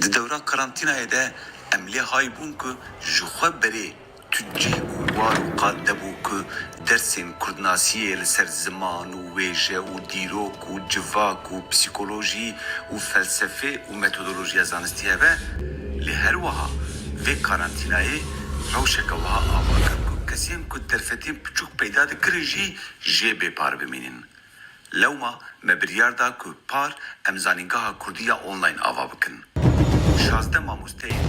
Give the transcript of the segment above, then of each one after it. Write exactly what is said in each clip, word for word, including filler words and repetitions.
Di dewra karantînayê de em lê hay bûn ku ji xwe berê tu cih û war û qad nebû ku dersên kurdnasiyê li ser ziman û wêje û dîrok û civak û psîkolojî û felsefê û metodolojiya zanistî hebe, lê her wiha vê karantînayê rewşeke wiha ava kir ku kesên ku derfetên piçûk peyda dikirin jî jê bê par bimînin. Lewma me biryar da ku par em Zanîngeha Kurdî ya Online ava bikin. Şazdeh mamosteyên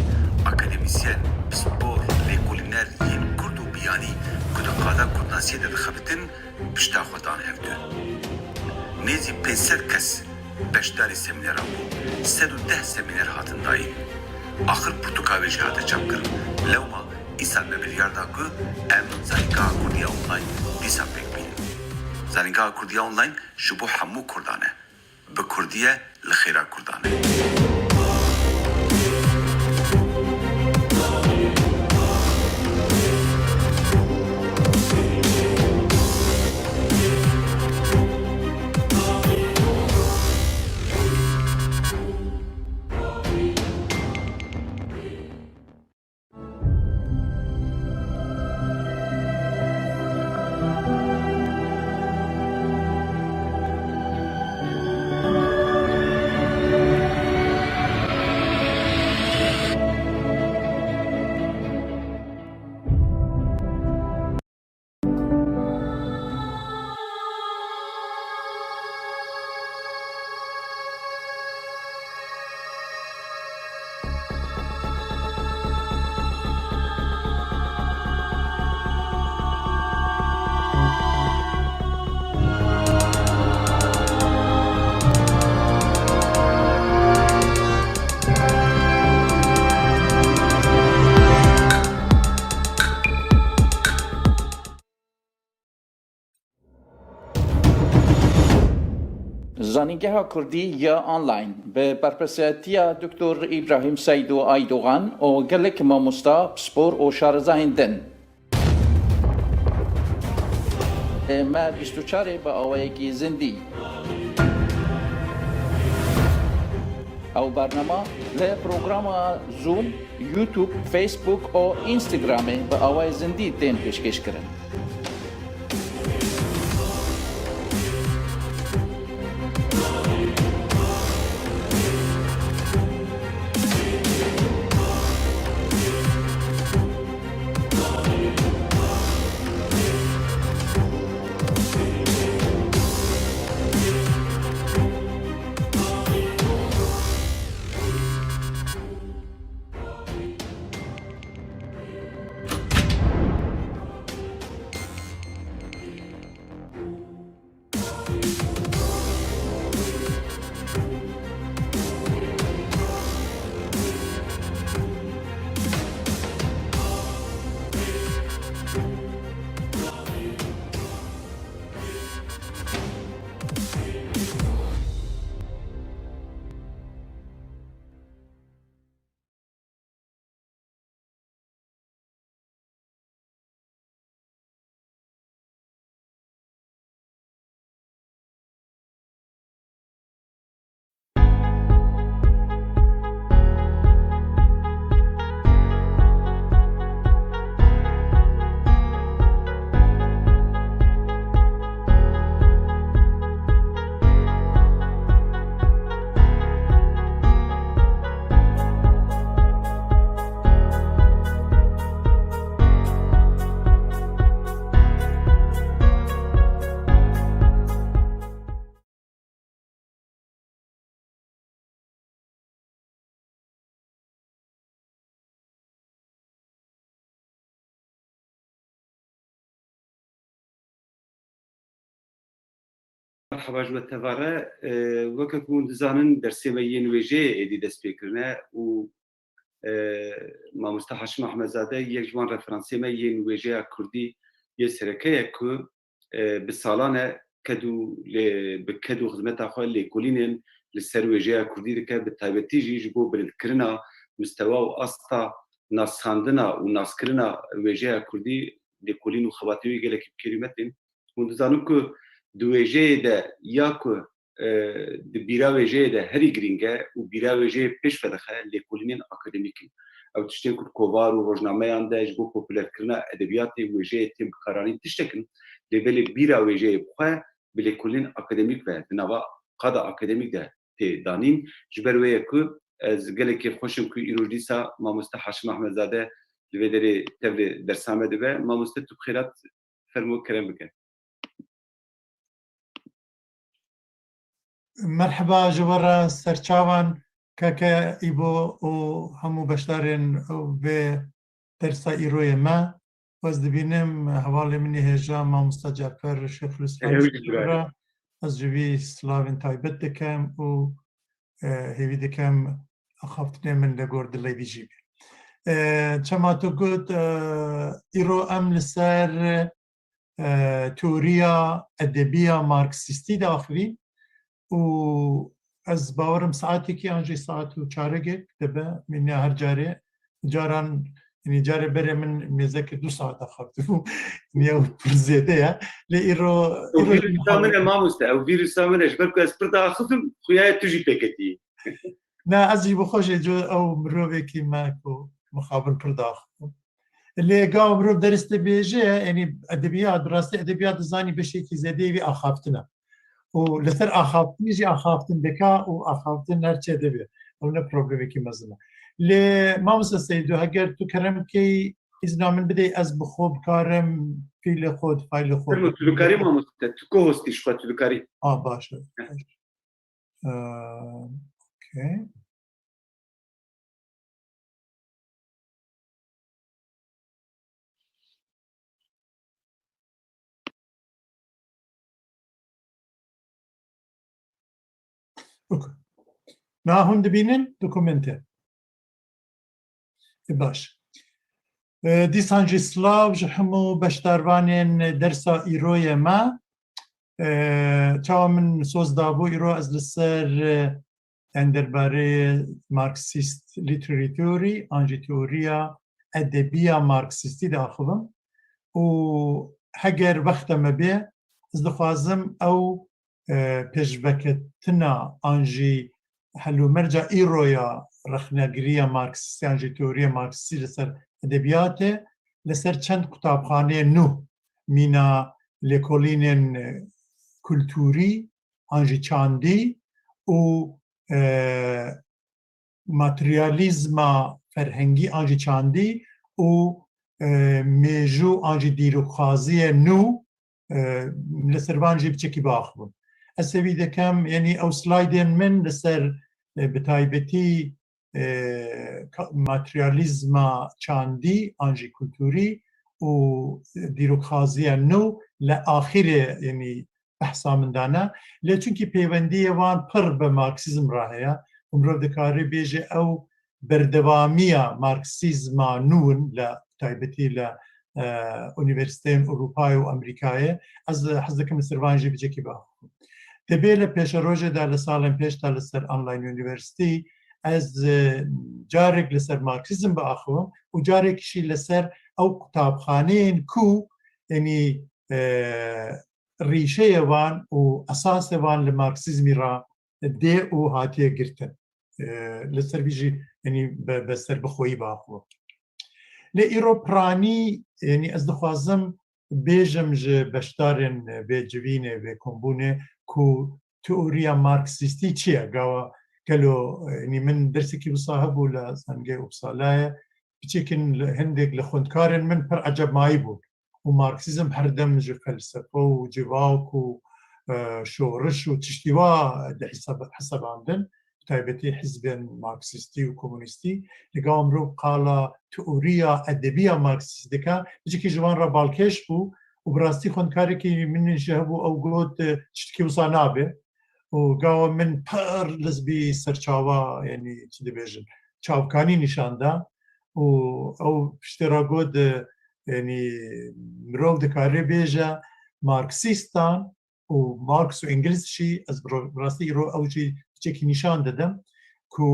akademîsyen, pispor, lêkolîner yên kurd û biyanî ku di qada kurdnasiyê de dixebitin, pişta xwe dan hevdu. Nêzî pênc sed kes beşdarî semîneran bûn, sed û deh semîner hatin dayîn. Axir pirtûka wê jî hate çapkirin. Lewma îsal me biryar da ku em Zanîngeha Kurdî ya Online dîsa pêk bînin. Zanîngeha Kurdî ya Online ji bo hemû kurdan e. Bi kurdî ye, li xêra kurdan e. Zanîngeha Kurdî ya Online bi berpirsiyatiya Doktor Îbrahîm Seydo Aydogan û gelek mamosta, pispor û şarezayên din. Me bîst û çarê bi awayekî zindî. Ew bernama li programa Zoom, YouTube, Facebook û Instagramê bi awayê zindî tên pêşkêşkirin. Merhaba ji we tevare. E, weke ku hûn dizanin, dersê me yên wêjeyê êdî dest pê kirine û, e, mamoste Haşim Ahmedzade yek ji wan referansê me yên wêjeya kurdî yê sereke ye ku, e, bi salan e ked û lê, bi ked û xizmeta xwe lêkolînên li ser wêjeya kurdî dike, bi taybetî jî ji bo bilindkirina mistewa û asta nasandina û naskirina wêjeya kurdî lêkolîn û xebatê wî gelekî bi kêrîmet ên. Hûn dizanin ku di wêjeyê de ya ku e, di bîra wêjeyê de herî girîng e û bîra wêjeyê pêş ve dixe lêkolînên akademîk in. Ew tiştên ku di kovar û rojnameyan de ji bo populerkirina edebiyatê wêjeyê tên bikaranîn tiştek in, lê belê bîra wêjeyê bi xwe bi lêkolînên akademîk ve di nava qada akademîk de tê danîn. Ji ber wê ye ku ez gelekî xweş im ku îroj dîsa mamoste Haşim Ahmedzade li vê derê tevlê dersa me dibe. Mamoste, tu bi xêr hat, fermo kerem bike. Merheba ji we re serçavan, keke Îbo û hemû beşdarên vê dersa îroyê me. Ez dibînim hevalê min ê hêja mamosta Cafer Şêxulislam Ew jî ji we re. Ez ji wî silavên taybet dikim û, e, hêvî dikim axaftinê min li gor dilê wî jî be. E, çema tu got, e, îro em li ser, e, teoriya edebiya marksîstî diaxivîn û ez bawerim saetekî an jî saet û çaregek dibe, mîna her carê, caran, yanî carê berê min mêzeke du saet axaftin û niye pir zêde ye. Lê îro, Ew îro vîrusa min e mamoste, ew vîrusa min e, ji ber ku ez pir diaxivim, xuya ye tu jî pê ketî. Na, ez jî bi xwe jê co ew mirovekî me ku mixabin pir diaxivim. Lê gava mirov derste bêje, yanî edebiyat, bi rastî edebiyat dizanî beşekî zêdeyê wî axaftin e. Û li ser axaftinê jî axaftin dika û axaftin her çê dibe. Ew ne problemekî mezin e. Lê mamoste Seydo, heger tu kerem bikey, îzna min bidey, ez bi xwe bikarim fîlê xwe, faylê xwe Fermo, tu dikarî mamoste, tu ko hostî ji xwe, tu dikarî. A, baş e. Heh. Baş e. Ee, okey. Okey. Na hûn dibînin dokumentê. E, baş. E, dîsan jî silav ji hemû beşdarvanên dersa îroyê me. E, çawa min soz dabû, îro ez li ser, e, em derbarê marksîst literary theory, an jî teoriya edebiya marksîstî diaxivim û heger wexta me bê, ez dixwazim ew, e, pêşveketina an jî helûmerca îro ya rexnegiriya marksîstî an jî teoriya marksîstî li ser edebiyatê, li ser çend qutabxaneyên nû mîna lêkolînên, e, kulturî, an jî çandî û, e, materyalîzma ferhengî an jî çandî û, e, mêjû an jî dîrokxwaziyê nû, e, li ser van jî biçekî biaxivim. Ez hêvî dikim, yanî ew slaydên min li ser, e, bi taybetî, e, ka-, materyalîzma çandî an jî kulturî û dîrokxwaziya nû li axirê, yanî behsa min dane. Lê çunkî peywendiyê wan pir bi marksîzm re heye û mirov dikare bêje ew berdewamiya marksîzma nû in, li taybetî li, e, unîversîteyên Ewropayê û Amerîkayê. Ez hez dikim li ser van jî biçekî biaxivim. Tê bê li pêşerojê de, li salên pêş de li ser online university ez, e, carek li ser marksîzm biaxivim û carek jî li ser ew qutabxaneyên ku, yanî, e, rîşeyê wan û esasê wan li marksîzmî re dê û hatiye girtin. E, li ser vî jî, yanî bi, bi serbixweyî biaxivim. Lê îro piranî, yanî ez dixwazim bêjim ji beşdarên vê civînê, vê kombûnê ku teoriya marksîstî çi ye? Gawa gelo, yanî min dersekî wisa hebû li Zengê Uppsala'yê, piçekî li hindek li xwendkarên min pir ecebmayî bûn. Û marksîzm her dem ji felsefe û civak û, e, şoriş û tiştî wa diheseb-, hesebandin, bi taybetî hizbên marksîstî û komunîstî. Li gava mirov qala teoriya edebiya marksîst dike, piçekî ji wan re balkêş bû û bi rastî xwendkarekî min jî hebû, ew got, e, tiştekî wisa nabe. Û gawa min pir lizbî serçawa, yanî çi dibêjin, çavkanî nîşan da. Û ew piştê re got, e, yanî mirov dikare bêje, marksîstan û Marx û Engels jî, ez bi ro-, bi rastî îro ew jî piçekî nîşan didim ku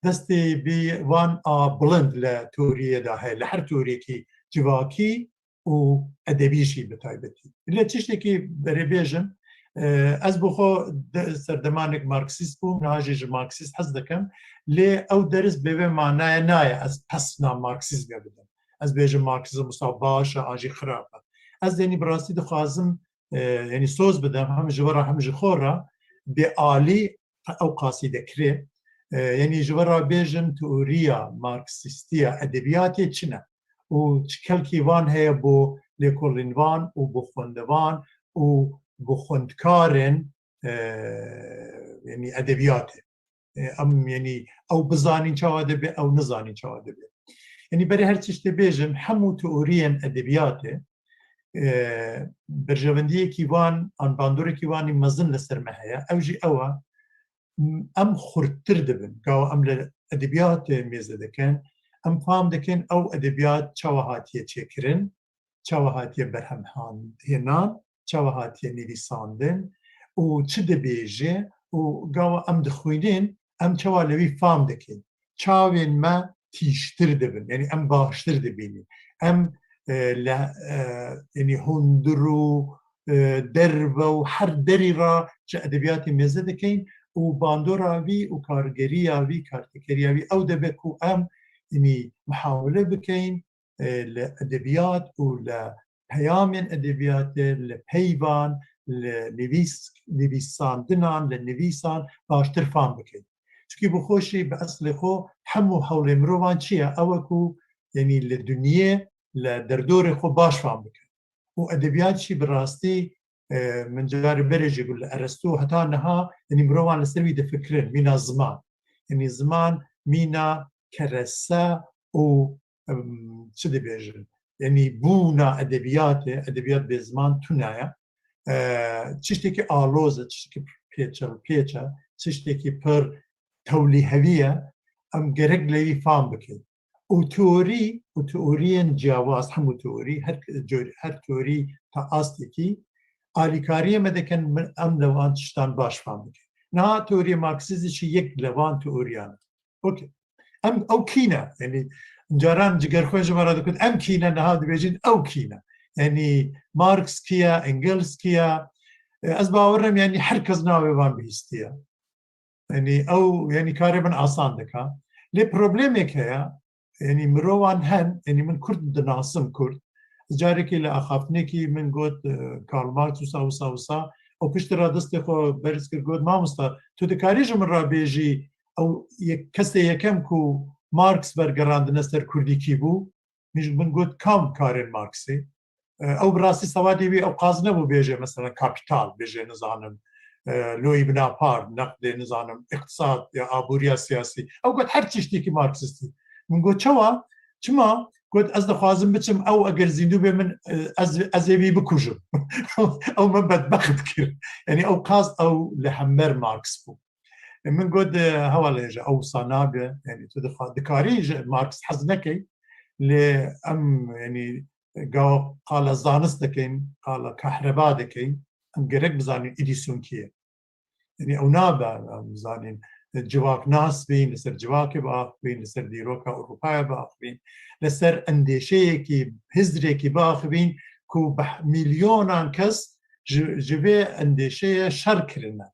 destê bi wan a bilind li teoriyê de heye, li her teoriyekî civakî û edebî jî bi taybetî. Lê tiştekî berê bêjim, E, ez bi xwe de, serdemanek marksîst bûm, niha jî ji marksîst hez dikim, lê ew deris bê vê manaya nayê ez pesna marksîzmê bidim. Ez bêjim marksîzm wisa baş e, an jî xirab e. Ez, yanî, bi rastî dixwazim, e, yanî, soz bidim, hem ji we re hem ji xwe re, bê alî ew qasî dekirê. E, yanî, ji we re bêjim, teoriya marksîstiya edebiyatê çi ne? Û çi kelkî van heye bo lêkolînvan û bo xwendevan û bo xwendkarên, e, yanî, edebiyatê? E, em, yanî, ew bizanîn çawa dibe, ew nizanîn çawa dibe. Yanî, berê her tiştê bêjim, hemû teoriyên edebiyatê, e, berjewendiyekî wan, an bandorekî wan î mezin li ser me heye. Ew jî ew e, m-, em xurttir dibin. Gawa em li edebiyatê mêze dikin, em fam dikin ew edebiyat çawa hatiye çêkirin, çawa hatiye berhemhênan, çawa hatiye nivîsandin û çi dibêje û gawa em dixwînin, em çawa li wî fam dikin. Çavên me tîjtir dibin, yanî em baştir dibînin. Em, e, le, e, yanî hundir û, e, derve û her derî re ji edebiyatê mêze dikeyin û bandora wî û kargeriya wî, kartekeriya wî ew dibe ku em, yanî, mihawile bikeyin, e, li edebiyat û li peyamên edebiyatê, li peyvan, li nivîs-, nivîsandinan, li nivîsan baştir fam bikin. Çunkî bi xwe jî, bi eslê xwe, hemû hewlê mirovan çi ye? Ew e ku, yanî, li dinyê, li derdorê xwe baş fam bikin. Û edebiyat jî bi rastî, e, min carê berê jî got, li Eresto heta niha, yanî, mirovan li ser wî difikirin, mîna ziman. Yanî ziman mîna kerese û, em, çi dibêjin? Yanî bûna edebiyatê, edebiyat bê ziman tune ye. E, tiştekî aloz e, tiştekî pêçel pêç e, tiştekî pir tewlîhevî ye. Em gerek li wî fam bikin. Û teorî û teoriyên ciyawaz, hemû teorî, her, her teorî ta astekî alîkariyê me dikin, min, em li wan tiştan baş fam bikin. Niha teoriyê Marksîzmê jî yek li van teoriyan e. Okey. Em, ew kî ne? Yanî, caran cigerxwên ji me re dikin, em kî ne, niha dibêjin, ew kî ne? Yanî, Marx kî ye, Engels kî ye? E, ez bawer im, yanî, her kes navê van bihîstiye. Yanî, ew, yanî, karê min asan dika. Lê problemek heye, yanî, mirovan hen, yanî, min Kurd dinasim, Kurd. Carekî li axaftinekî min got, e, Karl Marx wisa, wisa, wisa. Ew piştre destê xwe berz kir, got, "Mamosta, tu dikarî ji min re bêjî, ew yek, kesê yekem ku Marx bergerandine ser Kurdî kî bû?" Min ji min got, "Kam karên Marxê?" E, ew bi rastî sewatê wî ew qaz nebû bêje, mesela, kapital, bêje, nizanim, e, loyî binapar, neqdê, nizanim, îqtisad ya aboriya siyasî. Ew got, "Her tiştekî Marksîstî." Min got, "Çawa? Çima?" Got, "Ez dixwazim biçim, ew eger zîndû bê min, e, ez, ez ê wî bikujim." Ew min bedbext kir. Yanî ew qas ew li hember Marx bû. E, min got, e, "Hevalê hêja, ew wisa nabe. Yanî tu dixwa-, dikarî ji Marx hez nekey, lê em, yanî, gawa qala zanist dikin, qala kahreba dikin, em gerek bizanîn îdîsyon kî ye." Yanî ew nabe, em bizanîn, civaknas bîn, li ser civakê biaxivîn, li ser dîroka Ewropayê biaxivîn, li ser endêşeyekî, hizrekî biaxivîn ku bi milyonan kes ji, ji vê endêşeyê şer kirine,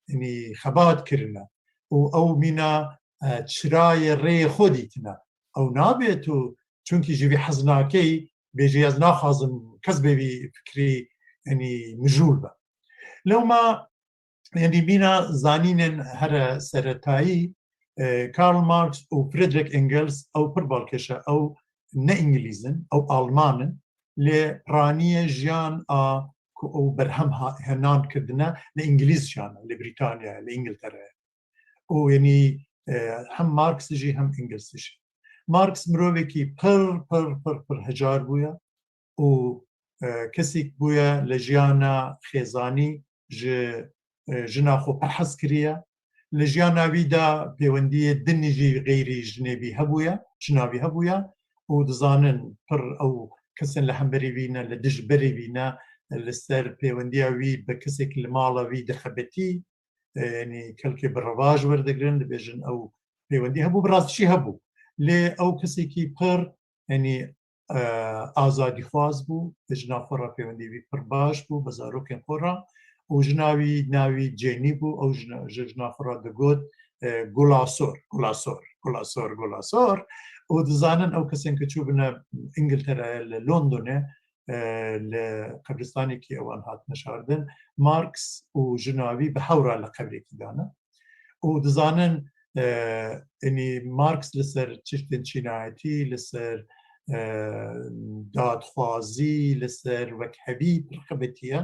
yanî xebat kirine û ew mîna, e, çirayê rêyê xwe dîtine. Ew nabe tu, çunkî ji vî hez nakey, bêjî, "Ez naxwazim kes bê vî fikrî, yanî, mijûl be." Lewma, yanî, mîna zanînên here seretayî, e, Karl Marx û Friedrich Engels, ew pir balkêş e, ew ne îngilîz in, ew alman in, lê piraniyê jiyan a ku ew berhem ha-, henan kirdine, li îngilîz jiyane, li Brîtanya, li Îngiltere. Û, yanî, e, hem Marx jî hem Engels jî. Marx mirovekî pir, pir, pir, pir hecar bûye û, e, kesek bûye li jiyana xêzanî ji, e, jina xwe pir hez kiriye. Li jiyana wî de pêwendiyê din jî xeyrî jinê wî hebûye, jina wî hebûye û dizanin pir ew kesên li hemberî wî ne, li dijberî wî ne, li ser pêwendiya wî bi kesek li mala wî dixebitî, e, yanî kelkê bi revaj werdigrin, dibêjin ew peywendî hebû, bi rastî jî hebû. Lê ew kesekî pir, yanî, e, azadîxwaz bû, bi jina xwe re peywendî wî pir baş bû, bi zarokên xwe re. û jina wî navî Jenî bû, ew jina, ji jina xwe re digot, e, Gulasor, Gulasor, Gulasor, Gulasor. Û dizanin ew kesên ku çûbine Îngiltere, li Londonê, e, li qebristanekî ewan hatine şardin, Marx û jina wî bi hew re li qebrekî dane. Û dizanin, e, enî Marx li ser çiştên çînayetî, li ser, e, dadxwazî, li ser wekhevî pir xebetiye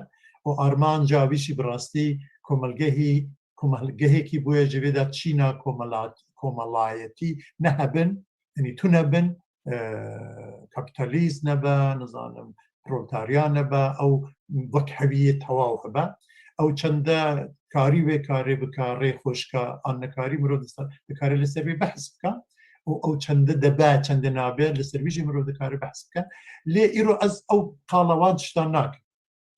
û armanca wî jî bi rastî komelgehî, komelgehekî bûye ji vê de çîna komelat-, komelayetî nehebin, enî tune bin, e, kapîtalîst nebe, nizanim, proletarya nebe, ew wekheviyê tewaw hebe. Ew çende karî wê karê bike, rê xweşke, an nekarî mirov dista-, dikare li ser wê behs bike. Û ew çende debe, çende nabe, li ser wî jî mirov dikare behs bike. Lê îro ez ew qala wan tiştan nakim.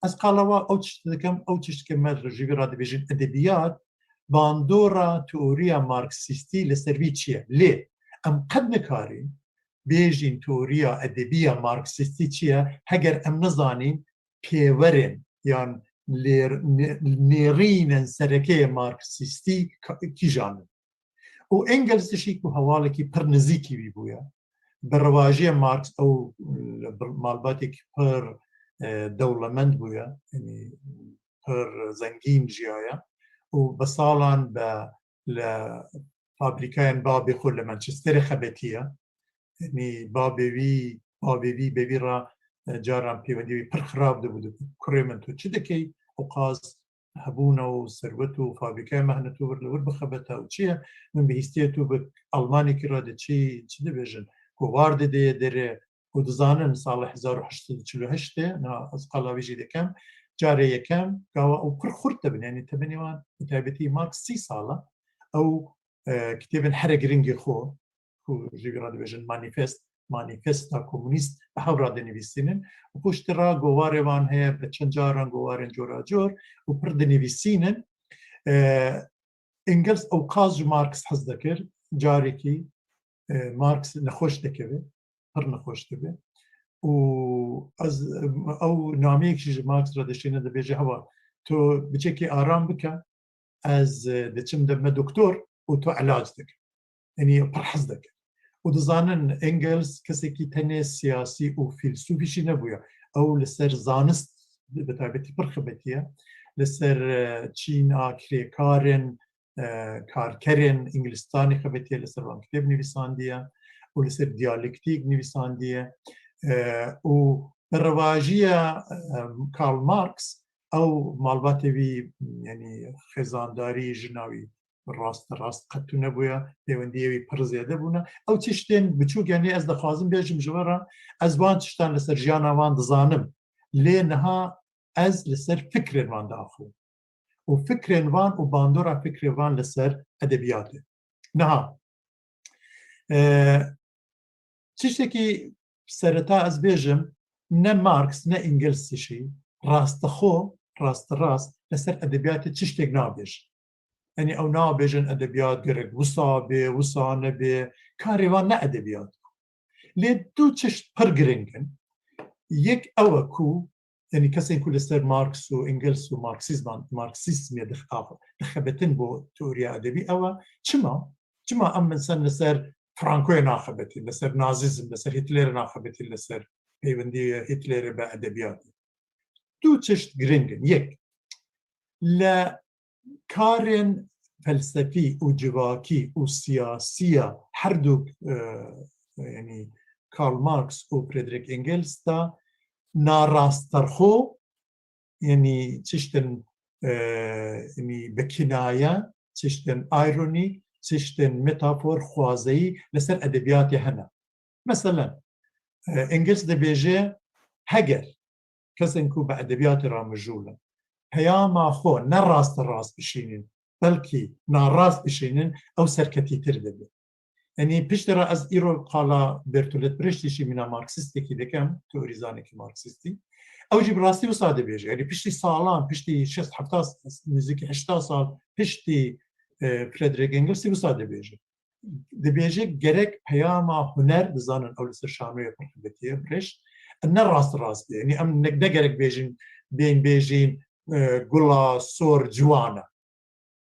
Ez qala wan ew tişt dikim, ew tişt ke me ji vî re dibêjin edebiyat, bandora teoriya Marksîstî li ser vî çi ye? Lê em qet nikarîn bêjîn teoriya edebiya Marksîstî çi ye, heger em nizanîn pêverên yan lêr-, nê-, nêrînên sereke yê Marksîstî ka-, kîjan in. Û Engels jî ku hevalekî pir nizîkî wî bûye, bi rewajiyê Marx ew li bir-, malbatêkî pir, e, dewlemend bûye, yanî pir zengîn jiyaye û bi salan be li fabrîkayên babê xwe li Manchesterê xebetiye. Yanî babê wî, babê wî bi vî re, e, caran pêwendî wî pir xirab dibû, dibû, "Kurê min, tu çi dikey? Ew qas hebûna û serwet û fabrîkaya me hene, tu vir li wir bixebete û çi ye? Min bihîstiye tu bi Almanekî re diçî, çi dibêjin, ku war didê derê." Û dizanin sala hezar û heşt sed û çil û heşt e, na ez qala wî jî dikim, carê yekem gava ew pir xurt dibin, yanî temenê wan, bi taybetî Marx sî sal e, ew, e, kitêbên here giringê xwe, ku ji vî re dibêjin manîfest, manîfesta komûnîst bi hev re dinivîsînin. Û piştî re govarê wan heye, bi çend caran govarên coracor û pir dinivîsînin. E, Engels ew qas ji Marx hez dikir, carekî, e, Marx nexweş dikeve, pir nexweş dibe. Û ez, ew nameyek jî ji Marx re dişîne, dibêje, "Heval, tu biçekî aram bike, ez, e, diçim dibime doktor û tu elac dikim." Yanî pir hez dikir. Û dizanin Engels kesekî tenê siyasî û fîlsûfî jî nebûye. Ew li ser zanist bi taybetî pir xebetiye. Li ser, e, çîna kirêkarên, e, karkerên Îngilistanê xebetiye, li ser wan kitêb nivîsandiye û li ser diyalektîk nivîsandiye. E, û bi revajiya, e, Karl Marx, ew malbatê wî, yanî xêzandarî jina wî rast rast qet tune bûye, pêwendiyê wî pir zêde bûne. Ew tiştên biçûk, yanî ez dixwazim bêjim ji we re, ez van tiştan li ser jiyana wan dizanim. Lê niha ez li ser fikrên wan diaxivim. Û fikrên wan û bandora fikrê wan li ser edebiyatê. Niha, e, tiştekî sereta ez bêjim, ne Marx, ne Engels jî rastixwe, rastirast li ser edebiyatê tiştek nabêjin. Yanî ew nabêjin edebiyat gerek wisa bê, wisa nebe, karê wan ne edebiyat bû. Lê du tişt pir giring in. Yek ew e ku, yanî kesên ku li ser Marx û Engels û Marksîzman, Marksîzmê dix-, dixebitin bo teoriya edebî ew e. Çima? Çima em mesela li ser Francoyê naxebetin, li ser Nazîzm, li ser Hitlerê naxebetin, li ser peywendiya Hitlerê bi edebiyatê? Du tişt giring in. Yek, li karên felsefî û civakî û siyasiya her du, e, yanî Karl Marx û Frederick Engels de narastexwe, yanî çiştin, e, yanî bi kinaye, çiştin îronî, çiştin metafor, xwazeyî li ser edebiyatê hene. Meselen, e, Engels dibêje, heger kesên ku bi edebiyatê re mijûl in, peyama xwe ne rasterast bişînin, belkî narast bişînin, ew serketîtir dibe. Yanî piştî re ez îro qala Bertolt Brechtî jî mîna marksîstekî dikim, teorîzanekî marksîstî. Ew jî bi rastî wisa dibêje. Yanî piştî salan, piştî şêst hefta, nêzîkî heşta sal piştî, e, Frederick Engelsî wisa dibêje. Dibêje gerek peyama huner, dizanin ew li ser şanoyê pir xebetiye, Brecht, ne rast rast be. Yanî em ne, ne gerek bêjin, bên bêjin, e, gula sor ciwan e.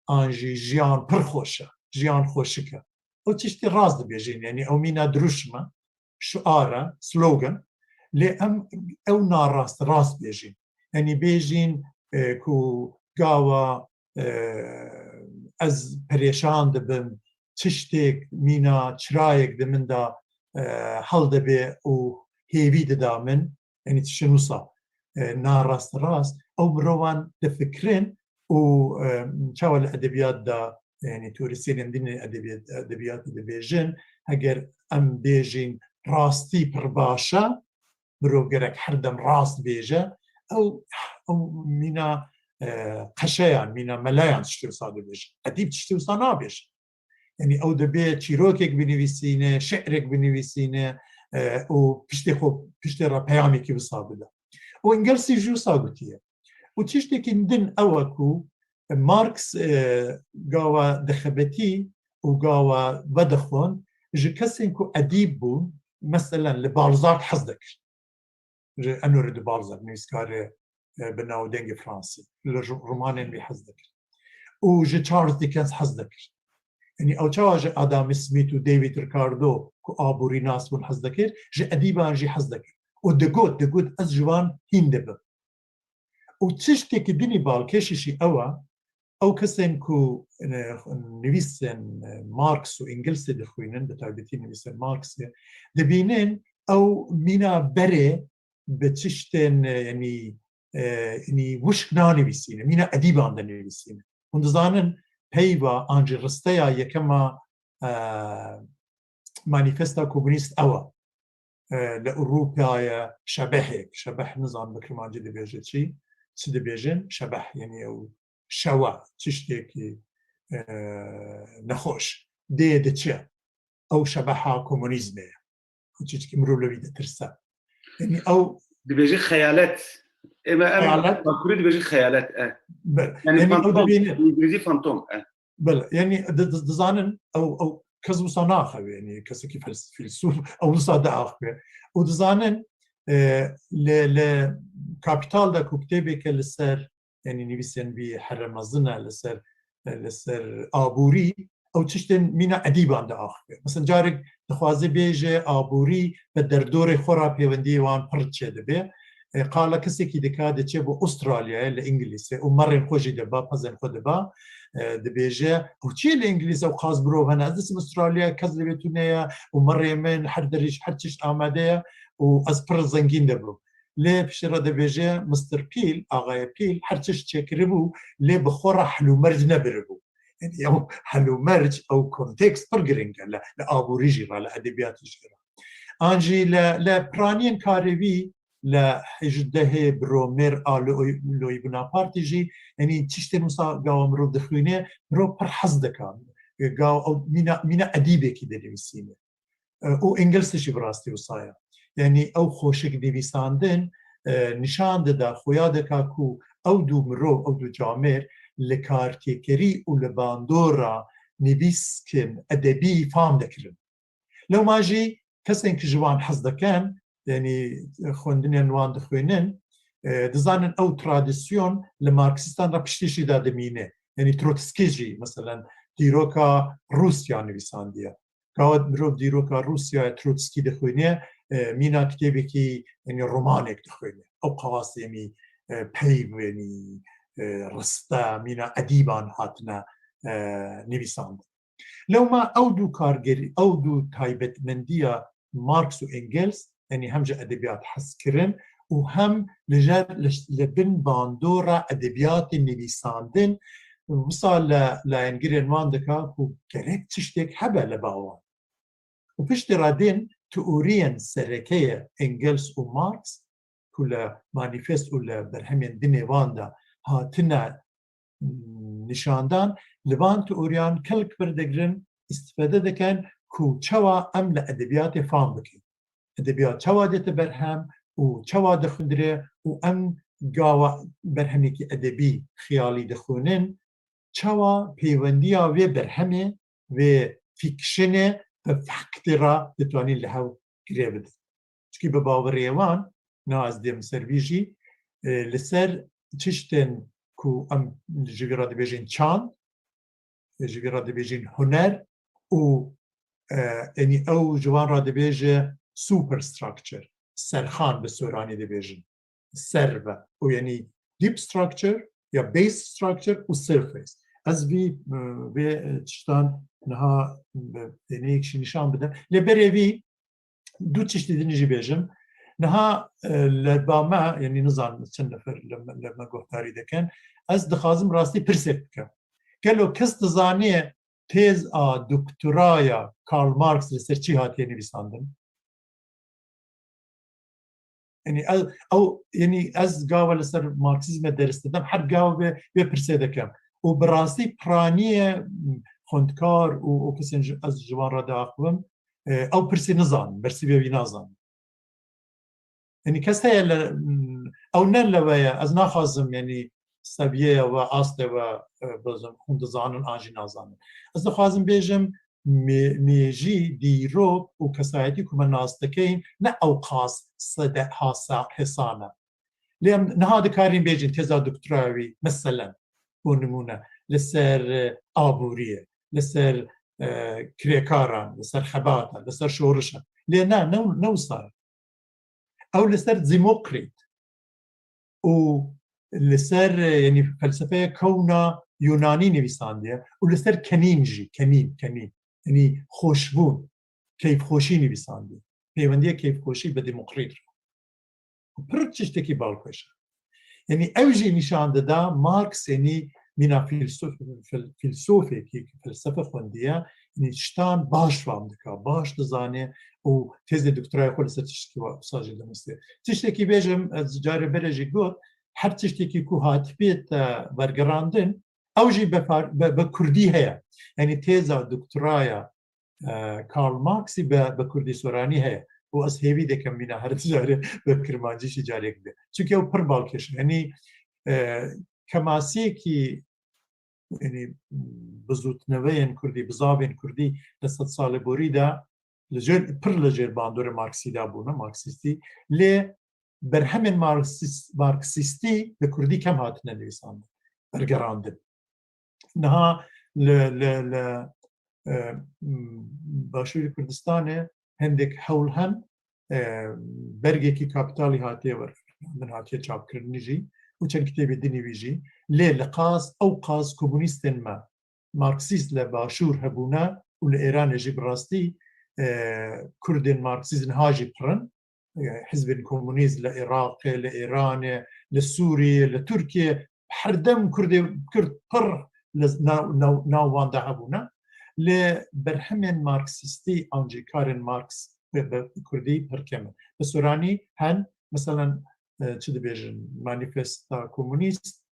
An jî jiyan pir xweş e, jiyan xweşik e. Ew tiştê rast dibêjin, yanî ew mîna dirûşm e, şiar e, slogan, lê em ew narast rast bêjin. Yanî bêjin, e, ku gawa, e, ez perêşan dibim, tiştêk mîna çirayek di min de, e, hel dibe û hêvî dida min, yanî tiştin wisa, e, narast rast, ew mirovan difikirin û, e, çawa li edebiyat de, yanî teorîsyenên din edebiyat, edebiyatê dibêjin, heger em bêjin rastî pir baş e, mirov gerek her dem rast bêje, ew, ew mîna, e, qeşeyan, mîna melayan tiştê wisa dibêjin. Edîb tiştê wisa nabêje. Yanî ew dibê çîrokek binivîsîne, şi'rek binivîsîne, e, û piştê xwe, piştê re peyamekî wisa bide. Û Engelsî jî wisa gotiye. Û tiştekî din ew e ku Marx, e, gawa dixebitî û gawa vedixwend, ji kesên ku edîb bûn, meselen li Balzac hez dikir. Ji Honoré de Balzac, nivîskarê, e, bi navdengê Fransî, li ro-, romanên wî hez dikir. Û ji Charles Dickens hez dikir. Yanî ew çawa ji Adam Smith û David Ricardo ku aborînas bûn hez dikir, ji edîban jî hez dikir. Û digot, digot, ez ji wan hîn dibim. Û tiştekî dinî balkêşî jî ew e, ew kesên ku, e, nivîsên, e, Marx û Engelsê dixwînin, bi taybetî nivîsên Marxê, dibînin ew mîna berê bi tiştên, e, yanî, e, yanî wişk nanivîsîne, mîna edîban de nivîsîne. Hûn dizanin peyva an jî risteya yekema, e, manîfesta komunîst ew e. E, li Ewropayê şebehek, şebeh nizanim bi kirmancî dibêje çi, çi dibêjin? Şebeh, yanî ew şewa, tiştekî, e, nexweş. Dê diçe. Ew şebeha komunîzmê ye. Çiçkî mirov li wî ditirse. Yanî ew Dibêje xeyalet. Ême em Xeyalet. Bakurî dibêje xeyalet, e. Be-, Yanî yanî ew fantom, dibîne. Îngilîzî fantom, e. Bele, yanî di-, di-, dizanin ew, ew kes wisa naxewe, yanî kesekî fels-, fîlsûf ew wisa diaxive. Û dizanin, e, li, li Kapital de ku kitêbeke li ser, yanî nivîsên wî here mezin e, li ser, li ser aborî, ew tiştên mîna edîban diaxive. Mesela carek dixwaze bêje aborî bi derdorê xwe re pêwendiyê wan pir çêdibe. E, qala kesekî dike, diçe bo Australyayê li Îngilîzê û merên xwe jî diba, pezên xwe diba, e, dibêje, ew çi li Îngilîzê ew qas mirov hene, ez diçim Australyayê, kes li wê tune ye û merê min her derî ji her tişt amade ye û ez pir zengîn dibim. Lê piştî re dibêje, Mister Pîl, Axayê Pîl, her tişt çêkiribû, lê bi xwe re hel û merc nebiribû. Yanî ew hel û merc, ew kontekst pir giring e li, li aborî jî re, li edebiyatê jî re. An jî li, li piraniyên karê wî li hejdehê Bromêr a Loî-, Loîbnapartê jî, yanî tiştên wisa gawa mirov dixwîne, mirov pir hez dike. Gawa ew mîna, mîna edîbekî dinivîsîne. E, û Engelsî jî bi rastî wisa ye. Yanî ew xweşik nivîsandin, e, nîşan dida, xuya dika ku ew du mirov, ew du camêr li kartêkerî û li bandora nivîskin edebî fam dikirin. Lewma jî kesên ku ji wan hez dikin, yanî xwendinên wan dixwînin, e, dizanin ew tradisyon li Marksîstan re piştî jî de dimîne. Yanî Trotskî jî, meselen, dîroka Rûsya nivîsandiye. Gawa mirov dîroka Rûsyayê Trotskî dixwîne, e, mîna kitêbekî, yanî romanek dixwîne. Ew qas, yanî, e, peyv, yanî, e, riste, mîna edîban hatine, e, nivîsandin. Lewma ew du kargerî, ew du taybetmendiya Marx û Engels, yanî hem ji edebiyat hez kirin û hem li jer, li, li bin bandora edebiyatê nivîsandin, wisa li layengirên wan dika ku gerek tiştek hebe li ba wan. Û piştî re din teoriyên sereke ye Engels û Marx, ku li manîfest û li berhemên dinê wan de hatine nîşandan, li van teoriyan kelk werdigrin, îstifade dikin ku çawa em li edebiyatê fam bikin. Edebiyat çawa dête berhem û çawa dixwindire û em gawa berhemekî edebî xiyalî dixwînin, çawa pêwendiya wê berhemê, wê fîkşinê bi faktê re ditwanî li hev girê bidin. Çikî bi baweriyê wan, na ez dêm ser vî jî, e, li ser tiştên ku em ji vî re dibêjin çand, ji vî re dibêjin huner û, e, yanî ew ji wan re dibêje superstructure, serxan bi soranî dibêjin. Ser ve. Û yanî deep structure ya base structure û surface. Ez vî, e, vê tiştan niha bi têneyek jî nîşan bidim. Lê berê vî du tiştî din jî bêjim. Niha, e, li ba me, yanî nizanim çend nefer li me, li me guhdarî dikin. Ez dixwazim rastî pirsek bikim. Gelo kes dizaniye têz a doktoraya Karl Marx li ser çi hatiye nivîsandin? Yanî ew, ew, yanî ez gava li ser Marksîzme deris didim, her gava vê, vê pirsê dikim. Û bi rastî piraniye xwendkar û, û kesên ji, ez ji wan re diaxivim, e, ew pirsê nizanin, bersîvê wî nazanin. Yanî kes heye li, ew ne lewe ye, ez naxwazim, yanî seviyeya we, astê we, e, bizim, hûn dizanin an jî nazanin. Ez dixwazim bêjim, mê-, mêjî, dîrok û kesayetî ku me nas dikeyin, ne ew qas sede hasa hêsan e. Lê em niha dikarîn bêjin têza doktoraya wî, meselen, bo nimûne, li ser, e, aboriyê, li ser, e, kirêkaran, li ser xebatan, li ser şorişan. Lê ne, ne, ne wisa ye. Ew li ser Demokrit û li ser, e, yanî felsefeya kewna Yunanî nivîsandiye û li ser kenîn jî, kenîn, kenîn, yanî xweşbûn, keyfxweşî nivîsandiye. Peywendiya keyfxweşî bi Demokrit re. Û pir tiştekî balkêş e. Yanî ew jî nîşan dida Marx, yanî mîna fîlsof-, fil-, fîlsofekî, felsefe xwendiye, yanî tiştan baş fam dika, baş dizane û têzê doktorayê xwe li ser tiştekî wa-, wisa jî dinivîse. Tiştekî bêjim, ez carê berê jî got, her tiştekî ku hatibê te wergerandin, ew jî be far-, be, be kurdî heye. Yanî têza doktoraya, e, Karl Marxî be, be kurdî soranî heye. Û ez hêvî dikim mîna her carê be kirmancî jî carek be. Çunke ew pir balkêş e. Yanî, e, kemasiyekî, yanî bizûtneveyên kurdî, bizavên kurdî di sed salê borî de li jêr, pir li jêr bandorê Marksî de bûne, Marksîstî. Lê berhemên Marksîs-, Marksîstî bi kurdî kem hatine nivîsandin, wergerandin. Niha li, li, li, e, Başûrê Kurdistanê hindek hewl hen, e, bergekî kapitalî hatiye werfirandin, hatiye çapkirinî jî û çend kitêbê dinî wî jî. Lê li qas, ew qas komunîstên me, Marksîst li Başûr hebûne û li Êranê jî bi rastî, e, Kurdên Marksîst niha jî pir in. E, hizbên komunîst li Iraqê, li Îranê, li Sûriyê, li Tirkiyê, her dem Kurdê, Kurd pir li nav, nav, nav wan de hebûne. Lê berhemên Marksîstî an jî karên Marx bi, bi Kurdî pir kem in. Bi soranî hen, meselen, e, çi dibêjin, manîfesta komunîst,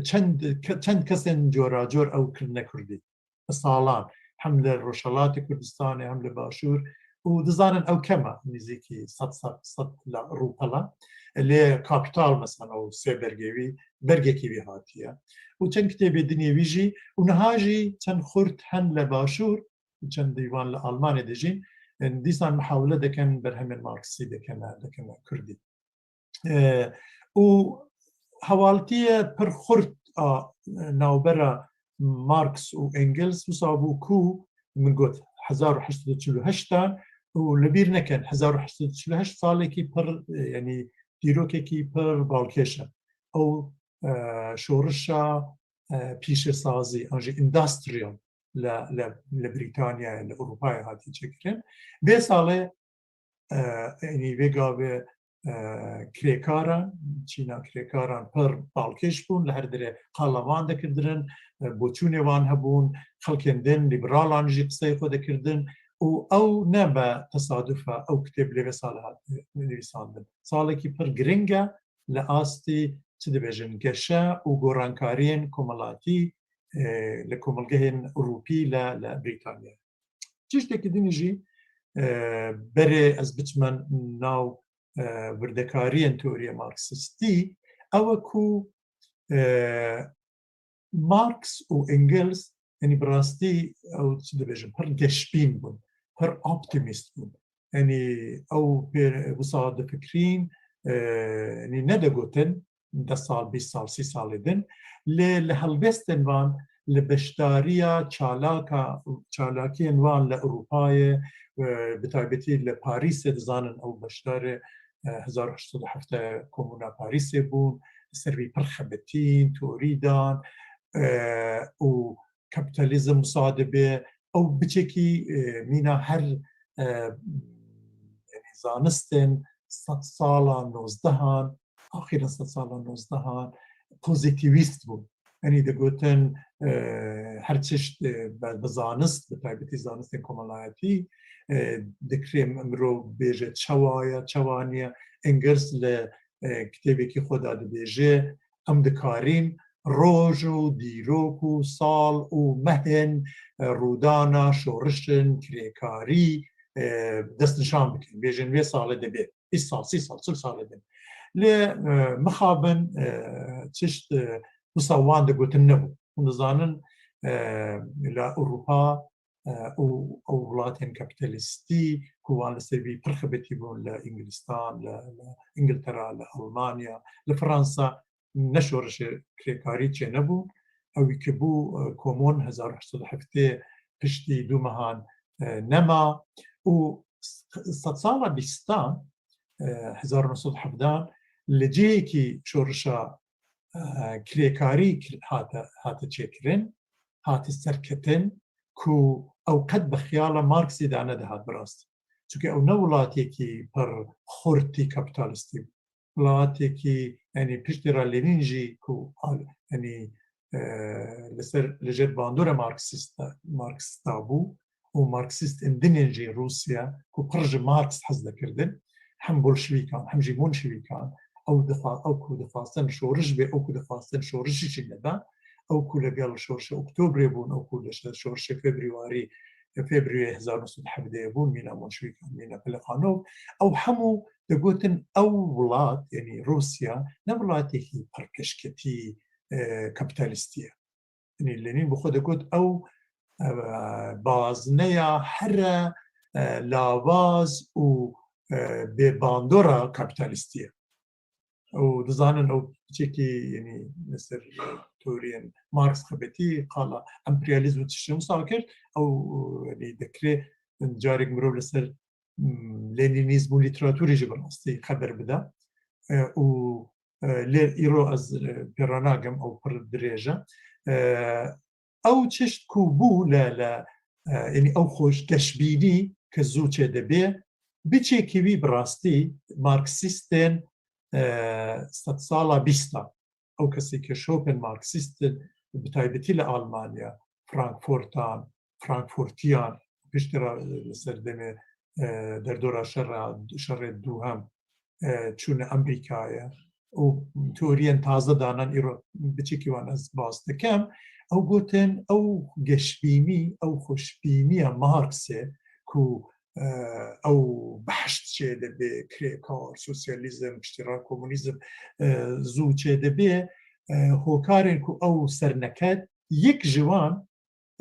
çend ke-, çend kesên coracor ew kirine kurdî. Salan, hem li Rojhelatê Kurdistanê, hem li Başûr. Û dizanin ew kem e, nîzîkî sed, sed, sed la rûpela. Lê Kapital, mesela, ew sê bergê wî, bergekî wî hatiye. Û çend kitêbê dinê wî jî, û niha jî çend xurt hen li Başûr, û çend dîwan li Almanê dijîn, dîsan mihawile dikin berhemên Marksî dikine, dikine kurdî. E, û hewaltiye pir xurt a navbera Marx û Engels wisa bû ku min got hezar û heşt sed û çil û heşt an û li bîr nekin hezar û heşt sed û çil û heşt salekî pir, e, yanî dîrokekî pir balkêş e. Ew, e, şorişa, e, pîşesazî an jî industrial li, li, li Brîtanyayê, li Ewropayê hatiye çêkirin. Vê salê e, yanî vê gavê, e, kirêkaran, çîna kirêkaran pir balkêş bûn, li her derê qala wan dikirdinin, e, boçûnê wan hebûn, xelkên din, lîberalan jî qiseyê xwe dikirdin û ew ne be tesaduf e, ew kitêb lê vê salê hat nivîsandin. Salekî pir giring e li astî, çi dibêjin, geşe û gorankariyên komelatî, e, li komelgehên Ewropî li, li Brîtanyayê. Tiştekî din jî, e, berê ez biçime nav, e, wirdekariyên teoriya Marksîstî, ew e ku, e, Marx û Engels, yanî bi rastî ew çi dibêjin, pir geşbîn bûn, pir optimîst bûn. Yanî ew pê wisa difikirîn, e, yanî nedigotin, deh sal, bîst sal, sî salê din. Lê li helbestên van, li beşdariya çalaka, çalakiyên van li Ewropayê, e, bi taybetî li Parîsê dizanin ew beşdarê, e, hezar û heşt sed û heft komûna Parîsê bûn, li ser vî pir xebetîn, torî dan, e, û kapitalizm wisa dibe, ew biçekî, e, mîna her, e, yanî zanistên sedsala nozdehan, axîra sedsala nozdehan pozîtîvîst bûn. Yanî digotin, e, her çişt, e, bi, bi zanist, bi taybetî zanistên komelayetî, e, dikrê mirov bêje çawa ye, çawa niye. Engels li, e, kitêbekî xwe de dibêje, em dikarîn roj û dîrok û sal û mehên, e, rûdana şorişên kirêkarî, e, destnîşan bikin. Bêjin vê salê dibe bîst sal, sî sal, çil salê din. Lê, e, mixabin, e, çişt, e, wisa wan digotin nebû. Hûn dizanin, e, li Ewropa, e, û ew welatên kapîtalîstî ku wan li ser vî pir xebetî bûn, li Îngilîstan, li, li Îngiltera, li Almanya, li Fransa, ne şorişê kirêkarî çênebû. Ew ê ki bû, e, komûn hezar û heşt sed û heftê piştî du mehan, e, nema û s-, sedsala bîstan, e, hezar û neh sed û hevdehan li cihekî şorişa, e, kirêkarî kir-, hate, hate çêkirin, hate serketin ku ew qet bi xiyala Marksî de nedihat bi rastî. Çunke ew ne welatekî pir xurtî kapîtalîstî bû. Welatekî, yanî piştî re Lenîn jî ku al-, yanî, e, li ser, li jêr bandora Marksîsta, Marksîsta bû û Marksîstên dinên jî Rûsya ku pir ji Marks hez dikirdin, hem bolşevîkan, hem jî monşevîkan, ew dixwa-, ew ku dixwastin şoriş bê, ew ku dixwastin şorişî jî nebe, ew ku legel şorişê Oktobrê bûn, ew ku li şe-, şorişê Febrûarî, Febrûyê hezar neh sed û hevdeh bûn, mîna monşevîkan, mîna Plexanov, ew hemû digotin ew welat, yanî Rûsya, ne welatekî pir keşketî, e, kapîtalîstî ye. Yanî Lenîn bi xwe digot ew, e, bazneya here, e, lawaz û, e, bêbandora kapîtalîstî ye. Û dizanin ew piçekî, yanî li ser teoriyên Marx xebetî, qala emperyalîzm û tiştên wisa kir, ew, yanî dikrê carek mirov li ser, mm, lenînîzm û lîteraturê jî bi rastî xeber bide. E, û, e, lê îro ez, e, pê re nagim, ew pir dirêj e. E, ew çişt ku bû li, li, e, yanî ew xweş geşbînî ke zû çêdibe, biçekî wî bi rastî Marksîstên, e, sedsala bîstan, ew kesê ke şopên Marksîst bi taybetî li Almanya, Frankfurtan, Frankfurtiyan, piştî re li ser demê, e, derdora şerra, şerê duhem, e, çûne Amerîkayê û teoriyên taze danan, îro biçekî wan ez bas dikim. Ew gotin, ew geşbînî, ew xweşbîniya Marxê ku, e, ew behşt çêdibe, kirêkar, sosyalîzm, piştî re komunîzm, e, zû çêdibe, e, hokarên ku ew serneket, yek ji wan,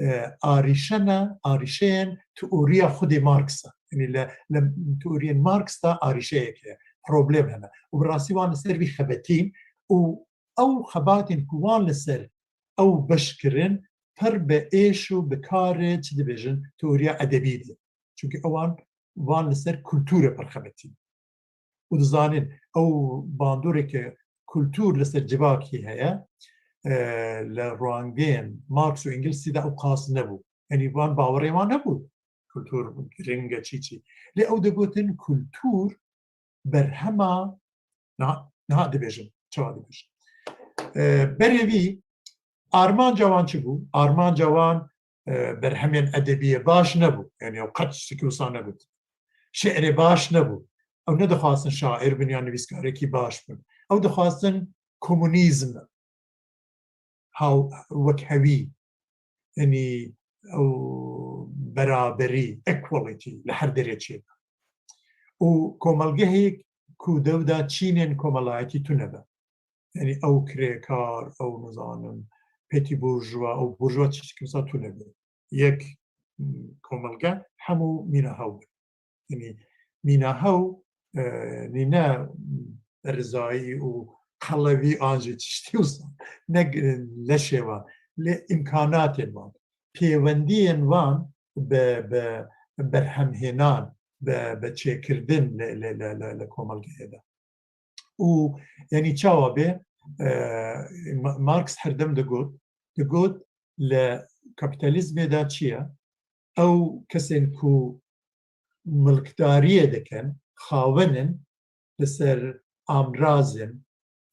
e, arîşena, arîşeyên teoriya xwedê Marx e. Yanî li, li teoriyên Marx de arîşeyek heye, problem hene. Û bi rastî wan li ser vî xebetîn û ew xebatên ku wan li ser ew beş kirin, pir bi êş û bi karê, çi dibêjin, teoriya edebî de. Çunke ewan van li ser kulturê pir xebetîn. Û dizanin, ew bandoreke kultur li ser civakî heye, e, li rengên Marx û Engelsî de ew qas nebû. Yanî van bawerê wan nebû. Kultur giring e, çî çî. Lê ew digotin kultur berhema, niha, niha dibêjim, çawa dibêjim. E, berê vî armanca wan çi bû? Armanca wan, e, berhemên edebiyê baş nebû. Yanî ew qet tiştekî wisa negot. Şi'rê baş nebû. Ew nedixwastin şair bin ya nivîskarekî baş bin. Ew dixwastin komunîzm, haw-, wekhevî, yanî ew beraberî, equality li her derê çêbe. Û komelgehê ku dew de çînên komelayetî tune be. Yanî ew kirêkar, ew nizanim, petî burjuwa, ew burjuwa çi çi kimsa tune be. Yek, m, komelge hemû mîna hew be. Yanî mîna hew, e, nîne rizayî û, qelewî an jî tiştî wisa, ne leşê wan, lê îmkanatên wan, pêwendiyên wan bi, bi berhemhênan, bi, bi çêkirdin li, li, li, li, li komelgehê de. Û, yanî, çawa bê, e, Ma-, Marx herdem digot, digot, li kapîtalîzmê de çi ye? Ew kesên ku milkdariyê dikin, xawin in li ser amrazên,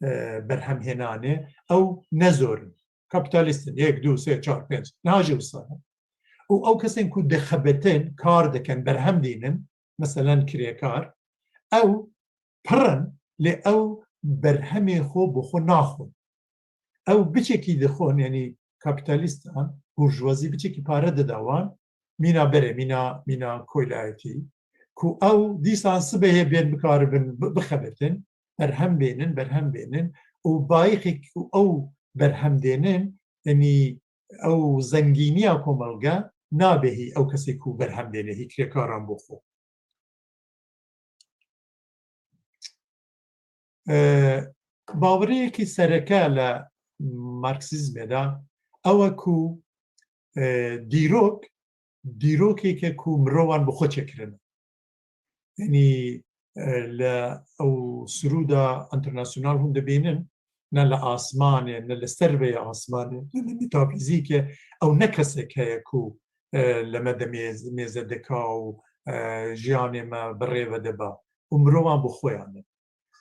e, berhemhênanê, ew ne zor in. Kapîtalîst in, yek, du, sê, çar, pênc, niha jî wisa ne. Û ew kesên ku dixebitin, kar dikin, berhem dînin, meselen kirêkar, ew pir in, lê ew berhemê xwe bi xwe naxwin. Ew biçekî dixwin, yanî kapîtalîstan, burjwazî biçekî pare dida wan, mîna berê, mîna, mîna koylayetî, ku ew dîsan sibehê bên bikaribin bi-, bixebitin, berhem bênin, berhem bênin û bayixê ku ew berhem dênin, yanî ew zengîniya komelge nabe hî ew kesê ku berhem dêne, hî kirêkaran bo xwe. E, baweriyekî sereke li Marksîzmê de ew e ku, e, dîrok, dîrokeke ku mirovan bi xwe çêkirine. Yanî, e, li ew sirûda enternasyonal hûn dibînin, ne li asmanê, ne li ser vê asmanê, ne li metafîzîkê, ew ne kesek heye ku, e, li me de mêz-, mêze dika û, e, jiyanê me bi rê ve diba. Û mirovan bi xwe yan e.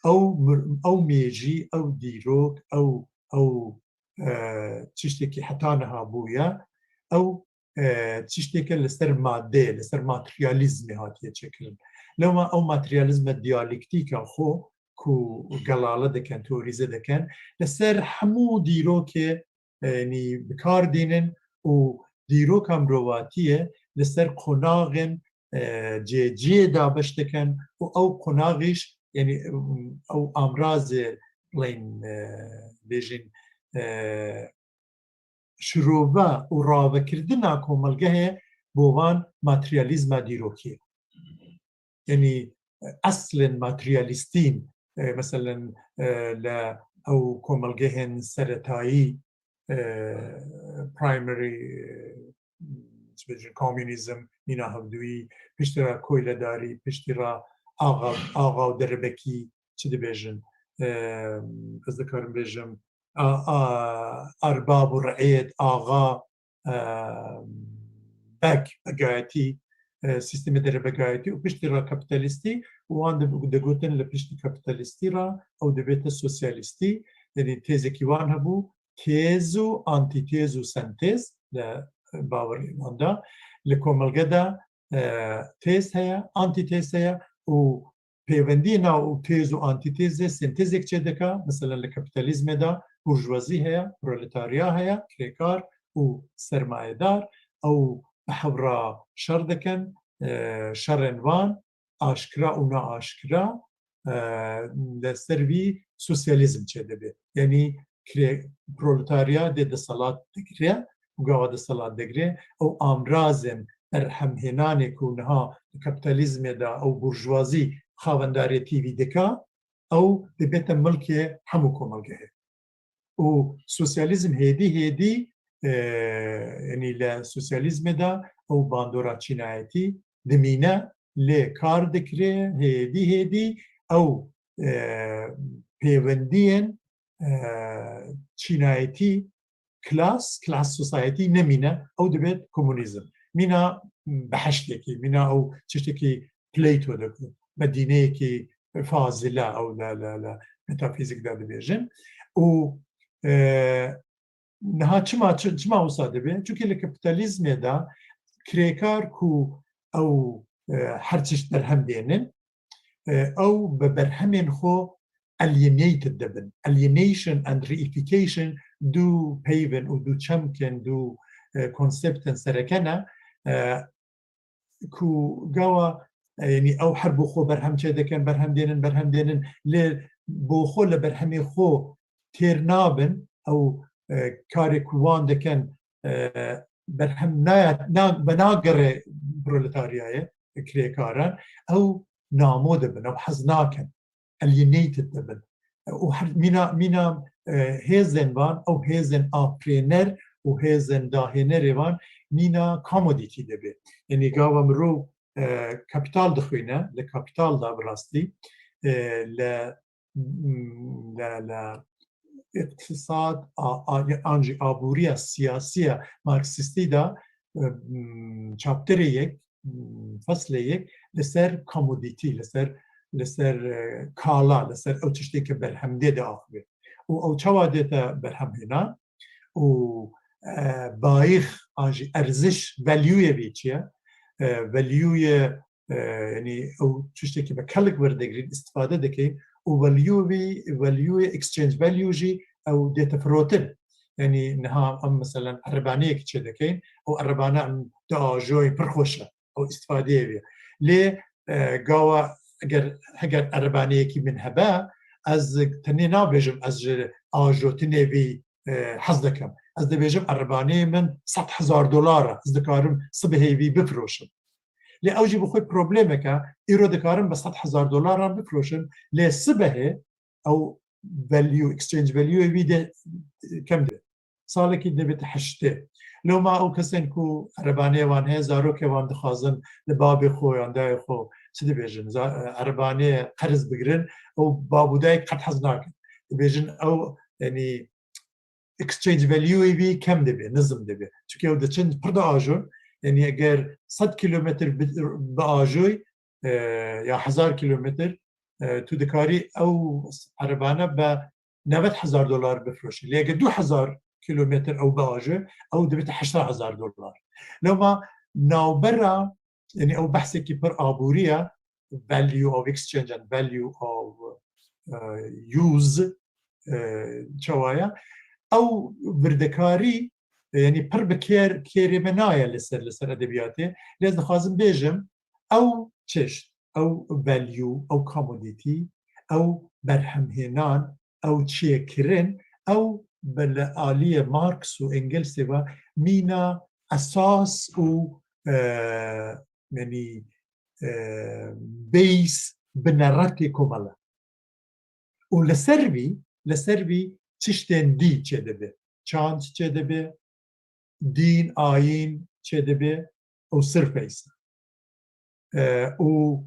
Ew mir-, ew mêjî, ew dîrok, ew, ew, e, tiştekî heta niha bûye, ew, e, tişteke li ser madeyê, li ser materyalîzmê hatiye çêkirin. Lewma ew materyalîzme diyalektîka xwe ku gelale dikin, teorîze dikin, li ser hemû dîrokê, e, yanî bi kar dînin û dîroka mirovatiyê li ser qonaxên, e, cê ciyê dabeş dikin û ew qonaxîş, yanî, ew amrazê, bڵێن, e, bêjin, e, şirove û ravekirina komelgehê bo van materyalîzma dîrokî ye. Yanî, e, eslên materyalîstîn, e, meselen, e, li ew komelgehên seretayî, e, primary, e, çi bêjin, komünîzm, mîna hevdûyî, piştî re koyledarî, piştî re axa, axa û derebekî, çi dibêjin, e, ez dikarim bêjim, a, a, erbab û re'êt, axa, e, beg, begayetî, e, sîstemê derebegayetî û piştî re kapîtalîstî û wan di-, digotin li piştî kapîtalîstî re ew dibête sosyalîstî, yanî têzekî wan hebû, têz û antîtêz û sentêz li baweriyên wan de. Li komelge de, e, têz heye, antîtêz heye û pêwendiyê nav û têz û antîtêzê sentêzek çêdike. Mesela li kapîtalîzmê de burjwazî heye, proletarya heye, kirêkar û sermayedar. Ew bi hev re şer dikin, e, şerên wan aşkira û naaşkira, e, li ser vî sosyalîzm çêdibe. Yanî kirê-, proletarya dê desthilat digire û gava desthilat digire, ew amrazên berhemhênanê ku niha li kapîtalîzmê de ew burjwazî xawendariyetî vî dike, ew dibête milkê hemû komelgehê. Û sosyalîzm hêdî hêdî, e, yanî li sosyalîzmê de ew bandora çînayetî dimîne, lê kar dikire, hêdî hêdî ew, e, pêwendiyên, e, çînayetî, klas, class society nemîne, ew dibêt komunîzm. Mîna behiştekî, mîna ew tiştekî Plato digot, medîneyekî fazile ew li, li, li metafîzîk de dibêjin. Û, e, niha çima, çi-, çima wisa dibe? Çunke li kapîtalîzmê de kirêkar ku ew, e, her tişt berhem dênin, e, ew bi berhemên xwe alienated dibin. Alienation and reification du peyvên û du çemkên, du, e, konseptên sereke ne, e, ku gawa, e, yanî ew her bo xwe berhem çêdikin, berhem dênin, berhem dênin, lê bo xwe li berhemê xwe têr nabin, ew, e, karê ku wan dikin, e, berhem naya-, na-, venagere proletaryayê, kirêkaran, ew namo dibin, ew hez nakin, alienated dibin. û her mîna, mîna, e, hêzên van, ew hêzên afirêner û hêzên dahênerê van mîna commodity dibe. Yanî gava mirov, e, kapital dixwîne, li kapital de bi rastî, e, li, li, li îqtisad, a, a, an jî aboriya siyasiya Marksîstî de, e, chapterê yek, feslê yek li ser commodity, li ser, li ser, e, kala, li ser ew tiştê ke berhem dê diaxive. Û ew çawa dête berhem hênan? Û, e, bayîx an jî erziş, valueyê vî çi ye? E, valueyê, e, yanî ew tiştekî me kelik werdigrin, îstifade dikin û valueyê vî, valueyê exchange value jî ew dête firotin. Yanî niha em meselen erebaneyekî çêdikin, ew erebane em diajoyin, pir xweş e, ew îstifadeyê vê. Lê, e, gawa eger, heger erebaneyekî min hebe, ez tenê nabêjim ez ji ajotinê vî, e, hez dikim. Ez dibêjim erebaneyê min sed hezar dolar e, ez dikarim sibehê vî bifiroşim. Lê ew jî bi xwe problemek e, îro dikarim bi sed hezar dolaran bifiroşim, lê sibehê ew value, exchange value wî de, e, kem dibe. Salekî dibête heştê. Loma ew kesên ku erebaneyê wan heye, zarokê wan dixwazin li babê xwe yan dayê xwe çi dibêjin? Za-, erebaneyê qerz bigirin, ew bab û dayê qet hez nakin. Dibêjin ew, yanî, exchange value wî kem dibe, nizm dibe. Çunke ew diçin pir diajon, yanî eger sed kilometr bi, biajoy, e, ya hezar kilometr, e, tu dikarî ew erebane be newed hezar dolar bifiroşî. Lê eger du hezar kilometr ew biajoy, ew dibête heştê hezar dolar. Loma navbera, yanî ew behsekî pir aborî ye, value of exchange and value of, e, use, e, çawa ye? Ew wirdekarî, e, yanî pir bi kêr, kêrê me naye li ser, li ser edebiyatê. Lê ez dixwazim bêjim, ew çeşt, ew value, ew commodity, ew berhemhênan, ew çêkirin, ew bi li aliyê Marx û Engelsê ve mîna esas û, e, yanî, e, base, bineretê komel e. Û li ser vî, li ser vî tiştên dî çêdibe. Çand çêdibe, dîn, ayîn çêdibe û surface. E, û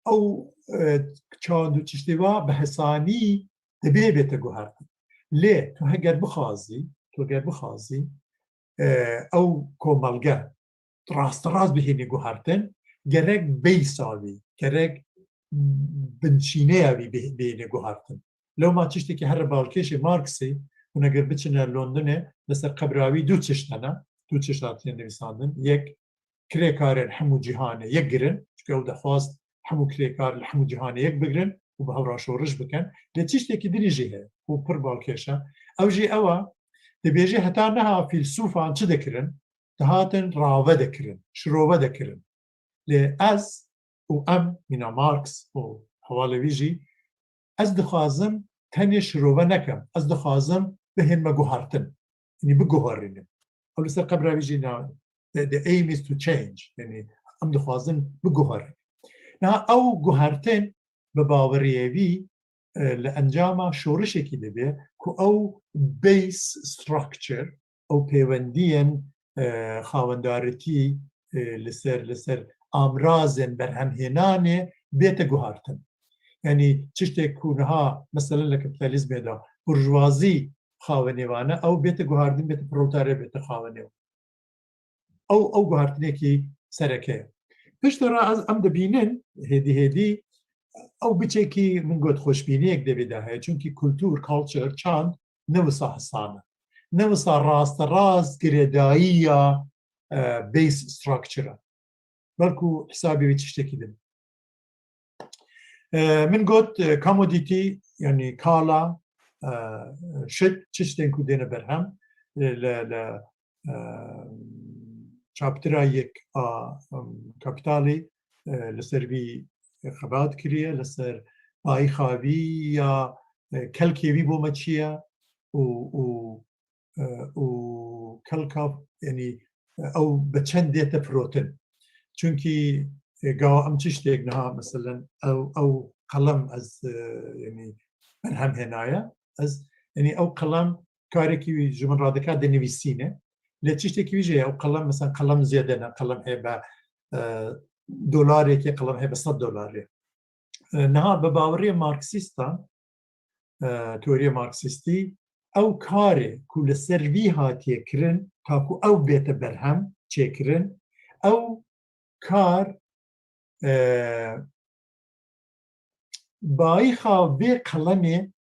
ew, e, çand û tiştê wa bi hesanî dibê bête guhertin. Lê tu heger bixwazî, tu heger bixwazî, e, ew komelge rasterast bihênî guhertin, gerek beysa wî, gerek binçîneya wî bih-, bihênî guhertin. Lewma tiştekî here balkêşê Marksê, hûn eger biçine Londonê, li ser qebra wî du tişt hene, du tişt hatiye nivîsandin. Yek, kirêkarên hemû cîhanê yek girin, çunke ew dixwast hemû kirêkar li hemû cîhanê yek bigirin û bi hev re şoriş bikin. Lê tiştekî din jî heye û pir balkêş e. Ew jî ew e, dibêje heta niha fîlsûfan çi dikirin? Dihatin rave dikirin, şirove dikirin. Lê ez û em, mîna Marx û hevalê wî jî, ez dixwazim tenê şirove nekim. Ez dixwazim bihênme guhertin. Yanî biguherînim. Ew li ser qebra wî jî na, the, the aim is to change. Yanî em dixwazin biguherin. Niha ew guhertin bi baweriyê wî, e, li encama şorişekî dibe ku ew base structure, ew pêwendiyên, e, xawendaritî, e, li ser, li ser amrazên berhemhênanê bête guhartin. Yanî tiştê ku niha, meselen, li kapîtalîzmê de burjwazî xawenê wan e, ew bête guhartin, bête proletarê, bête xawenê wan. Ew, ew guhartinekî sereke ye. Piştre re ez, em dibînin, hêdî hêdî ew biçekî, min got, xweşbîniyek devê de heye. Çunkî kultur, culture, çand ne wisa hisan e. Ne wisa rasterast girêdayiya, e, base structure e. Belku hesabê wî tiştekî din. E, min got, e, commodity, yanî kala, e, şit, tiştên ku dêne berhem, e, li, li, e, çaptira yek a, em, Kapitalê, e, li ser vî xebat kiriye, li ser bayîxa vî ya, e, kelkê vî bo me çi ye û, û, e, û kelka, yanî, e, ew bi çend dête firotin. Çunkî, e, gawa em tiştek niha, meselen, ew, ew qelem ez, e, yanî, berhem hênaye. Ez, yanî ew qelem karekî wî ji min radika dinivîsîne. Lê tiştekî wî jî ye, ew qelem, mesela qelem zêde ne, qelem hebe, e, dolarekê, qelem hebe sed dolarê. E, niha bi baweriyê Marksîstan, e, teoriya Marksîstî, ew karê ku li ser vî hatiye kirin, taku ew bête berhem çêkirin, ew kar, e, bayixa vê qelemê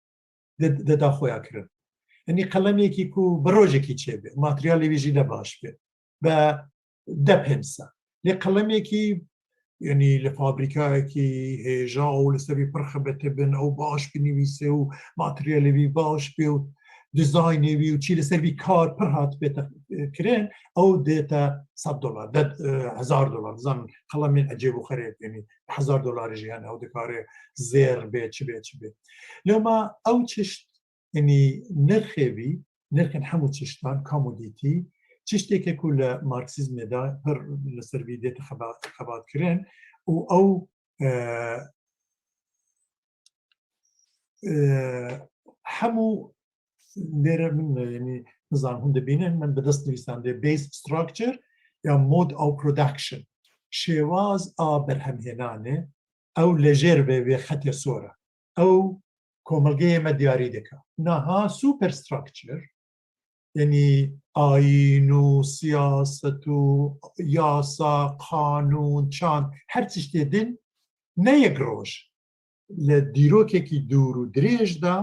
de, de daxoya kirin. Yanî qelemekî ku bi rojekî çêbe, materyalê wî jî ne baş be, be de pênc sed. Lê qelemekî, yanî li fabrîkayekî hêja û li ser wî pir xebetibin, ew baş binivîse û materyalê wî baş be û dizaynê wî û çî li ser vî kar pir hat bête, e, kirin, ew dête sed dolar, de, e, hezar dolar. Dizanin qelemên ecêb û xerêb, yanî hezar dolarê jî hene, ew dikare zêr bê, çi bê, çi bê. Loma ew çişt, yanî nirxê vî, nirxên hemû çiştan, komodîtî, çişteke ku li Marksîzmê de pir li ser vî dête xeba-, xebat kirin û ew, e, e, hemû lêre min, yanî nizanim hûn dibînin, min bi dest nivîsandê base structure ya mode of production, şêwaz a berhemhênanê, ew li jêr vê, vê xetê sor e. Ew komelgeyê me diyarî dike. Niha superstructure, yanî ayîn û siyaset û yasa, qanûn, çand, her tiştê din ne yek roj. Li dîrokekî dûr û dirêj de,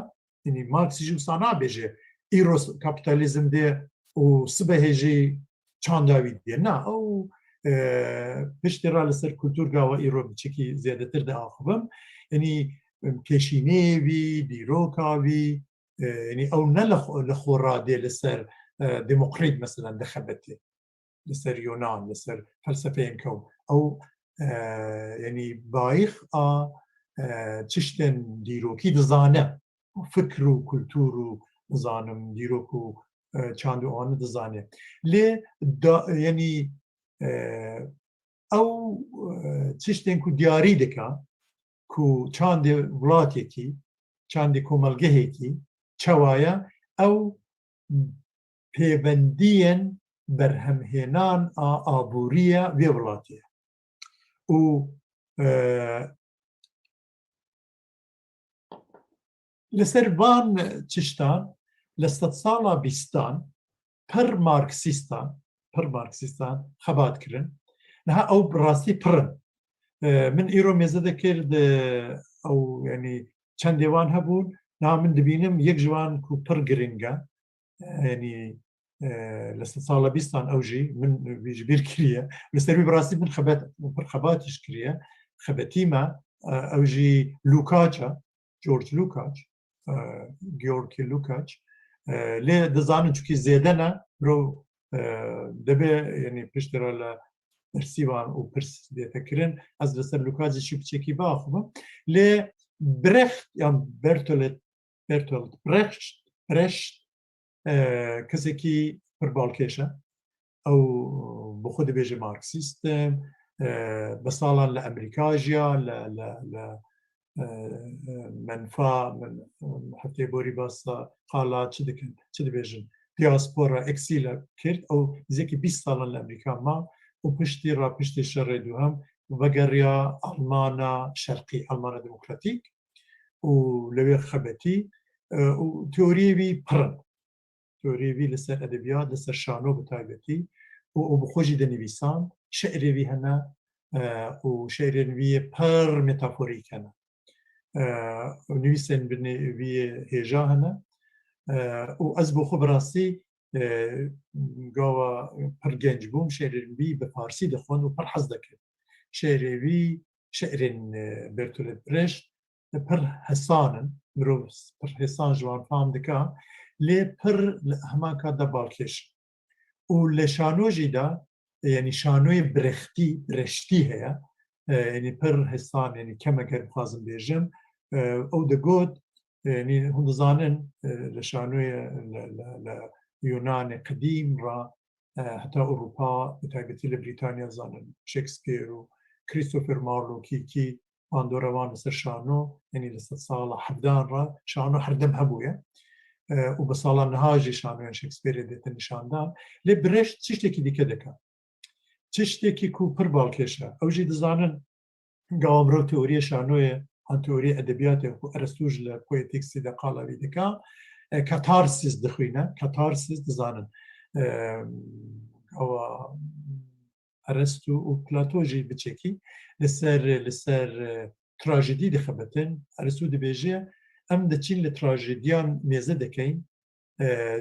yanî Marx jî wisa nabêje, îro kapîtalîzm dê û sibehê jî çanda wî dê. Na, ew, e, piştî re li ser kultûr gava îro biçekî zêdetir diaxivim. Yanî, em, pêşîneyê wî, dîroka wî, e, yanî ew ne li xwe, li xwe radê li ser, e, Demokrit, meselen, dixebitê. Li ser Yunan, li ser felsefeyên kew. Ew, e, yanî bayîx a, e, çiştên dîrokî dizane. Fikr û kultûr û, nizanim, dîrok û, e, çand û anî dizane. Lê da, yanî, e, ew, e, tiştên ku diyarî dike ku çandê welatekî, çandê komelgehekî çawa ye, ew pêvendiyên berhemhênan a aborî ye vê welatê ye. Û, e, li ser van çiştan, li sedsala bîstan, pir Marksîstan, pir Marksîstan xebat kirin. Niha ew bi rastî pir in. E, min îro mêze dikir di ew, yanî çendê wan hebûn. Niha min dibînim yek ji wan ku pir giring e. Yanî, e, li sedsala bîstan ew jî min vî ji bîr kiriye. Li ser wî bi rastî min xebet, pir xebat jî kiriye. Xebetî me, e, ew jî Lukács e. George Lukács, e, Georgi Lukács, e, lê dizanin çikî zêde ne, mirov, e, debe, yanî piştî re li pirsîvan û pirs dête kirin. Ez li ser Lukács jî çi biçekî biaxivim. Lê Brecht, yan Bertolt, Bertolt Brecht, Brecht, e, kesekî pir balkêş e. Ew bi xwe dibêje Marksîst e, e, bi salan li Emerîka jiya, li, li, li, e, e, menfa, min, heftê borî basa qala çi dikin, çi dibêjin, diaspora, exîle kir. Ew nêzîkî bîst salan li Emerîka ma û piştî re, piştî şerê duhem vegeriya Almana Şerqî, Almana Demokratîk û li wê xebetî, e, û teoriyê wî pir in. Teoriyê wî li ser edebiyat, li ser şano bi taybetî û, û bi xwe jî dinivîsan, şi'rê wî hene, e, û şi'rên wî yê pir metaforîk hene. E, û nivîsên binê wî yê hêja hene. E, û ez bi xwe bi rastî, e, gava pir genc bûm, şi'rên wî bi farsî dixwend û pir hez dikim. Şi'rê wî, şi'rên, e, Bertolt Brecht, pir hesan in. Mirov pir hesan ji wan fam dike. Lê pir li hema ka de balkêş in. Û li şano jî de, yanî şanoyê Brechtî, Brechtî heye. E, yanî pir hesan, yanî keme ger bixwazim bêjim. E, ew digot, e, yanî hûn dizanin, e, li şanoyê li, li, li Yunanê qedîm re, e, heta Ewropa, bi taybetî li Brîtanya zanin Shakespeare û Christopher Marlowe kî, kî bandora wan li ser şano, yanî li sedsala hevdehan re şano herdem hebûye. E, û bi sala niha jî şanoyên Shakespeareê dêtin nîşandan. Lê Brecht tiştekî dîke dike. Tiştekî ku pir balkêş e. Ew jî dizanin, gava mirov teoriya şanoyê an teoriya edebiyatê ku Aristo ji li poetiksî de qala wî dike, e, katarsis dixwîne. Katarsis dizanin. E, gava Aristo û Plato jî biçekî li ser, li ser, e, trajedî dixebitin. Aristo dibêje, em diçin li trajediyan mêze dikeyin, e,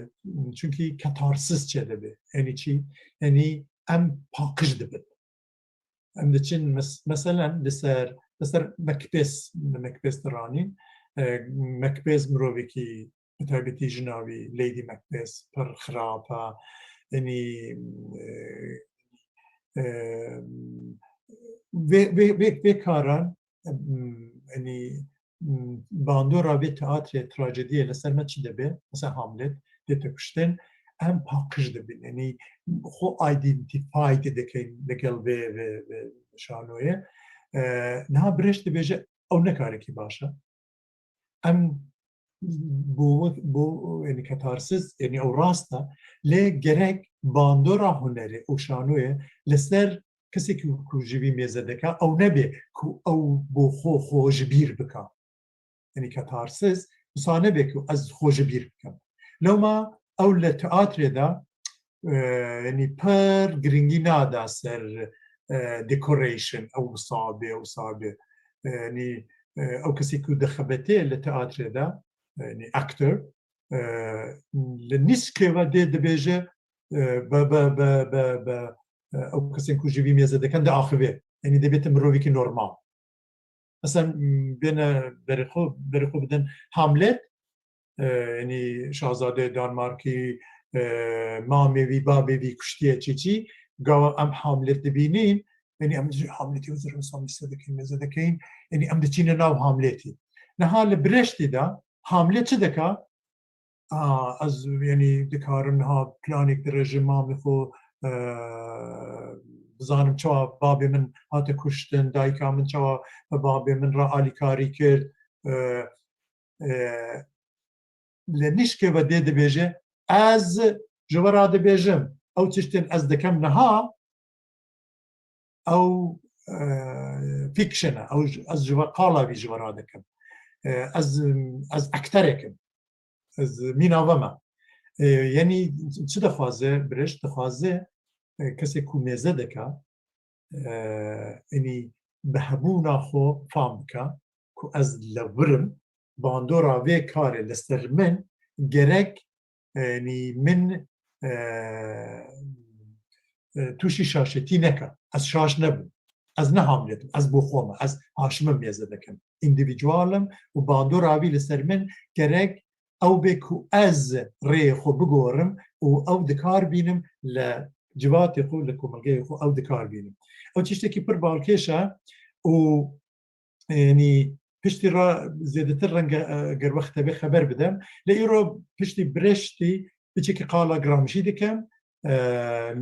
çunkî katarsis çêdibe. Yanî çi? Yanî em paqij dibin. Em diçin mes-, meselen li ser, li ser Mekbes, Mekbes diranîn. E, Mekbes mirovekî bi taybetî jina wî Lady Macbeth pir xirab e. Yanî, e, e, vê, vê, vê, vê karan, em, yanî, em, bandora vê teatrê, trajediyê li ser me çi dibe? Mesela Hamlet dê tê kuştin, em paqij dibin. Yanî xwe identify dikin li gel vê, vê, vê şanoyê. E, niha Brecht dibêje, ew ne karekî baş e. Em bo, bo, yanî katarsis, yanî ew rast e, lê gerek bandora hunerê û şanoyê li ser kesê ku, ku ji vî mêze dike, ew nebe ku ew bo xwe, xwe ji bîr bike. Yanî katarsis, wisa nebe ku ez xwe ji bîr bikim. Lewma ew li teatrê de, e, yanî pir giringî nada ser, e, decoration, ew wisa be, wisa be. E, yanî, e, ew kesê ku dixebitê li teatrê de, e, yanî actor, e, li nîskê ve dê dibêje, e, be, be, be, be, be, e, ew kesên ku ji vî mêze dikin diaxivê. Yanî dibête mirovekî normal. Mesela, m, bêne berê xwe, berê xwe bidin Hamlet, e, yanî şazadê Danmarkî, e, mamê wî, babê wî kuştiye çi çi, gava em Hamlet dibînin, yanî em jî Hamletî wezir insan mêze dikeyin, mêze dikeyin, yanî em diçîne nav Hamletî. Niha li Brechtî de Hamlet çi dike? A, ez, yanî, dikarim niha planek dirêjim, mamê xwe, e, bizanim çawa babê min hate kuştin, dayika min çawa bi babê min re alîkarî kir. E, e, li nîşkê ve dê dibêje, ez ji we re dibêjim, ew tiştên ez dikim niha, ew, e, fiction e, ew ji, ez ji we qala vî ji we re dikim. E, ez, ez ekterek im. Ez mîna ve me. E, yanî çi dixwaze, Brecht dixwaze, e, kesê ku mêze dike, e, yanî bi hebûna xwe fam bike ku ez li vir im, bandora vê karê li ser min gerek, e, yanî min, e, e, tûşî şaşetî neke. Ez şaş nebim. Ez ne Hamlet im. Ez bo xwe me. Ez Haşim im mêze dikim. Îndîvîdual im û bandora vî li ser min gerek ew bê ku ez rêyê xwe bigorim û ew dikar bînim li civatê xwe, li komelgeyê xwe ew dikar bînim. Ew tiştekî pir balkêş e û, yanî, piştî re zêdetir renge, e, ger wext hebe xeber bidem. Lê îro piştî Brechtî piçekî qala Gramsci dikim. E,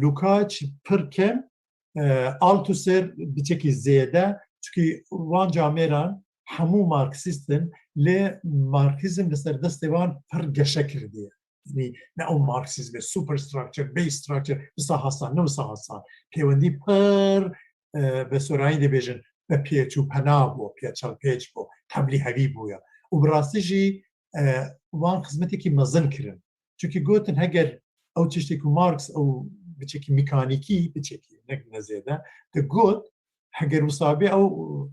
Lukács pir kem, e, Althusser biçekî zêde, çunkî wan camêran hemû Marksîst in, lê Marksîzm li ser destê wan pir geşe kirdiye. Yanî ne ew Marksîzmê, superstructure, base structure, wisa hasan, ne wisa hasan. Pêwendî pir, e, bi sorayî dibêjin, bi pêç û pena bû, pêçelpêç bû, tevlî hevî bûye. Û bi rastî jî, e, wan xizmetekî mezin kirin. Çunkî gotin, heger ew tiştê ku Marx ew biçekî mekanîkî, biçekî, ne, ne zêde, digot, heger wisa bê ew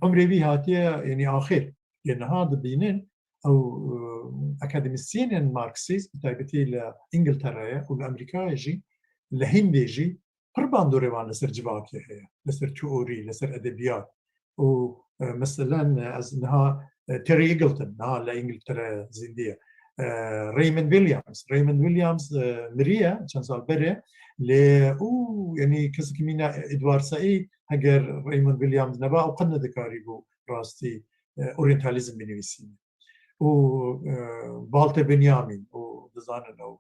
umrê wî hatiye, yanî axir. Lê niha dibînin ew, e, akademîsyenên Marksîst, bi taybetî li Îngiltereyê û li Amerîkayê jî, li Hindê jî pir bandorê wan li ser civakê heye, li ser teorî, li ser edebiyat. Û, e, meselen, e, ez niha, e, Terry Eagleton, niha li Îngiltere zîndî ye. E, Raymond Williams, Raymond Williams, e, miriye çend sal berê, lê û, yanî kesekî mîna Edward Said, heger Raymond Williams neba, ew qet nedikarîbû rastî, e, oryantalîzm binivîsîne. Û, e, Walter Benjamin, û dizanin ew,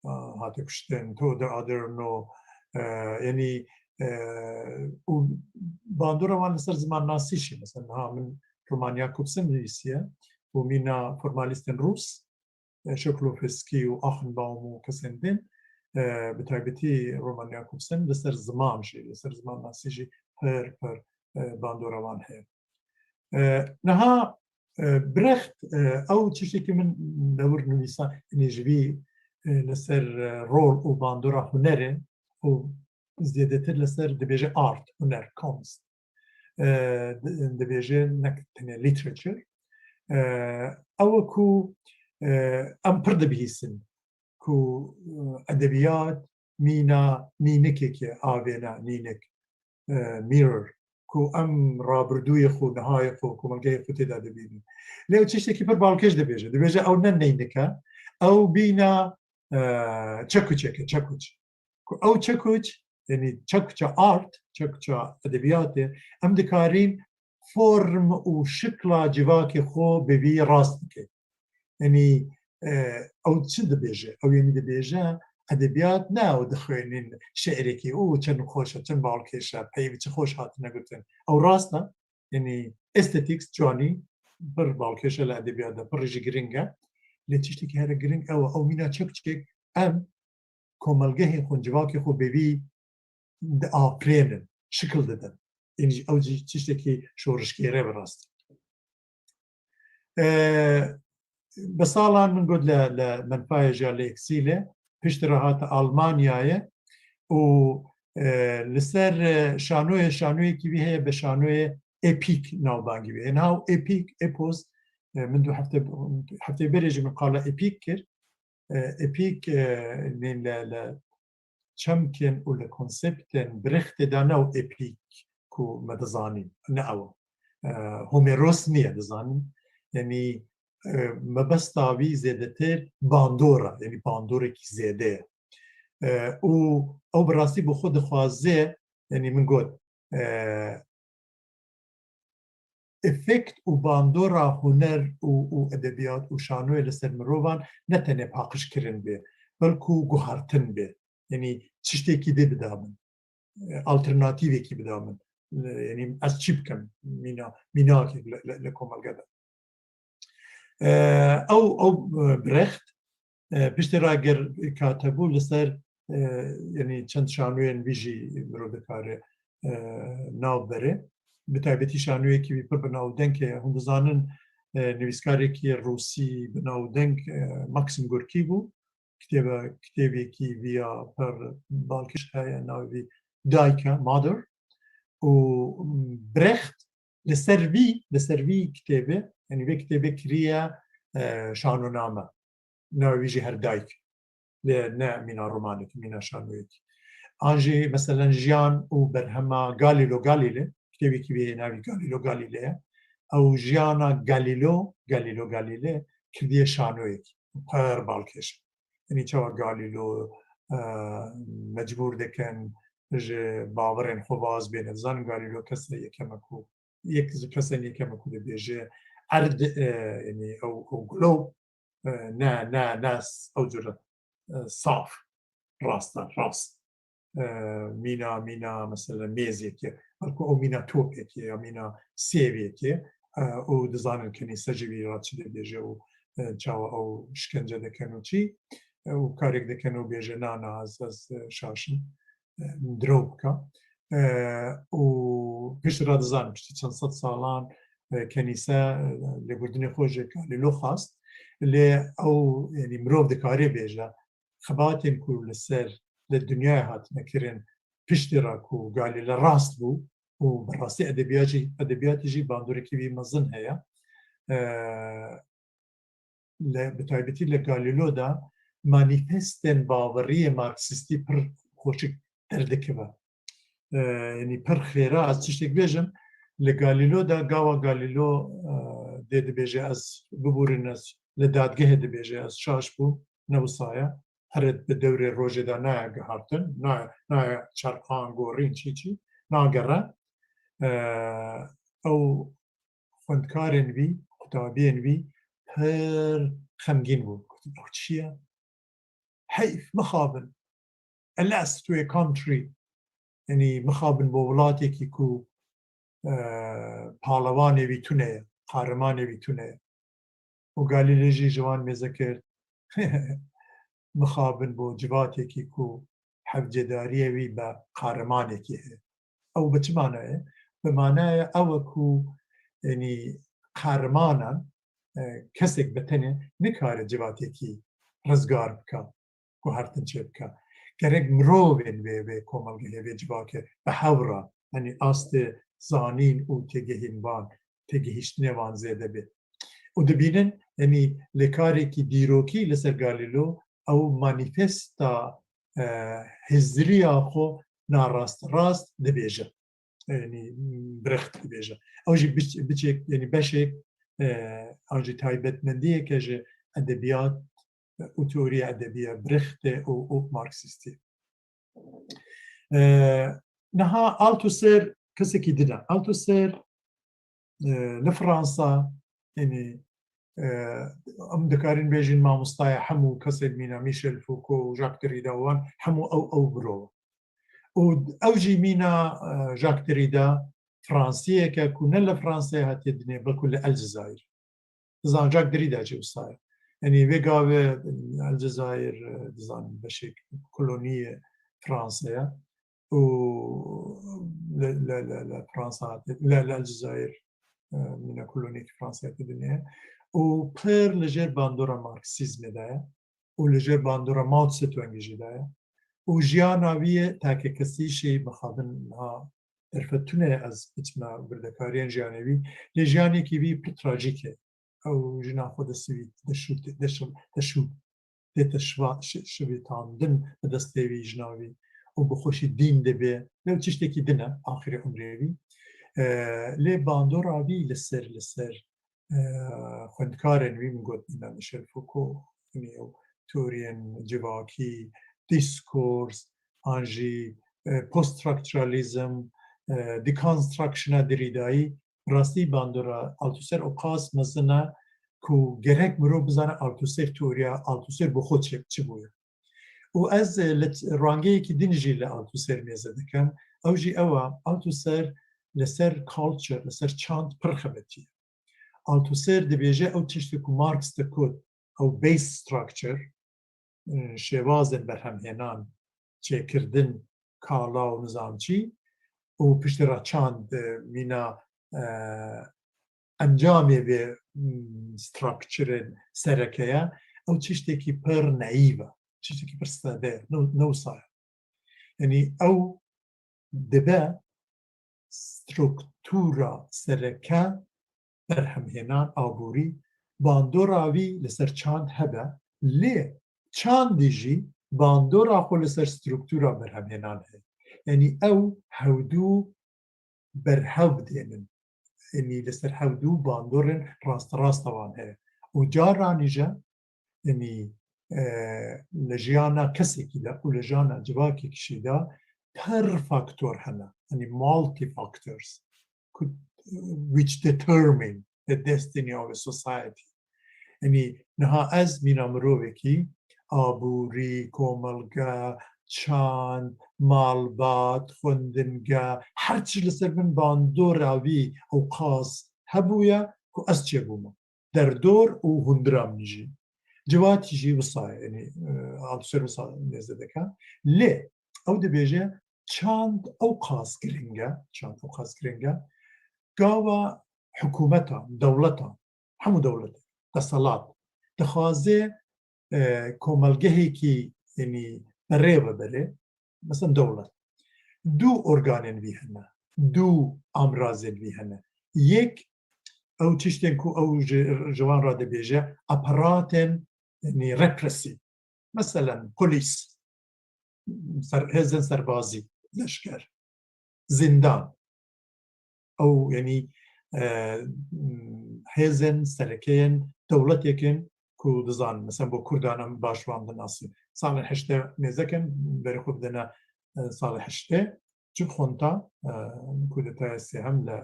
e, hate kuştin, Theodor Adorno, e, yanî, e, û bandora wan li ser zimannasî jî, mesela niha min Roman Jakobsen nivîsiye û mîna formalîstên Rûs, e, Şoklofiskî û Achenbaum û kesên din, e, bi taybetî Roman Jakobsen li ser ziman jî, li ser zimannasî jî pir, pir, e, bandora wan heye. E, niha, e, Brecht, e, ew tiştekî min dewir nivîsa, yanî ji vî, e, li ser, e, rol û bandora hunerê û zêdetir li ser dibêje art, huner, Kunst. E, di-, dibêje nek tenê literature. E, ew e ku, e, em pir dibihîsin ku, e, edebiyat mîna nînikekê, avêna nînik, e, mirror, ku em rabirdûyê xwe, nihayê xwe, komelgehê xwe tê de dibînin. Lê ew tiştekî pir balkêş dibêje. Dibêje ew ne nînik e, ew bîna, e, çekuçek e, çekuç. Ku ew çekuç, yanî çekuça art, çekuça edebiyatê, em dikarîn form û şikla civakê xwe bi vî rast bike. Yanî, e, ew çi dibêje? Ew yanî dibêje, edebiyat ne ew dixwênin şiirekî, û çend xweş e, çend balkêş e, peyv çi xweş hatine gotin. Ew rast e, yanî aesthetics, ciwanî, pir balkêş e li edebiyat de, pir jî giring e. Lê tiştekî here giring ew e, ew mîna çekuçek em komelgehên xwe, civakê xwe bi vî diafirênin, şikil didin. Yanî ew jî tiştekî şorişgêr e bi rastî. E, bi salan min got li, li menfayê jî ya li Exîlê, piştre hate Almanyayê û, e, li ser, e, şanoyê, şanoyekî wî heye bi şanoyê epîk navbangî wî. Niha ew epîk, epos, e, min du hefte, hefteyê berê jî min qala epîk kir. E, epîk, e, nîn li, li çemkên û li konseptên Brechtê de ne ew epîk ku me dizanîn, ne ew e. E, Homeros niye dizanîn. Yanî, e, mebesta wî zêdetir bandor e, yanî bandorekî zêde ye. E, û ew bi rastî bi xwe dixwaze, yanî min got, e, efekt û bandora huner û, û edebiyat û şanoyê li ser mirovan ne tenê paqijkirin bê, belku guhartin bê. Yanî tiştekî dê bida min, e, alternatîvekî bida min. E, yanî ez çi bikim? Mîna, mînakek li, li, li komelge de. E, ew, ew, e, Brecht, e, piştî re ger katebû li ser, e, yanî çend şanoyên wî jî mirov dikare, e, nav bere. Bi taybetî şanoyekî wî pir bi navdeng heye. Hûn dizanin, e, nivîskarekî rûsî bi navdeng, e, Maxim Gorkî bû. Kitêbe, kitêbekî vî ya pir balkêş heye, navê wî Dayk e, Mother. Û Brecht li ser vî, li ser vî kitêbê, yanî vê kitêbê kiriye, e, şanoname. Navê wî jî her Dayk. Lê ne mîna romanek, mîna şanoyek. An jî meselen jiyan û berhema Galîlo Galîlê, kitêbekî wî heye navî Galîlo Galîlê ye. Ew jiyana Galîlo, Galîlo Galîlê kirdiye şanoyek. Pir balkêş e. Yanî çawa Galîlo, e, mecbûr dikin ji bawerên xwe vaz bêne. Dizanin Galîlo kesê yekem e ku, yek ji kesên yekem e ku dibêje erd, e, yanî ew, ew globe, e, ne, ne, ne s-, ew cure, e, saf, rast e, rast. E, mîna, mîna, mesela mêzekê, belku ew mîna topekê ya mîna sêvekê, e, û dizanin kenîse ji vî re çi dibêje û, e, çawa ew şikence dikin û çi, e, û karek dikin û bêje, na, na, ez, ez, e, şaş im, e, dirov bike. E, û piştre dizanin, piştî çend sed salan, e, kenîse, e, lêbûrdinê xwe ji Galîlo xwest. Lê ew, yanî mirov dikare bêje, xebatên ku li ser, li dinyayê hatine kirin, piştî re ku Galîle rast bû û bi rastî edebiyat jî, edebiyatê jî bandorekî wî mezin heye. E, li, bi taybetî li Galîlo de manîfestên baweriyê marksîstî pir xweşik derdikeve. E, yanî pir xêra ez tiştek bêjim, li Galîlo de, gava Galîlo, e, dê dibêje ez, bibûrin, ez li dadgehê dibêje ez şaş bûm, ne wisa ye. Here bi dewrê rojê de nayê gihartin, nayê, nayê çerxan, gorîn, çî çî, nagere. E, ew xwendkarên wî, qutabiyên wî pir xemgîn bûn. Gotin, ew çi ye? Heyf, mixabin. A lost to a country. Yanî mixabin bo welatekî ku, e, palewanê wî tune ye. qahremanê wî tune ye. Û Galileo jî ji wan mêze kir, mixabin bo civatekî ku hevcedariyê wî bi qahremanekî heye. Ew bi çi manayê? Bi manayê ew e ku, yanî, qahremanan, e, kesek bi tenê nikare civatekî rizgar bike, guhertin çêbike. Gerek mirovên vê, vê komelgehê, vê civakê bi hev re, yanî, astê zanîn û têgehîn van, têgihiştinê van zêde bê. Û dibînin, yanî, lê karekî dîrokî li ser Galileo, ew manîfesta, e, hiziriya xwe narast rast dibêje. Yanî, Brecht dibêje. Ew jî biç-, biçek, yanî, beşek, e, an jî taybetmendiyeke ji edebiyat û teoriya edebiya Brechtê û, û Marksîstî. E, niha Althusser kesekî din e. Althusser, e, li Fransa, yanî, e, em dikarin bêjin mamostaya hemû kesên mîna Michel Foucault û Jacques Derrida û wan, hemû ew, ew mirov. Û ew jî mîna, e, Jacques Derrida Fransiyeke ku ne li Fransayê hatiye dinê, belku li Elcezayir. Dizan Jacques Derrida jî wisa ye. Yanî vê gavê Elcezayir, e, dizan beşek koloniyê Fransa ye. Û li, li, li, li Fransa hatiye, li, li Elcezayir, e, mîna koloniyekî Fransayê hatiye dinê. Û pir li jêr bandora Marksîzmê de ye. Û li jêr bandora Mao Tse-tungê jî de ye. Û jiyana wî yê takekesî jî mixabin niha derfet tune ez biçime birdekariyên jiyanê wî. Lê jiyanekî wî pir trajîk e. Ew jina xwe destê wî deşû-, deşû-, deşû-, tête şiva-, şi-, şivîtandin bi destê wî, jina wî û bi xwe jî dîn dibe. Lê ew tiştekî din e, axirê umrê wî. E, lê bandora wî li ser, li ser, e, xwendkarên wî, min got, mîna Michel Foucault, yanî ew teoriyên civakî, dîskors, an jî, e, post-structuralism, e, deconstruction-a Derridayî, rastî bandora Althusser o qas mezin e ku gerek mirov bizane Althusser, teoriya Althusser bi xwe çi, çi bûye. Û ez, e, li t-, rangeyekî din jî li Althusser mêze dikim. Ew jî ew e, Althusser li ser culture, li ser çand pir xebetiye. Althusser dibêje ew tiştê ku Marx digot, ew base structure, e, şêwazên berhemhênan, çêkirdin, kala û nizam çî, û piştî re çand, e, mîna, e, encamê vê, mm, structurên sereke ye, ew tiştekî pir naîf e, tiştekî pir sade ye, ne, ne wisa ye. Yanî ew dibe struktura sereke berhemhênan aborî, bandora wî li ser çand hebe, lê çandî jî bandora xwe li ser struktura berhemhênan heye. Yanî ew hewdû berhev dênin. Yanî li ser hewdû bandorên rasterast wan heye. Û caranî jî, yanî, e, li jiyana kesekî de û li jiyana civakekî jî de pir faktor hene. Yanî multi factors could, which determine the destiny of a society. Yanî niha ez mîna mirovekî, aborî, komelge, çand, malbat, xwendinge, her çi li ser min bandora wî ew qas hebûye ku ez çêbûme. Derdor û hundira min jî. Civatî jî wisa ye, yanî, e, Althusser wisa mêze dike. Lê ew dibêje çand ew qas giring e, çand ew qas giring e. Gava hikûmeta, dewleta, hemû dewlet, deselat, dixwaze, e, komelgehekî, yanî, berê ve berê, mesela dewlet. Du organên vî hene, du amrazên vî hene. Yek, ew tiştên ku ew ji, ji wan re dibêje, aparatên, yanî, represîf. Meselen, polîs, ser-, hêzên serbazî, leşker, zindan. Ew, yanî, e, hêzên serekeyên dewletêkin ku dizanin, mesela bo Kurdan em baş wan dinasin. Salên heştê mêze kin, berê xwe bidine, e, salê heştê. Çi xunta, e, kudetaya sêhem li,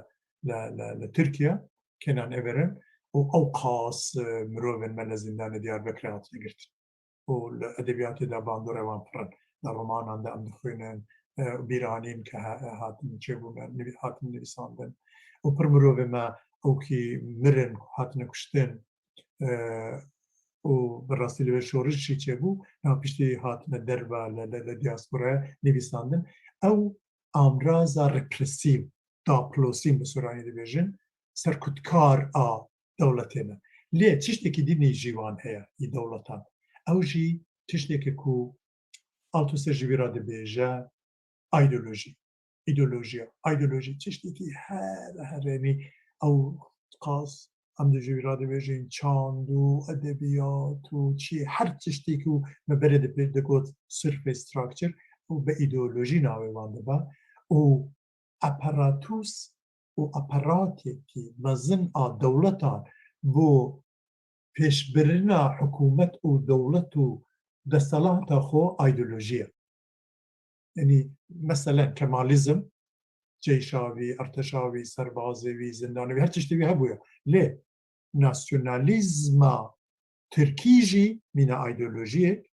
li, li, li Tirkiye, Kenan Everen û ew qas, e, mirovên me li zindanê Diyarbekirê hatine girtin. Û li edebiyatê de bandorê wan pir in. Li romanan de em dixwînin, e, bîranîn ke ha-, hatin çêbûne, nivî-, hatin nivîsandin. Û pir mirovê me ew kî mirin, hatine kuştin, e, û bi rastî li vê şorişî çêbû, niha piştî hatine derve li, li, li diasporaya nivîsandin. Ew amraza represîv, dapilosîn bi soranî dibêjin, serkutkar a dewletê ne. Lê tiştekî dî nêjîwan heye, î dewletan. Ew jî tiştekî ku Althusser ji vî re dibêje, îdeolojî. Îdeolojiya, îdeolojî tiştekî her, her, yanî ew qas em di ji vî re dibêjin çand û edebiyat û çi, her tiştekî û me berê dipe-, digot surface structure û bi îdeolojî navê wan dibe û aparatus û aparatekî mezin a dewletan bo pêşbirina hikûmet û dewlet û destelata xwe îdeolojî ye. Yanî, meselen, Kemalîzm, ceyşa wî, erteşa wî, serbazê wî, zindanê wî, her tiştê wî hebûye. Lê nasyonalîzma tirkî jî mîna îdeolojiyek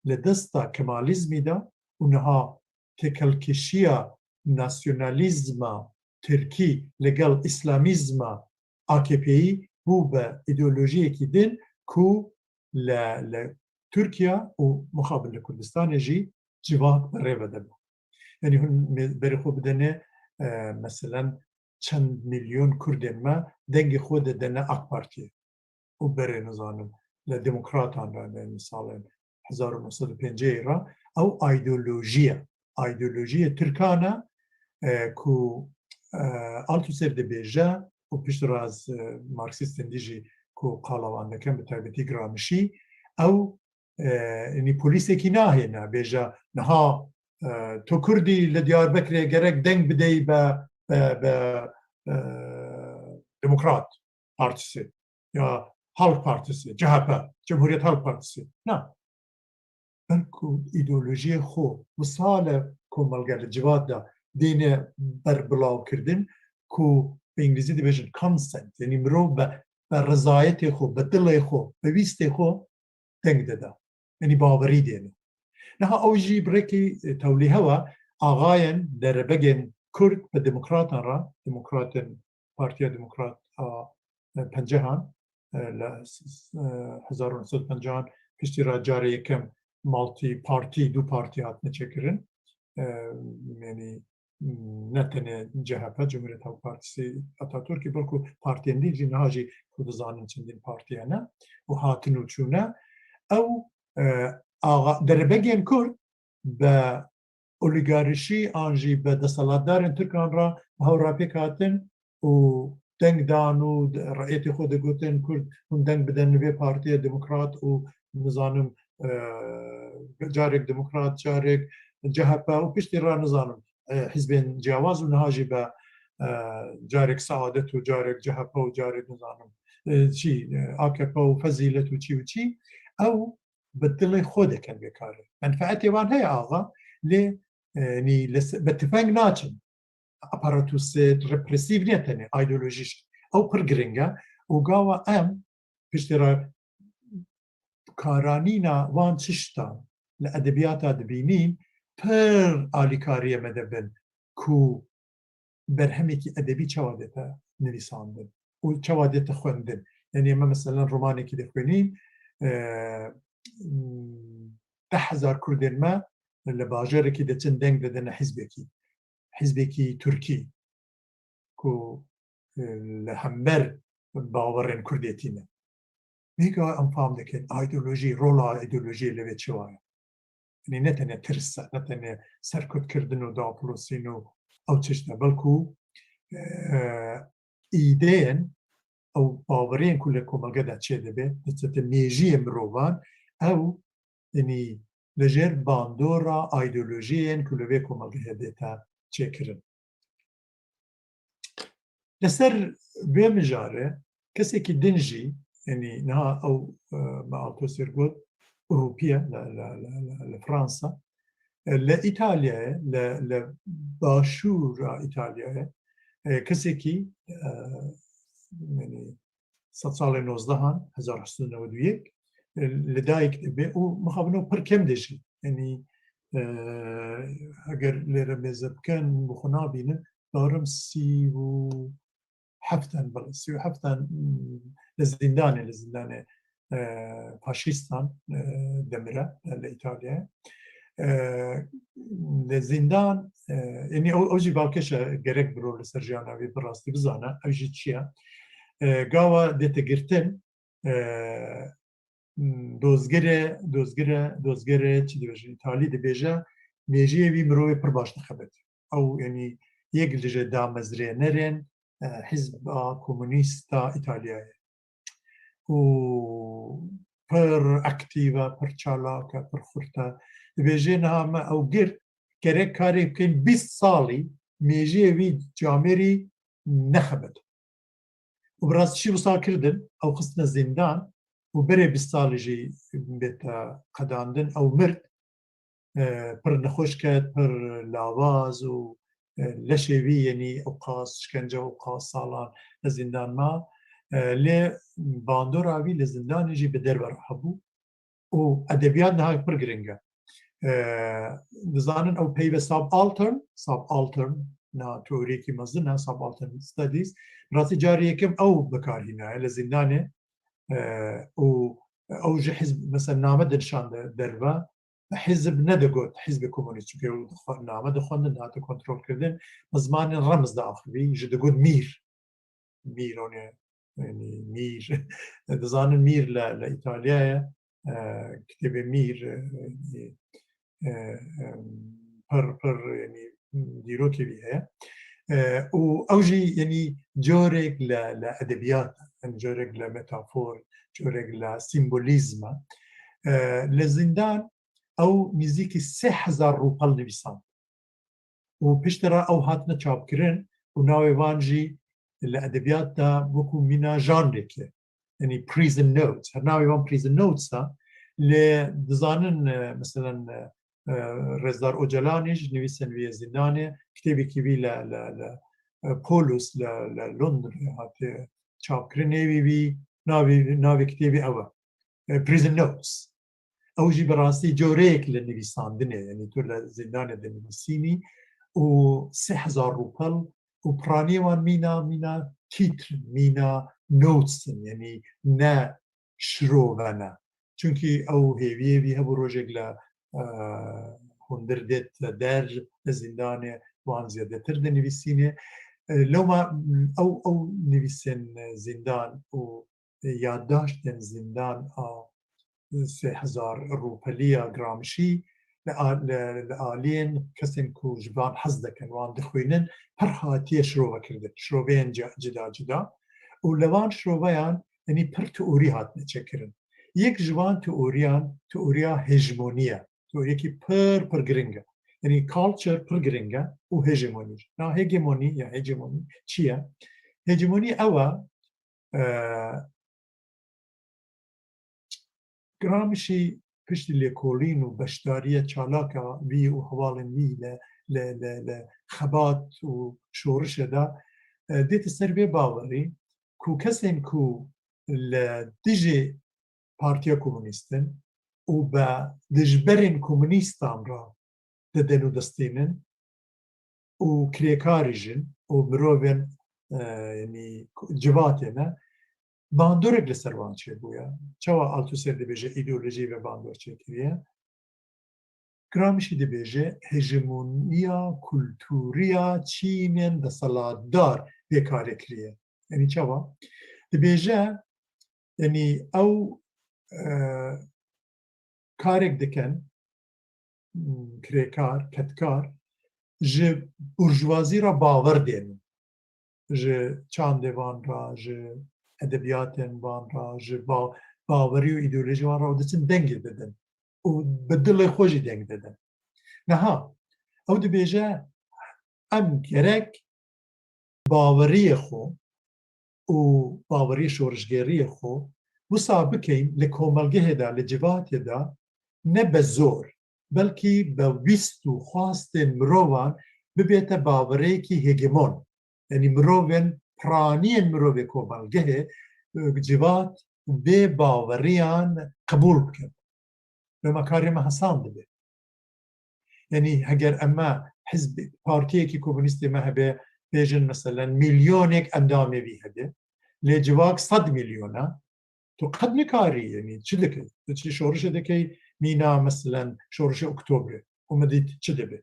li desta Kemalîzmî de û niha têkelkêşiya nasyonalîzma tirkî li gel îslamîzma A K P'yî bû bi îdeolojiyekî din ku li, li Tirkiye û mixabin li Kurdistanê jî civak bi rê ve dibe. Yanî hûn mê-, berê xwe bidene, e, meselen çend milyon Kurdên me dengê xwe didene AK Partiyê. Û berê nizanim li demokratan re, li misalên hezar û neh sed û pêncî re, ew îdeolojî ye. Îdeolojiyê Tirkan e, e, ku, e, Althusser dibêje û piştî re ez, e, Marksîstên dî jî ku qala wan dikim, bi taybetî Gramsci, ew, e, yanî polîsekî nahêne, bêje, niha, e, tu Kurdî li Diyarbekirê gerek deng bideyî be, be, be, e, Demokrat Partisi ya Halk Partisi, C H P, Cumhuriyet Halk Partisi. Na. Belku îdeolojiyê xwe wisa li komelge, li civat de dêne berbilawkirdin ku bi îngilîzî dibêjin consent, yanî mirov bi, bi rizayetê xwe, bi dilê xwe, bi wîstê xwe deng dide. Yanî bawerî dêne. Niha ew jî bi rêkî, e, tewlîhewa axayên derebegên Kurd bi demokratan re, demokratên Partiya Demokrat a, e, pencehan, e, li s-, s-, e, hezar û neh sed û pencehan piştî re carê yekem multi party, du partî hatine çêkirin. E, yanî ne tenê C H P, Cumhuriyet Halk Partisi Atatürk'î, belku partiyên din jî niha jî ku dizanin çendîn partî hene û hatin û çûne. Ew, e, axa-, derebegên Kurd bi oligarşî an jî bi desthilatdarên Tirkan re bi hev re pêk hatin û deng dan û riyetê xwe digotin, Kurd, hûn deng bidin vê partiyê demokrat û nizanim, e, carek demokrat, carek C H P û piştî re nizanim, e, hizbên ciyawaz û niha jî be, e, carek Saadet û carek C H P û carek nizanim, e, çî, e, A K P û Fezîlet û çî û çî. Ew bi dilê xwe dikin vê karê. Menfeetê wan heye axa, lê, e, nî li se-, bi tifeng naçin. Aparatusê represîv ne tenê, îdeolojî jî. Ew pir giring e û gava em piştî re karanîna van tiştan li edebiyata dibînîn, pir alîkariyê me dibin ku berhemekî edebî çawa dête nivîsandin û çawa dête xwendin. Yanî me meselen romanekî dixwînîn, e, deh hezar Kurdên me li bajarekî diçin deng didine hizbekî. Hizbekî Tirkî ku, e, li hember bawerên Kurdê tîne. Vêga em fam dikin, îdeolojî, rola îdeolojiyê li vê çi waye? Yanî ne tenê tirs e, ne tenê serkutkirdin û dapilosîn û ew tişt e, belku, e, îdeyên ew baweriyên ku li komelge de çêdibe, diçite mêjiyê mirovan, ew, yanî li jêr bandora îdeolojiyên ku li vê komelgehê dête çêkirin. Li ser vê mijarê kesekî din jî, yanî niha ew, e, me Althusser got, Ewropî ye, li, li, li, li, li Fransa, e, li Îtalyayê, li, li başûra Îtalyayê, e, kesekî, e, yanî sed salên nozdehan, hezar heşt sed û newed û yek, e, li dayik dibe û mixabin ew pir kem dijî. Yanî, e, eger lêre mêze bikin, bi xwe nabînin, barim sî û heftan, belê sî û heftan, mm, li zîndanê, li zîndanê, e, faşîstan, e, demire, e, li Îtalyayê. E, li zîndan, e, yanî ew, ew jî balkêş e, gerek biro li ser jiyana wî bi rastî bizane, ew jî çi ye? E, gava dête girtin, e, dozgere, dozgere, dozgere, çi dibêjin, Îtalî dibêje, mêjiyê wî mirovê pir baş dixebit. Ew, yanî, yek li ji damezrênerên, e, Hizba Komunîsta Îtalyayê. Û pir aktîv e, pir çalak e, pir xurt e. Dibêje, niha me ew girt, gerek karê bikin, bîst salî mêjiyê wî camêrî nexebit. Û bi rastî jî wisa kirdin, ew xistine zîndan û berê bîst salî jî bête qedandin, ew mirt. E, pir nexweş ket, pir lawaz û, e, leşê wî, yanî ew qas şkence û qas salan li zîndan ma. E, lê bandora wî li zîndanê jî bi derve re hebû. Û edebiyat niha pir giring e. E, dizanin ew peyve subaltern, subaltern, na teoriyekî mezin e, subaltern studies. Rastî carê yekem ew bikar hînaye li zîndanê. E, û ew ji hizb, mesela name dinşande derve, hizb nedigot, hizbê komunîst, çunke ew dixwe-, name dixwendin, dihate kontrolkirdin, bi zimanên remz diaxivî, ji digot mîr. Mîr, onê, yanî mîr. Dizanin mîr li, li Îtalyayê, e, kitêbê mîr, e, e, e, pir, pir, yanî dîrokê wî heye. E, û ew jî, yanî corek li, li edebiyat, yanî corek li metafor, corek li sîmbolîzm e. E, li zîndan ew nîzîkî sê hezar rûpel nivîsand. Û piştre ew hatine çapkirin û navê van jî li edebiyat de wekû mîna janreke, yanî prison notes. Her navê van prison notes e, lê dizanin, e, meselen, e, e, Rêzdar Ocalanî jî nivîsên wî yê zîndanê, kitêbekî wî li, li, li, e, Polus li, li Londrê hatiye çapkirin, nêvî wî, navê, navê kitêbê ew e. E, prison notes. Ew jî bi rastî coreyek li nivîsandinê, yanî tu li zîndanê dinivîsînî û sê hezar rûpel û piraniyê wan mîna, mîna tîtr in, mîna notes in, yanî ne şirove ne. Çunkî ew hêviyê wî hebû rojek li, e, hundir dêt der, li zîndanê wan zêdetir dinivîsînê. E, lewma, m, ew, ew nivîsên zîndan û yaddaştên zîndan a sê hezar rûpelî ya Gramsci li a-, li, li aliyên kesên ku ji van hez dikin, wan dixwînin, pir hatiye şirove kirdin. Şiroveyên ci-, cida cida. Û li van şiroveyan, yanî pir teorî hatine çêkirin. Yek ji van teoriyan, teoriya hejemonî ye. Teoriyekî pir, pir giring e. Yanî culture pir giring e û hejemonî. Na hegemonî ya hegemonî çi ye? Hegemonî ew e, e, Gramsci piştî lêkolîn û beşdariya çalaka wî û hevalên wî li, li, li, li xebat û şorişê de, e, dête ser vê bawerî ku kesên ku li dijî Partiya Komunîst in û bi dijberên komunîstan re didin û distînin û kirêkarî jin û mirovên, e, yanî civatê ne, bandorek li ser wan çêbûye. Çawa Althusser dibêje îdeolojî ve bandor çêkiriye? Gramsci dibêje hejemoniya kultûriya çînên desthilatdar vê karê kiriye. Yanî çawa? Dibêje, yanî ew, e, karek dikin, kirêkar, kedkar, ji burjuvazî re bawer dênin. Ji çandê van re, ji edebiyatên van re, ji ba-, bawerî û îdeolojî van re û diçin dengê didin. Û bi dilê xwe jî deng didin. Niha, ew dibêje, em gerek baweriyê xwe û baweriyê şorişgeriyê xwe wisa bikeyn li komelgehê de, li civatê de ne be zor, belkî be wîst û xwastên mirovan bibête baweriyekî hegemon. Yanî mirovên, piraniyên mirovê komelgehê, e, civat vê baweriyan qebûl bikin. Lema karê me hesan dibe. Yanî heger em me hizb, partiyekî komunîstê me hebe, bêjin, meselen, milyonek endamê vî hebe, lê civak sed milyon e, tu qet nikarî, yanî çi dike? Tu çi şorişê dikey mîna, meselen, şorişê Oktobrê û min dît çi dibe?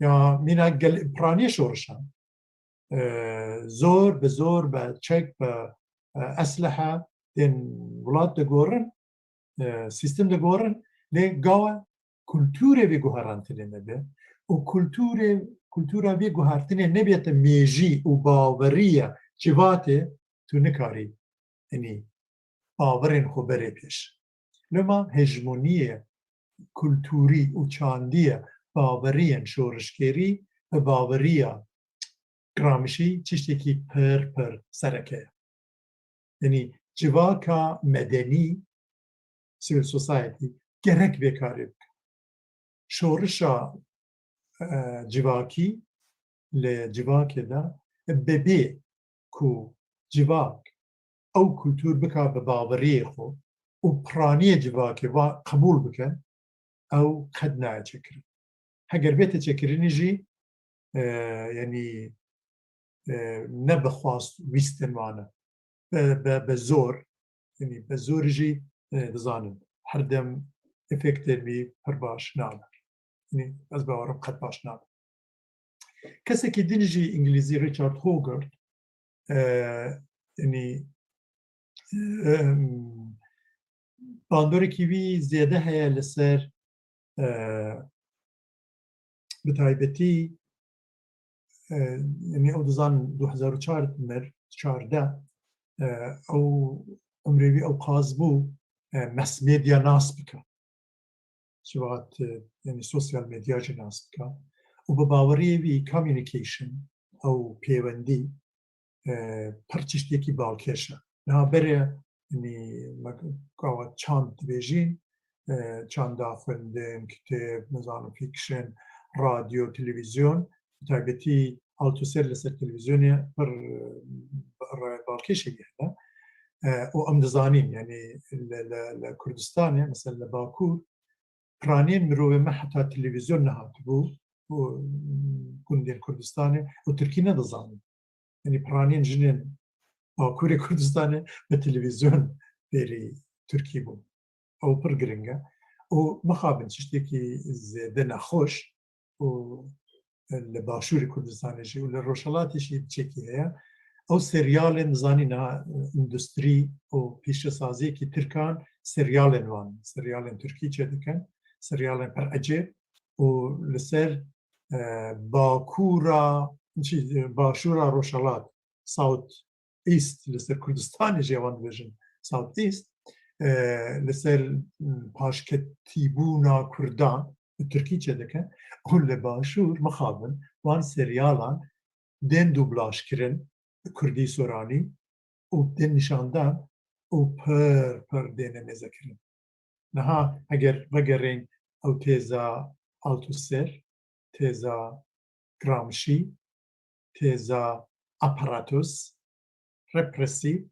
Ya mîna gel-, piraniyê şorişan, e, zor bi zor, bi çek, bi, e, eslihe tên welat digorin, e, sîstem digorin, lê gawa kulturê vê guherantinê nebe û kulturê, kultura vê guhertinê nebête mêjî û baweriya civatê, tu nikarî, yanî, bawerên xwe berê pêş. Lema hejmoniyê kulturî û çandiye baweriyên şorişgêrî bi baweriya Gramsci tiştekî pir, pir sereke ye. Yanî civaka medenî, civil society, gerek vê karê bike. Şorişa, e, civakî li civakê de, bebê ku civak ew kultur bika bi baweriyê xwe û piraniyê civakê va qebûl bike, ew qet nayê çêkirin. Heger bête çêkirinî jî, e, yanî, e, ne bi xwast wîstên wan e. Bi, bi, bi zor, yanî bi zor jî, e, dizanin. Her dem efektên wî pir baş nabe. Yanî ez bawerim qet baş nabe. Kesekî din jî, Îngilîzî, Richard Hoggart, e, yanî, em, bandorekî wî zêde heye li ser, e, bi taybetî, e, yanî ew dizanin du hezar û çar mir, çardeh, e, ew umrê wî ew qaz bû, e, mass media nas bike. Civat, e, yanî sosyal medya jî nas bike. Û bi baweriyê wî communication, ew pêwendî, e, pir tiştekî balkêş e. Niha berê, yanî, me gawa çand dibêjîn, e, çanda xwendin, kitêb, nizanim, fiction, radyo, televîzyon, bi taybetî Althusser li ser televîzyonê pir, e, raya balkêşê hene. E, û em dizanîn, yanî li, li, li Kurdistanê, mesela li Bakur, piraniyên mirovê me heta televîzyon nehatibû û gundên Kurdistanê û tirkî nedizanîn. Yanî piraniyên jinên Bakurê Kurdistanê bi televîzyon fêrî tirkî bûn. Ew pir giring e. Û mixabin tiştekî zêde nexweş û li Başûrê Kurdistanê jî û li Rojhelatê jî çekî heye. Ew seryalên, dizanî niha, e, endustrî û pîşesaziyekî tirkan seryalên wan, seryalên tirkî çêdikin, seryalên pir ecêb û li ser, e, Bakûra, çi, Başûra Rojhelat, South East, li ser Kurdistanê jî wan dibêjin South East, e, li ser, m, paşketîbûna bi tirkî çêdike û li Başûr mixabin wan seryalan tên dublajkirin bi kurdî soranî û tên nîşandan û pir pir têne mêzekirin. Niha eger vegerên ew têza Althusser, têza Gramsci, têza apparatus, repressive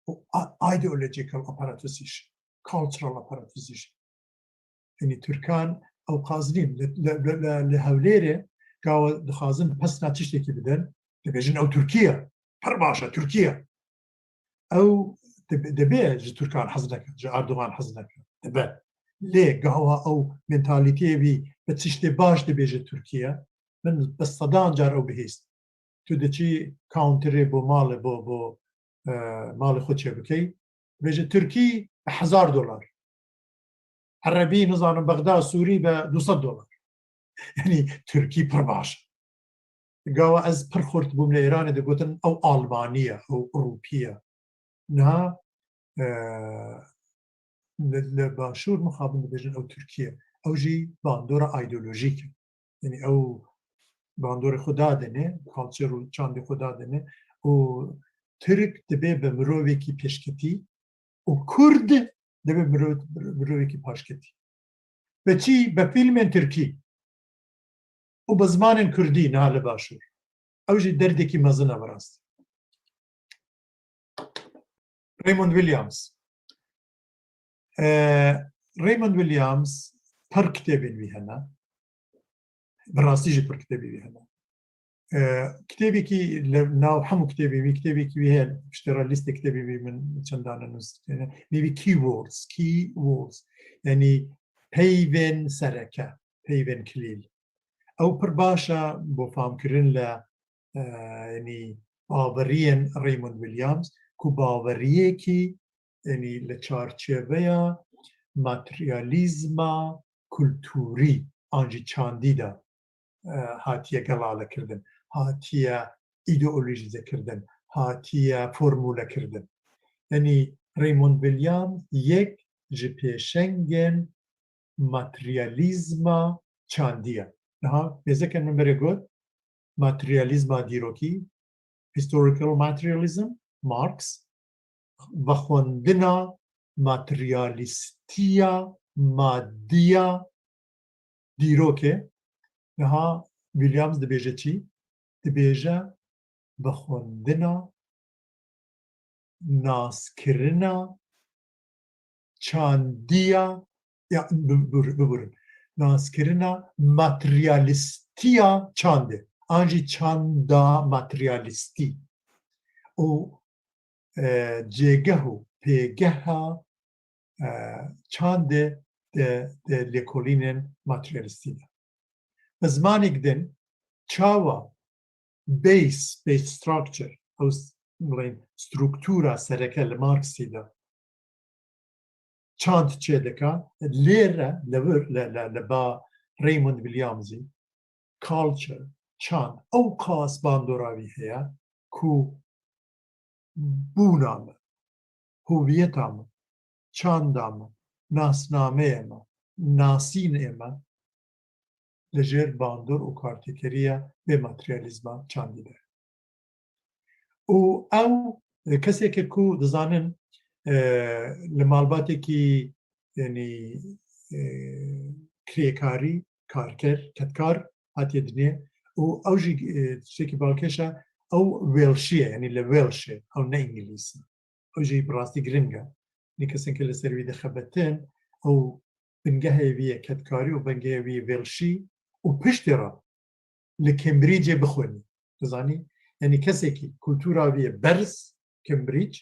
û a-, ideological apparatus jî, cultural apparatus jî. Yanî Tirkan ew qaz nîn. Li, li, li, li, li Hewlêrê gawa dixwazin pesna tiştekî bidin, dibêjin ew Tirkiye. Pir baş e, Tirkiye. Ew dibe, dibe ji Tirkan hez neke, ji Erdogan hez neke. Dibe. Lê gawa ew mentalîteyê wî bi tiştê baş dibêje Tirkiye, min bi sedan car ew bihîst. Tu diçî counterê bo malê, bo, bo, e, malê xwe çêbikey, dibêje Tirkî bi hezar dolar. Erebî, nizanim, Bexda, Sûrî be du sed dolar. Yanî Tirkî pir baş e. Gawa ez pir xurt bûm li Îranê, digotin ew Almanî ye, ew Ewropî ye. Niha, e, li, li Başûr mixabin dibêjin ew Tirkî ye. Ew jî bandora îdeolojîk e. Yanî ew bandorê xwe dadine, culture û çandê xwe dadine û Tirk dibe bi mirovekî pêşketî û Kurd dibe mirov-, mirovekî paşketî. Bi çi? Bi fîlmên Tirkî û bi zimanên Kurdî niha li Başûr. Ew jî derdekî mezin e bi rastî. Raymond Williams. E, Raymond Williams pir kitêbên wî hene. Bi rastî jî pir kitêbên wî hene. E, kitêbekî li nav hemû kitêbê wî, kitêbekî wî heye, piştê re lîstê kitêbê wî min çendane nûstîne. Wî wî keywords, keywords. Yanî peyvên sereke, peyvên kilîl. Ew pir baş e bo famkirin li, e, yanî baweriyên Raymond Williams, ku baweriyekî, yanî li çarçeveya materyalîzma kulturî an jî çandî de, e, hatiye gelalekirdin, hatiye îdeolojîzekirdin, hatiye formûlekirdin. Yanî Raymond Williams yek ji pêşengên materyalîzma çandî ye. Niha mêzeke min berê got, materyalîzma dîrokî, historical materialism, Marx, vexwendina materyalîstiya madiya dîrokê. Niha Williams dibêje çi? Dibêje vexwendina, naskirina çandiya, ya, bi-, bi-, bibirin, naskirina materyalîstiya çandê, an jî çanda materyalîstî û, e, cêgeh û pêgeha, e, çandê de, de lêkolînên materyalîstî de. Bi zimanêk din, çawa base, base structure, ew s-, bڵێن, struktûra sereke li Marxî de çand çêdike, lê re li vir, li, li, li ba Raymond Williamsî, culture, çand, ew qas bandora wî heye ku bûna min, howiyeta min, çanda min, nasnameyê min, nasînê min li jêr bandor û kartêkeriya vê materyalîzma çandî de. Û ew, e, keseke ku dizanin, e, li malbatekî, yanî, e, krêkarî, karker, kedkar hatiye dinê û ew jî, e, tiştekî balkêş e, ew Welshî ye, yanî li Welsh e, ew ne Îngilîz e. Ew jî bi rastî giring e. Nî kesên ke li ser wî dixebetin, ew bingehê wî ye kedkarî û bingehê wî ye Welshî û piştê re li Cambridgeê bixwînî. Dizanî? Yanî kesekî kultura wî ye berz, Cambridge,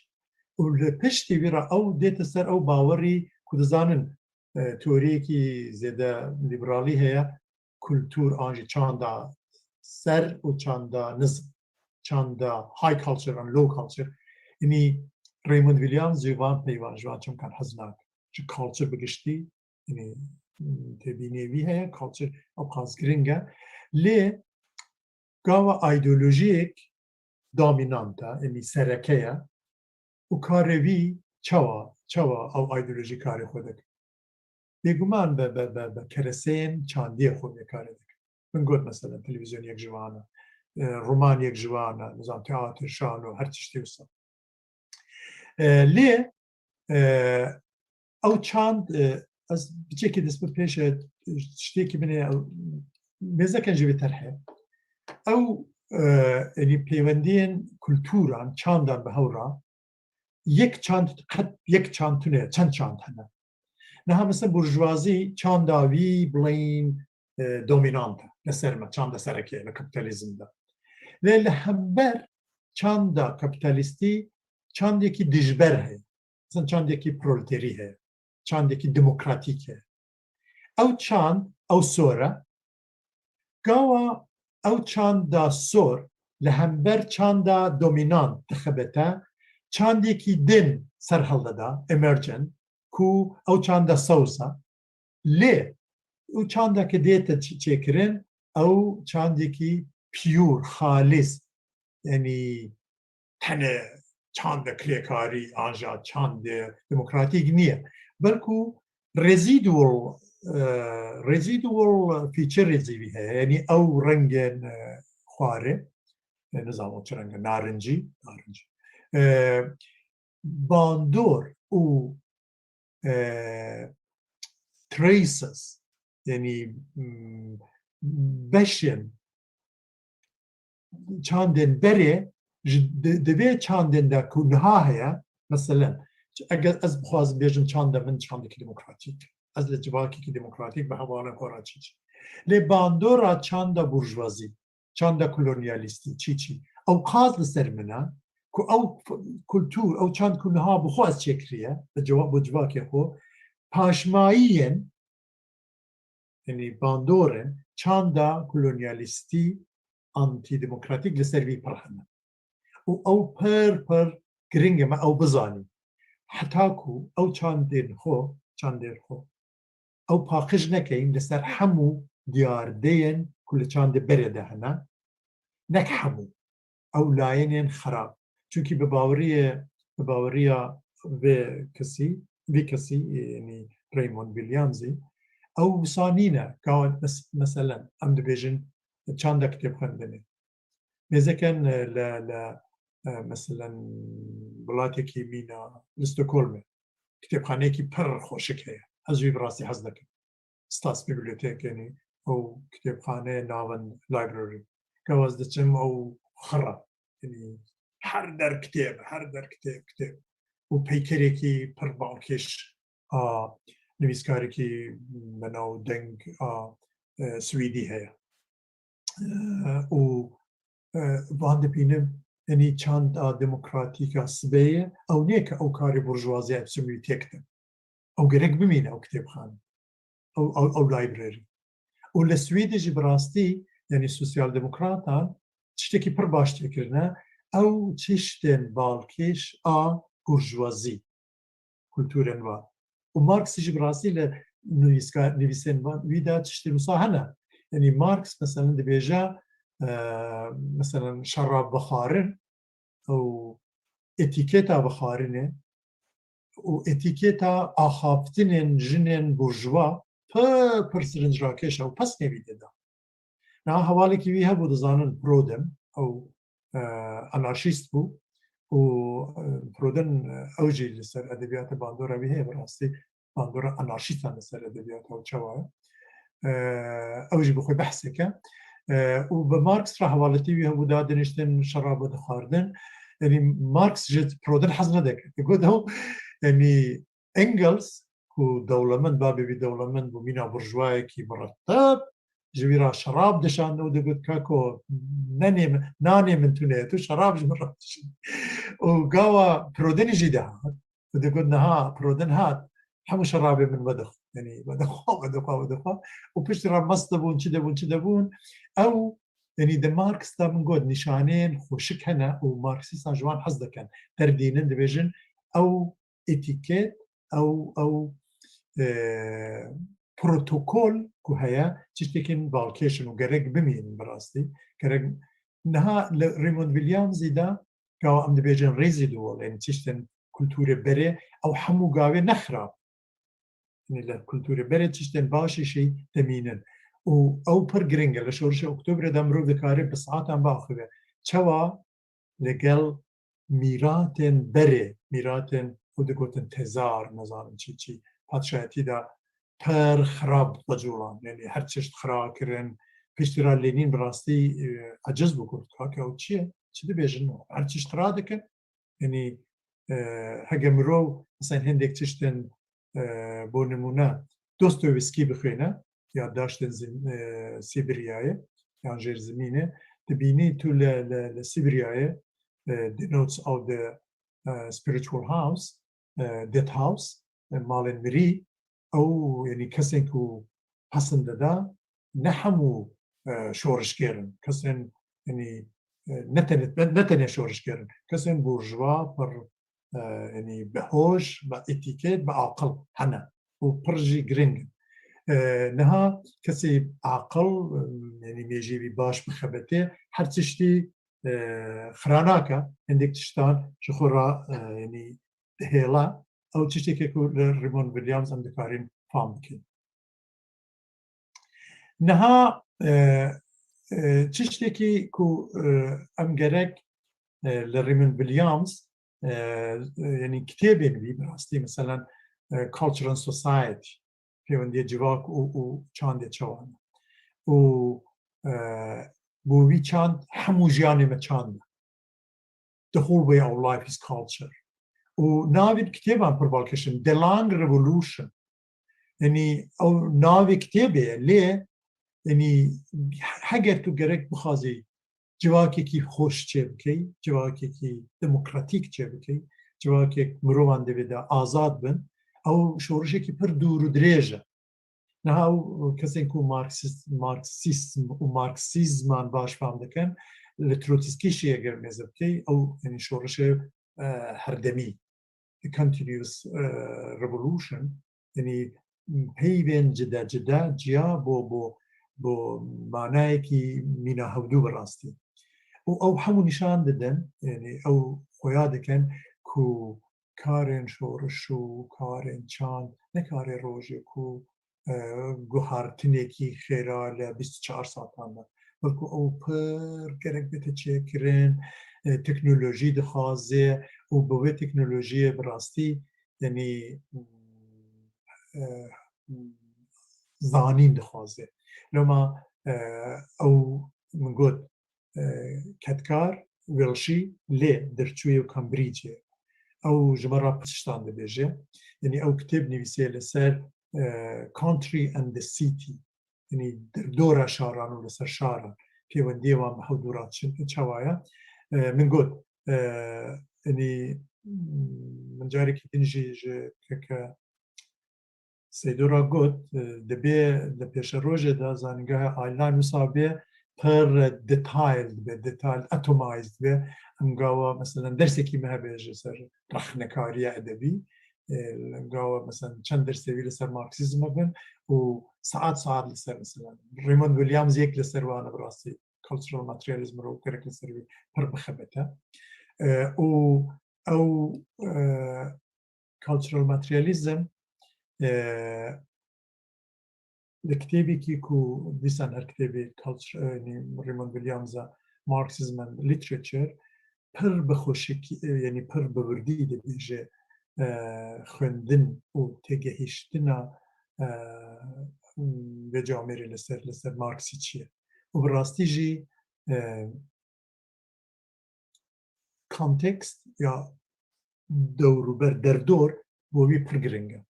û li piştî wî re ew dête ser ew bawerî ku dizanin, e, teoriyekî zêde lîberalî heye, kultur an jî çanda ser û çanda nizm, çanda high culture and low culture. Yanî Raymond Williams ji van peyvan, ji van çemkan hez nake. Ji culture bi giştî, yanî, têbînê wî heye, culture ew qas giring e. Lê gava îdeolojiyek dominant e, yanî sereke ye û karê wî çawa, çawa ew îdeolojî karê xwe dike? Bêguman bi, bi, bi, bi kereseyên çandiyê xwe vê karê dike. Min got, mesela, televîzyoniyek ji wan e, e, romaniyek ji wan e, nizam, teatir, şano, her tiştê wisa. E, lê, e, ew çand, e, ez piçekî dest bi pêş e, tiştêkî min ê, ew, mêzeken ji vê terhê. Ew, e, yanî peywendiyên kulturan, çandan bi hew re, yek çand, qet yek çand tune, çend çand hene. Niha mesela burjuvazî çanda wî, bڵین، e, dominant e li ser me, çanda sereke li kapîtalîzm de. Lê li hember çanda kapîtalîstî çandekî dijber heye. Mesela çandekî proleterî heye, çandekî demokratîk heye. Ew çand, ew sor e. Gawa ew çanda sor li hember çanda dominant dixebite, çandekî din ser hildida, emergent, ku ew çanda sewz e. Lê ew çanda ke dête çi-, çêkirin, ew çandekî pure, xalîs, yanî tenê çandê krêkarî an jî çandê demokratîk niye. Belku residual, e, residual features jî vî heye. Yanî ew rengên, e, xwarê, e, nizanim çi reng e, narincî, narincî. E, bandor û, e, traces, yanî, mm, beşên çandên berê ji di, di vê çandên de ku niha heye, meselen, eger ez bixwazim bêjim çanda min çandekî demokratîk, ez li civakekî demokratîk bi hevalên xwe re çêçim. Lê bandora çanda burjuvazî, çanda kolonyalîstî, çî çî. Ew qaz li ser min e ku ew kultûr, ew çand ku niha bi xwe ez çêkiriye, bi civak, bi civakê xwe, paşmayiyên, yanî bandorên çanda kolonyalîstî, antidemokratîk li ser vî pir hene. Û ew pir, pir giring e me ew bizanîn. Heta ku ew çandên xwe, çandên xwe, ew paqij nekeyin li ser hemû diyardeyên ku li çandê berê de hene, nek hemû, ew layenên xerab. Çunkî bi baweriyê, bi baweriya vê kesî, vî kesî, yanî Raymond Williamsî, ew wisa nîne. Ka mes-, meselen, em dibêjin çanda kitêbxwendinê. Mêzeken, e, li, li, e, meselen, welatekî mîna li Stockholmê kitêbxaneyekî pir xweşik heye. Ez wî bi rastî hez dikim. Stadsbibliotek, yanî ew kitêbxane navin library. Ka ez diçim ew xira. Yanî her der kitêb, her der kitêb, kitêb. Û peykerekî pir balkêş a nivîskarekî bi nav Deng a, e, Swîdî heye. E, û, e, van dibînim, yanî çanda demokratîk a sibê ye, ew nê ke ew karê burjuwaziya epstemûyî têk din. Ew gerek bimîne ew kitêbxane. Ew, ew, ew library. Û li Swîdê jî bi rastî, yanî sosyaldemokratan tiştekî pir baş têkirine, ew tiştên balkêş a burjuwazî, kulturên wa. Û Marx jî bi rastî li nivîska-, nivîsên van, wî de tiştên wisa hene. Yanî Marx, meselen, dibêje, e, meselen, şerab vexwarin û etîketa vexwarinê û etîketa axaftinên jinên burjuwa pir, pir sirinc rakeş e û pesnê wî tê de. Niha hevalekî wî hebû, dizanin, Proudhon, ew, e, anarşîst bû û, e, Proudhon, e, ew jî li ser edebiyatê bandora wî heye, bi rastî bandora anarşîstan li ser edebiyata ew çawa ye. E, ew jî bi xwe behseke. E, û bi Marx re hevaletî wî hebû, da diniştin şerab dixwardin. Yanî Marx ji Proudhon hez nedikir. Digot ew, yanî Engels, ku dewlemend, babê wî dewlemend bû, mîna burjwayekî mireteb, ji wî re şerab dişand û digot, "Kako, nenê min, nanê min tune ye, tu şerab ji min re dişînî." Û gawa Proudhonî jî dihat û digot, "Niha Proudhon hat, hemû şerabê min vedixwe, yanî vedixwe, vedixwe, vedixwe." Û piştî re mest dibûn, çi dibûn, çi dibûn. Ew, yanî di Marx de, min got, nîşaneyên xweşik hene û Marksîstan ji wan hez dikin. Derdînin, dibêjin, ew etîket, ew, ew, e, protokol ku heye, tiştekên balkêş in û gerek bimînin bi rastî. Gerek niha li Raymond Williamsî de, gawa em dibêjin residual, yanî tiştên kulturê berê, ew hemû gavê ne xirab. Yanî li kulturê berê tiştên baş jî demînin. Û ew pir giring e. Li Şorişa Oktobrê de mirov dikare bi saetan biaxive. Çawa? Li gel mîratên berê, mîratên, û digotin tezar, nizanim çi çi, padşayetî de pir xirab xwe colan. Yanî her çişt xira kirin. Piştî re Lenîn bi rastî, e, eciz bû, got, "Kake, ew çi ye? Çi dibêjin? Her çişt xira dikin." Yanî, e, hege mirov, mesela, hindek tiştên, e, bo nimûne, Dostoyevskî bixwîne, Yaddaştên Zim-, e, Sîbiryayê yan Jêrzimînê, dibînî tu li, li, li Sîbiryayê, e, di Notes of the, e, Spiritual House, e, Death House, e, malên mirî, ew, yanî kesên ku pesn dida, ne hemû, e, şorişgêr in. Kesên, yanî, e, ne tenê, ne, ne tenê şorişgêr in. Kesên burjuwa, pir, e, yanî bi hoj, bi etîket, bi aqil hene. Û pir jî giring in. E, niha kesê aqil, e, yanî mêjî wî baş bixebitê, her tiştî, e, xira nake, hindek tiştan ji xwe re, e, yanî dihêle. Ew tiştekê ku li Raymond Williams em dikarin fam bikin. Niha, e, e, tiştekî ku, e, em gerek, e, li Raymond Williams, e, e, yanî kitêbên wî, bi rastî, meselen, e, Culture and Society, pêwendiya civak û, û çandê çawa ne. Û, e, bo wî çand hemû jiyanê me çand e. The whole way our life is culture. Û navên kitêban pir balkêş in. The Long Revolution. Yanî ew navê kitêbê ye, lê Yanî heger tu gerek bixwazî civakekî xweş çêbikey, civakekî demokratîk çêbikey, civakek mirovan divê de azad bin, ew şorişekî pir dûr û dirêj e. Niha ew kesên ku Marksîst-, Marksîzm û Marksîzman baş fam dikin, li Trotskî jî eger mêze bikey, ew, yanî şorişê, e, herdemî, continuous, e, revolution, yanî peyvên cide cide ciya bo, bo, bo manayekî mîna hevdû bi rastî. Û ew hemû nîşan didin, yanî ew xuya dikin ku karên şoriş û karên çand ne karê rojê ku, e, guhartinekî xêra li bîst û çar saetan de. Belku ew pir gerek bête çêkirin, e, teknolojî dixwaze û bi vê teknolojiyê bi rastî, yanî, e, zanîn dixwaze. Loma, e, ew min got, e, kedkar Welshî lê derçûyê û Cambridgeê. Ew ji me re pir tiştan dibêje. Yanî ew kitêb nivîsê li ser, e, country and the city. Yanî derdora şaran û li ser şaran. Pêwendiyê wan bi hevdû re çi-, çawa ye? E, min got, e, yanî, min carekî din jî ji keke Seydo re got, e, dibê li pêşerojê de zanîngeha Aylan wisa bê pir detailed be, detailed, atomized be. Em gawa, meselen, dersekî me hebe ji ser rexnekariya edebî. E, em gawa, meselen, çend dersê wî li ser Marksîzm bin û saet saet li ser, meselen, Raymond Williams yek li ser wan e, bi rastî cultural materialism re gerek li ser wî pir bixebite. E, û ew, e, cultural materialism, e, li kitêbekî ku dîsan her kitêbê culture, e, yanî Raymond Williams e, Marxism and Literature, pir bi xweşikî, e, yanî pir bi wirdî dibêje, e, xwendin û têgehiştina, e, vê camêrê li ser, li ser Marksî çi ye. Û bi rastî jî, e, kontekst ya dewrûber, derdor bo wî pir giring e.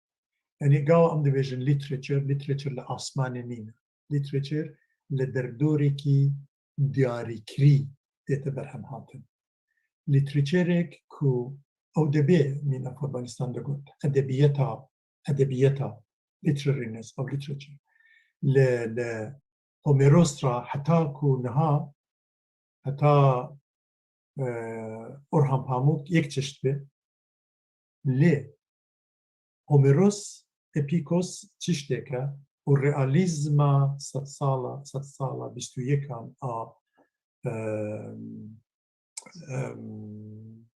Yanî gawa em dibêjin literature, literature li asmanê nîne. Literature li derdorekî diyarîkirî tête berhem hatin. Literaturek ku ew dibê mîna Xurbanistan digot, edebiyeta, edebiyeta, literariness of literature. Li, li Homeros re heta ku niha, heta, e, Orhan Pamuk yek çeşt be. Lê Homeros, epîkos tiştek e û realîzma sedsala, sedsala bîst û yekan a, e, e,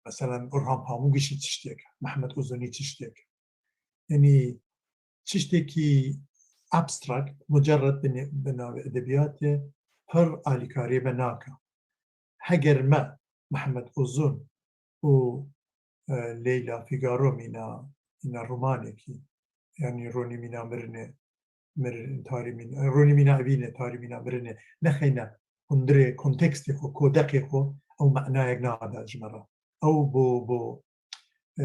meselen Orhan Pamuk jî tiştek e, Mehmet Uzunî tiştek e. Yanî tiştekî abstract, mucerred bi nê-, bi navê edebiyatê pir alîkariyê me nake. Heger me Mehmet Uzun û, e, Leyla Figaro mîna, mîna romanekî, yanî Ronî mîna mirinê, mirin, tarî mîna, Ronî mîna evînê, tarî mîna mirinê nexeyne hundirê kontekstê xwe, kodeqê xwe, ew manayek nade ji me re. Ew bo, bo, e,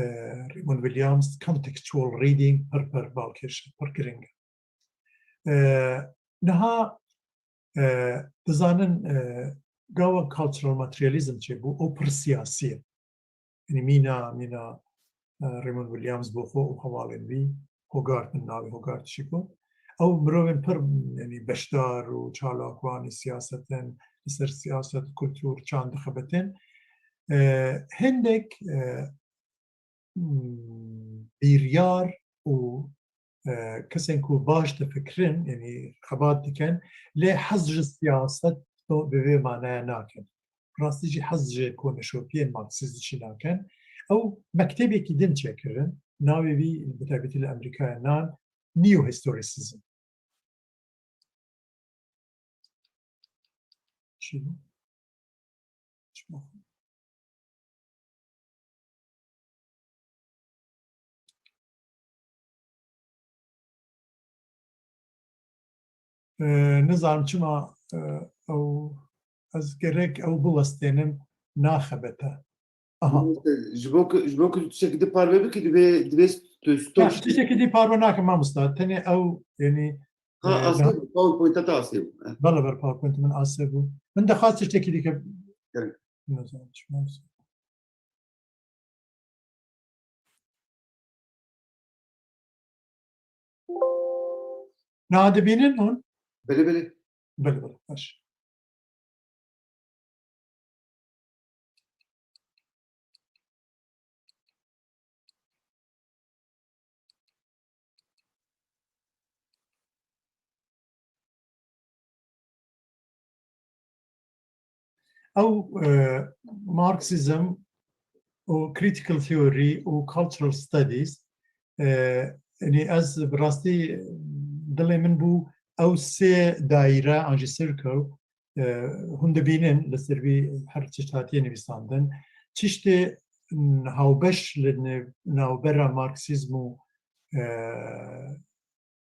Raymond Williams contextual reading pir, pir balkêş e, pir giring e. E, niha, e, dizanin, e, gawa cultural materialism çêbû, ew pir siyasî ye. Yanî mîna, mîna, e, Raymond Williams bo xwe û hevalên wî, Hogarth min navê Hogarth jî got. Ew mirovên pir, yanî beşdar û çalakvanê siyaset in, li ser siyaset, kultur, çand dixebitin. E, hindek, e, biryar û, e, kesên ku baş difikirin, yanî xebat dikin, lê hez ji siyaset bi vê manaya nakin. Rastî jî hez ji koneşopiyên Marksîst jî nakin. Ew mektebekî din çêkirin, navê wî bi taybetî li Amerîkaya nan Neo-Historicism. Çi? Çima? Ee, nizanim çima, e, ew, ez gerek ew biwestênim naxebete. Aha. Ji bo ku, ji bo ku tu tiştekî di parve bikî, divê, divê tu stor. Ya, tiştekî di parve nakim mamosta. Tenê ew, yanî, Ha, e, asê bû, PowerPoint-a te asê bû. Eh. Bele, bele, PowerPoint min asê bû. Min dixwest tiştekî dîke. Gerek. Nizanim çima. Niha dibînin hûn? Belê, belê. Belê, belê, baş. Ew, e, Marxism û critical theory û cultural studies, e, yanî ez bi rastî dilê min bû ew sê daîre an jî circle, e, hûn dibînin li ser vî her tişt hatiye nivîsandin. Tiştê, m, hawbeş li ne-, navbera Marksîzm û, e,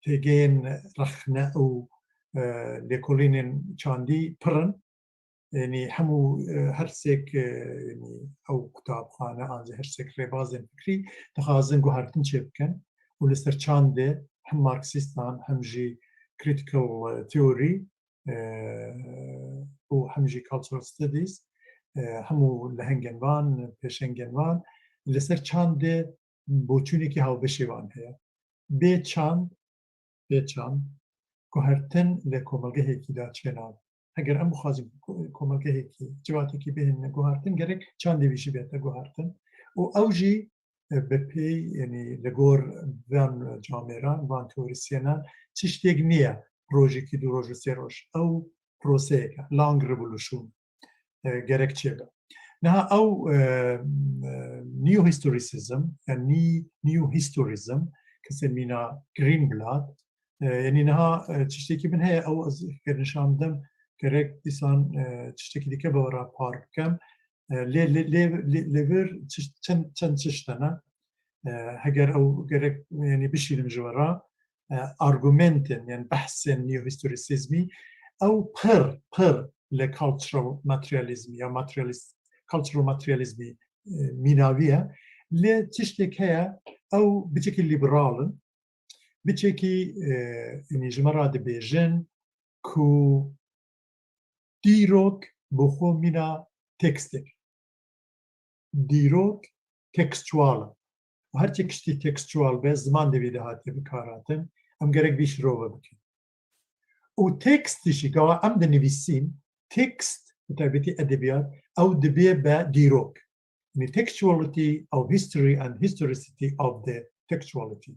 pêgeyên rexne û, e, lêkolînên çandî pir in. Yanî hemû, e, her sêk, e, yanî ew qutabxane an jî her sêk rêbazên fikrî dixwazin guhertin çêbikin û li ser çandê hem Marksîstan hem jî critical, e, theory, e, û hem jî cultural studies, e, hemû lehengên van, pêşengên van, li ser çandê boçûnekî hawbeşê wan heye. Bê çand, bê çand, guhertin li komelgehekî de çênabe. Heger em bixwazin ko-, komelgehekî, civatekî bihêne guhertin, gerek çandê wî jî bête guhertin. Û ew jî, e, bi pêy, yanî li gor van camêran, van teorisyenan, tiştek niye rojekî, du roj û sê roj. Ew proseyek e, long revolution, e, gerek çêbe. Niha ew, e, e, neo-historicism, yani nî-, neo-historism, kesê mîna Greenblatt, e, yanî niha, e, tiştekî min heye, ew ez ger nîşan bidim, gerek dîsan, e, tiştekî dîke bi we re par bikim. E, lê, lê, lê, lê, lê vir çi-, çend, çend tişt hene. E, heger ew gerek, yanî bişînim ji we re, e, argumentên, yani behsên neo-historisizmî, ew pir, pir li cultural materializmî ya materialist, cultural materializmî, e, mînavî ye. Lê tiştek heye, ew biçekî liberal in, biçekî, e, yanî ji me re dibêjin ku dîrok bi xwe mîna tekstek. Dîrok tekstual e. Û her çi tiştî tekstual be, ziman divê de hatiye bikarhatin, em gerek vî şirove bikin. Û tekst jî, gava em dinivîsîn, tekst, bi taybetî edebiyat, ew dibe be dîrok. Yanî textuality of history and historicity of the textuality.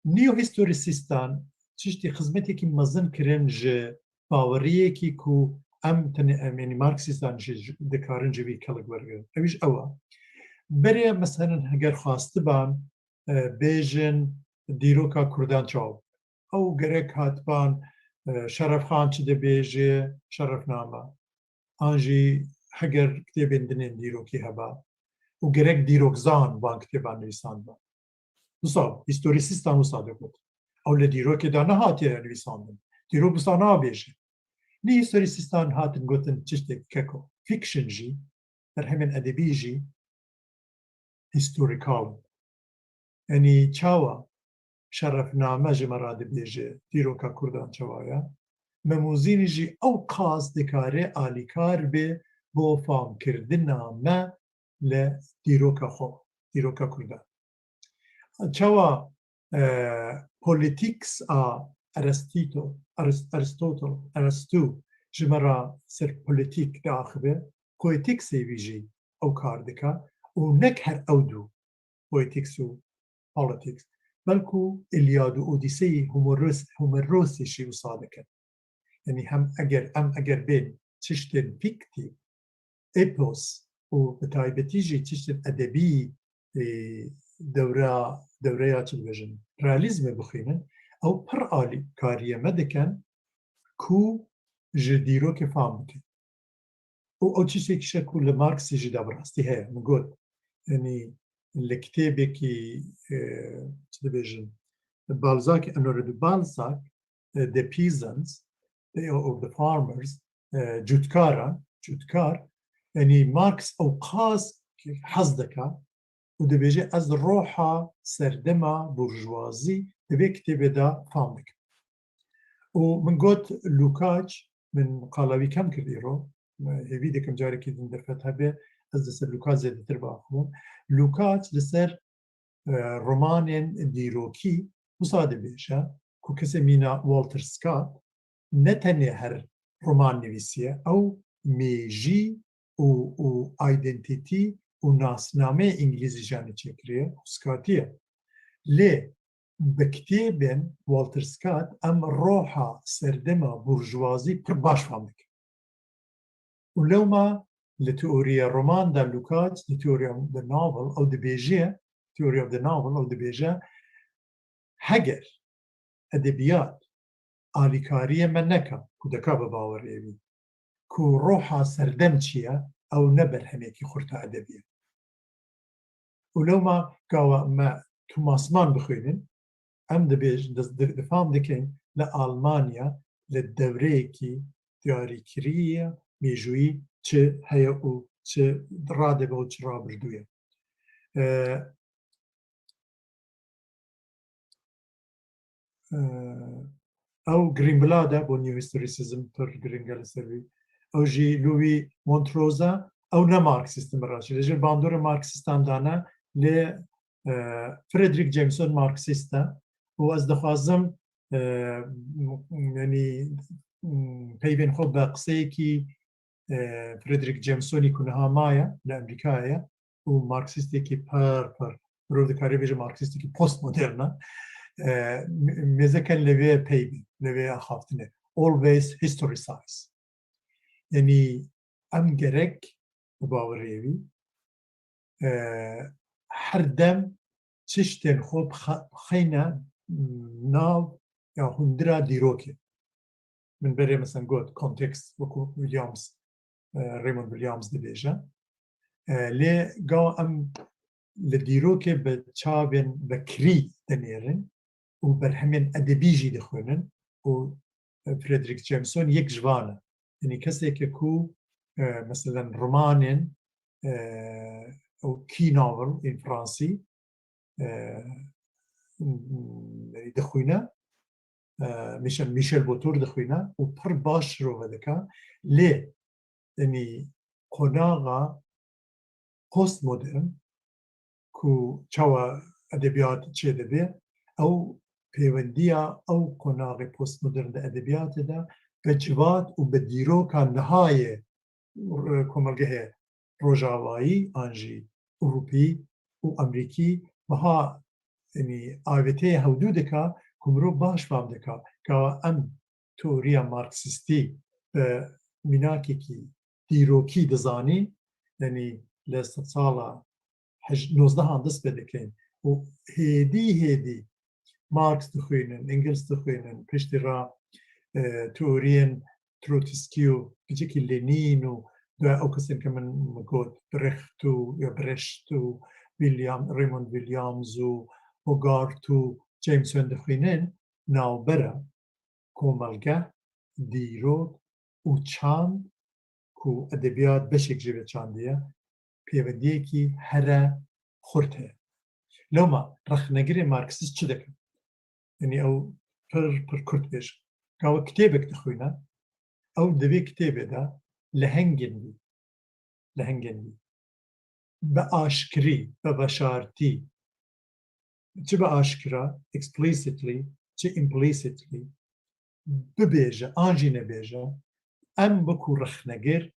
Neo-historistan tiştî xizmetekî mezin kirin ji baweriyekî ku em tenê em, yanî Marksîstan jî dikarin ji vî kelik wergirin. Ew jî ew e. Berê, meselen, heger xwastiban, e, bêjin dîroka Kurdan çawa bû? Ew gerek hatiban, e, Şerefxan çi dibêje, şerefname. An jî heger kitêbên din ên dîrokî heba û gerek dîrokzan van kitêban nivîsandiba. Wisa, hîstorîsîstan wisa digot. Ew li dîrokê de nehatiye nivîsandin. Dîrok wisa nabêje. Nî hîstorîsîstan hatin gotin tiştek keko. Fiction jî, berhemên edebî jî hîstorîkal in. Yanî çawa Şerefname ji me re dibêje dîroka Kurdan çawa ye? Memûzînî jî ew qas dikare alîkar be bo famkirina me li dîroka xwe, dîroka Kurdan. Çawa, e, politics a Aristîto-, Arist-, Aristotle, Aristo ji me re ser polîtîk diaxive, poetiksê wî jî ew kar dike û nek her ew du, poetics û politics, belku Îlyad û Odîseyî Homeros-, Homerosê jî wisa dikin. Yanî hem eger, em eger bên tiştên fîktîf, epos û bi taybetî jî tiştên edebî, e, dewra, dewreya çi dibêjin, realîzmê bixwînin, ew pir alîkariye me dikin ku ji dîrokê fam bikin. Û ew tiştekî şe ku li Marksî jî de bi rastî heye. Min got, yanî li kitêbekî, e, çi dibêjin, Balzac, Honoré de Balzac, e, The Peasants, e, or The Farmers, e, cûtkaran, cûtkar, yanî Marx ew qas hez dike û dibêje, ez roha serdema burjwazî di vê kitêbê de fam dikim. û min got Lukaç, min qala wî kem kir îro, hêvî dikim carekî din derfet hebe, ez li ser Lukaç zêdetir biaxivim. Lukaç li ser, e, romanên dîrokî wisa dibêje ku kesê mîna Walter Scott ne tenê her roman nivîsiye, ew mêjî û, û identity û nasnameyê îngilîzî jî çêkiriye û Scottî ye. Lê bi kitêbên Walter Scott em roha serdema burjuvazî pir baş fam dikin. Û lewma li teoriya roman de Lukács, li teoriya de novel, ew dibêje, teoriya de novel, ew dibêje, heger edebiyat alîkariyê me neka, ku deka bi bawerê wî, ku roha serdem çi ye, ew ne berhemekî xurt a edebiyê. Û lewma gawa me Thomas Mann bixwînin, em dibêj-, di-, di-, difam dikin li Almanya li dewreyekî diyarîkirî ye, mêjûyî çi heye û çi radibe û çi rabirdûye. E, e, ew Greenblatt e, bo New Historicism pir giring e li ser wî. Ew jî Louis Montrose e, ew ne Marksîst in bi rastî. Li jêr bandorê Marksîstan dane, lê, e, Frederick Jameson Marksîst e û ez dixwazim, e, m-, yanî, m-, peyvên xwe bi qiseyekî, e, Frederick Jamesonî ku niha maye, li Amerîkayê ye, û Marksîstekî pir, pir, mirov dikare bêje Marksîstekî postmodern e. E, m-, mêze ken li vê peybê, li vê axaftinê. Always historicize. Yanî em gerek bi bawerê wî, e, her dem tiştên xwe bixe-, bixeyne nav ya hundira dîrokê. Min berê mesela got context, wekî Williams, e, Raymond Williams dibêje. E, lê gawa em li dîrokê bi çavên vekirî dinêrin û berhemên edebî jî dixwînin û, e, Frederick Jameson yek ji van e. Yanî keseke ku, e, meselen romanên, e, ew key novel in fransî, e, dixwîne, e, Michel, Michel Botur dixwîne û pir baş şirove dike. Lê, yanî, qonaxa postmodern ku çawa edebiyat çêdibe, ew pêwendiya ew qonaxê postmodern di edebiyatê de bi civat û bi dîroka nihayê, e, komelgehê rojavayî an jî Ewropî û Amerîkî biha, yanî, avêteyê hewdû dika ku mirov baş fam dika ka em teoriya Marksîstî bi mînakekî dîrokî dizanî, yanî li sedsala hej-, nozdehan dest pê dikin û hêdî hêdî Marx dixwînin, Engels dixwînin, piştî re, e, teoriyên Trotsky û piçekî Lenin û duya ew kesên ke min got, Brecht û, ya Brecht û William, Raymond Williams û Hogarth û Jameson dixwînin, navbera komelgeh, dîrok û çand ku edebiyat beşek jê ve çandî ye, pêwendiyekî here xurt heye. Lewma rexnegirê Marksîst çi dike? Yanî ew pir, pir kurt bêje. Gawa kitêbek dixwîne, ew di vê kitêbê de lehengên wî, lehengên wî bi aşkirî, bi veşartî, çi bi aşkira, explicitly, çi implicitly, bibêje an jî nebêje, em wekû rexnegir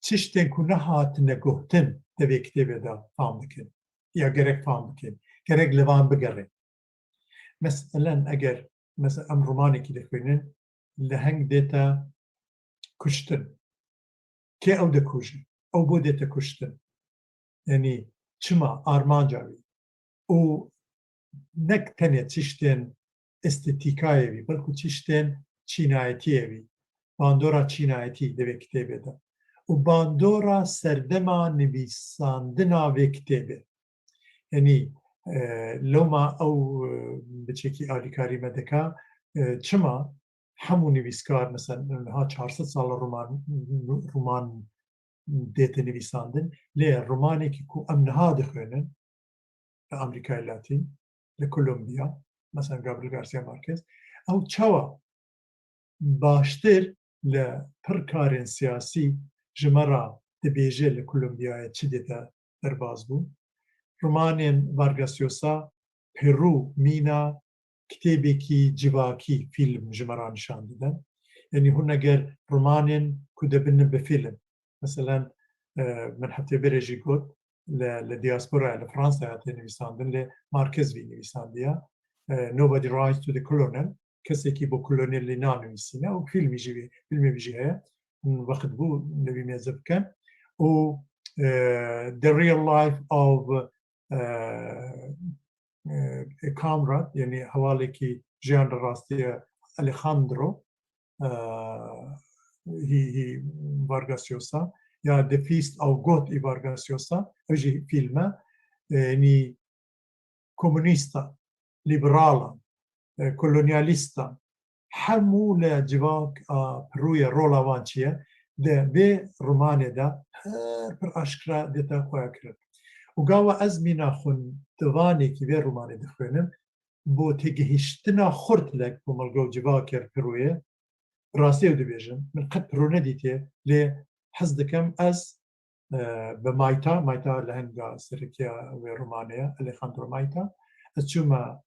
tiştên ku nehatine gotin di vê kitêbê de fam dikin. Ya gerek fam bikin. Gerek li van bigerin. Meselen, eger, mesela, em romanekî dixwînin, leheng dête kuştin. Kê ew dikuje? Ew bo dête kuştin. Yanî çima, armanca wî? Û nek tenê tiştên estetîkayê wî, belku tiştên çînayetiyê wî, bandora çînayetî di vê kitêbê de û bandora serdema nivîsandina vê kitêbê. Yanî, e, lewma ew, e, biçekî alîkarî me dika, e, çima hemû nivîskar, mesela, niha çar sed sal roman, roman dête nivîsandin, lê romanekî ku em niha dixwînin, li Amerîkayê Latîn, li Kolombiya, mesela Gabriel Garcia Marquez, ew çawa baştir li pir karên siyasî ji me re dibêje li Kolombiyayê çi dê te derbas bû. Romanên Vargas Llosa, Peru mîna kitêbekî civakî, fîlm ji me re nîşan dide. Yanî hûn eger romanên ku dibin bi fîlm, meselen, e, min heftê berê jî got, li, li diasporaya, li Fransaya tê nivîsandin, lê Marquez vî nivîsandiye. E, Nobody Writes to the Colonel, kesekî bo kolonelî nanivîsîne û fîlmî jî, fîlmê vî jî heye. Hûn wext bû li vî mêze bikin. Û, e, The Real Life of, e, e, a Comrade, yanî hevalekî jiyan li rastiye Alejandro, e, hî, hî Vargas Llosa, ya The Feast of God î Vargas Llosa, ew jî fîlm e. E, yanî komunîstan, liberalan, e, kolonyalîstan, hemû li civak a Pirûyê rola wan çi ye? Di vê romanê de her pir aşkira dête xweya kirin. Û gava ez mîna xwindivanekî vê romanê dixwînim, bo têgihiştina xurt li komelga û civakê li Pirûyê, rastî ew dibêjim, min qet Pirû nedîtiye, lê hez dikim ez, e, bi Mayta, Mayta lehenga serekiya wê romanê ye, Alejandro Mayta, ez çûme,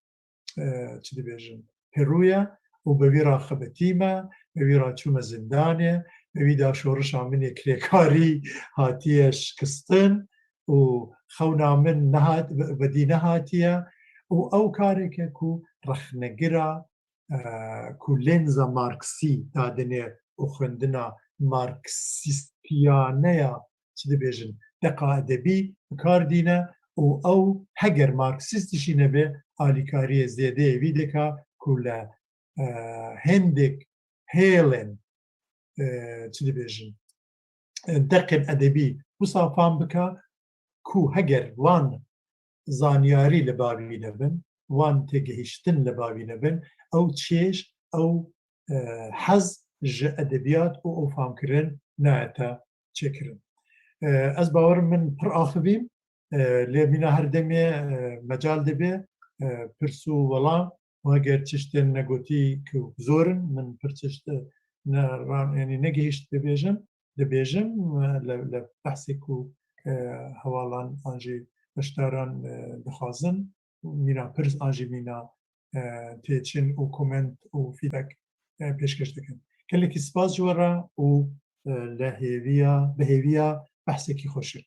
e, çi dibêjin, Pirûye û bi wî re xebitîme, bi wî re çûme zindanê, bi wî de şorişa min ê kirêkarî hatiye şikistin û xewna min nehat-, vedî nehatiye û ew kareke ku rexnegira, e, ku lênza Marksî dadinê û xwendina Marksîstiyane ya, çi dibêjin, deqa edebî bi kar dîne û ew heger Marksîst jî nebe, alîkariyê zêdeyê vî dika ku li, e, hindek hêlên, e, çi dibêjin, e, deqên edebî wisa fam bika ku heger van zanyarî li bavî nebin, van têgihiştin li bavî nebin, ew çêj, ew, e, hez ji edebiyat û ew famkirin nayete çêkirin. E, ez bawerim min pir axivîm, e, lê mîna her demê, e, mecal dibe, e, pirs û welam û heger tiştên negotî ku zor in, min pir tişt, e, ne, ran, yanî negihişt bibêjim, dibêjim, e, li, li behsê ku, e, hevalan an jî beşdaran, e, dixwazin, mîna pirs an jî mîna, e, têçin û koment û feedback, e, pêşkêş dikin. Gelekî spas ji we re û, e, li hêviya, bi hêviya behsekî xweşik.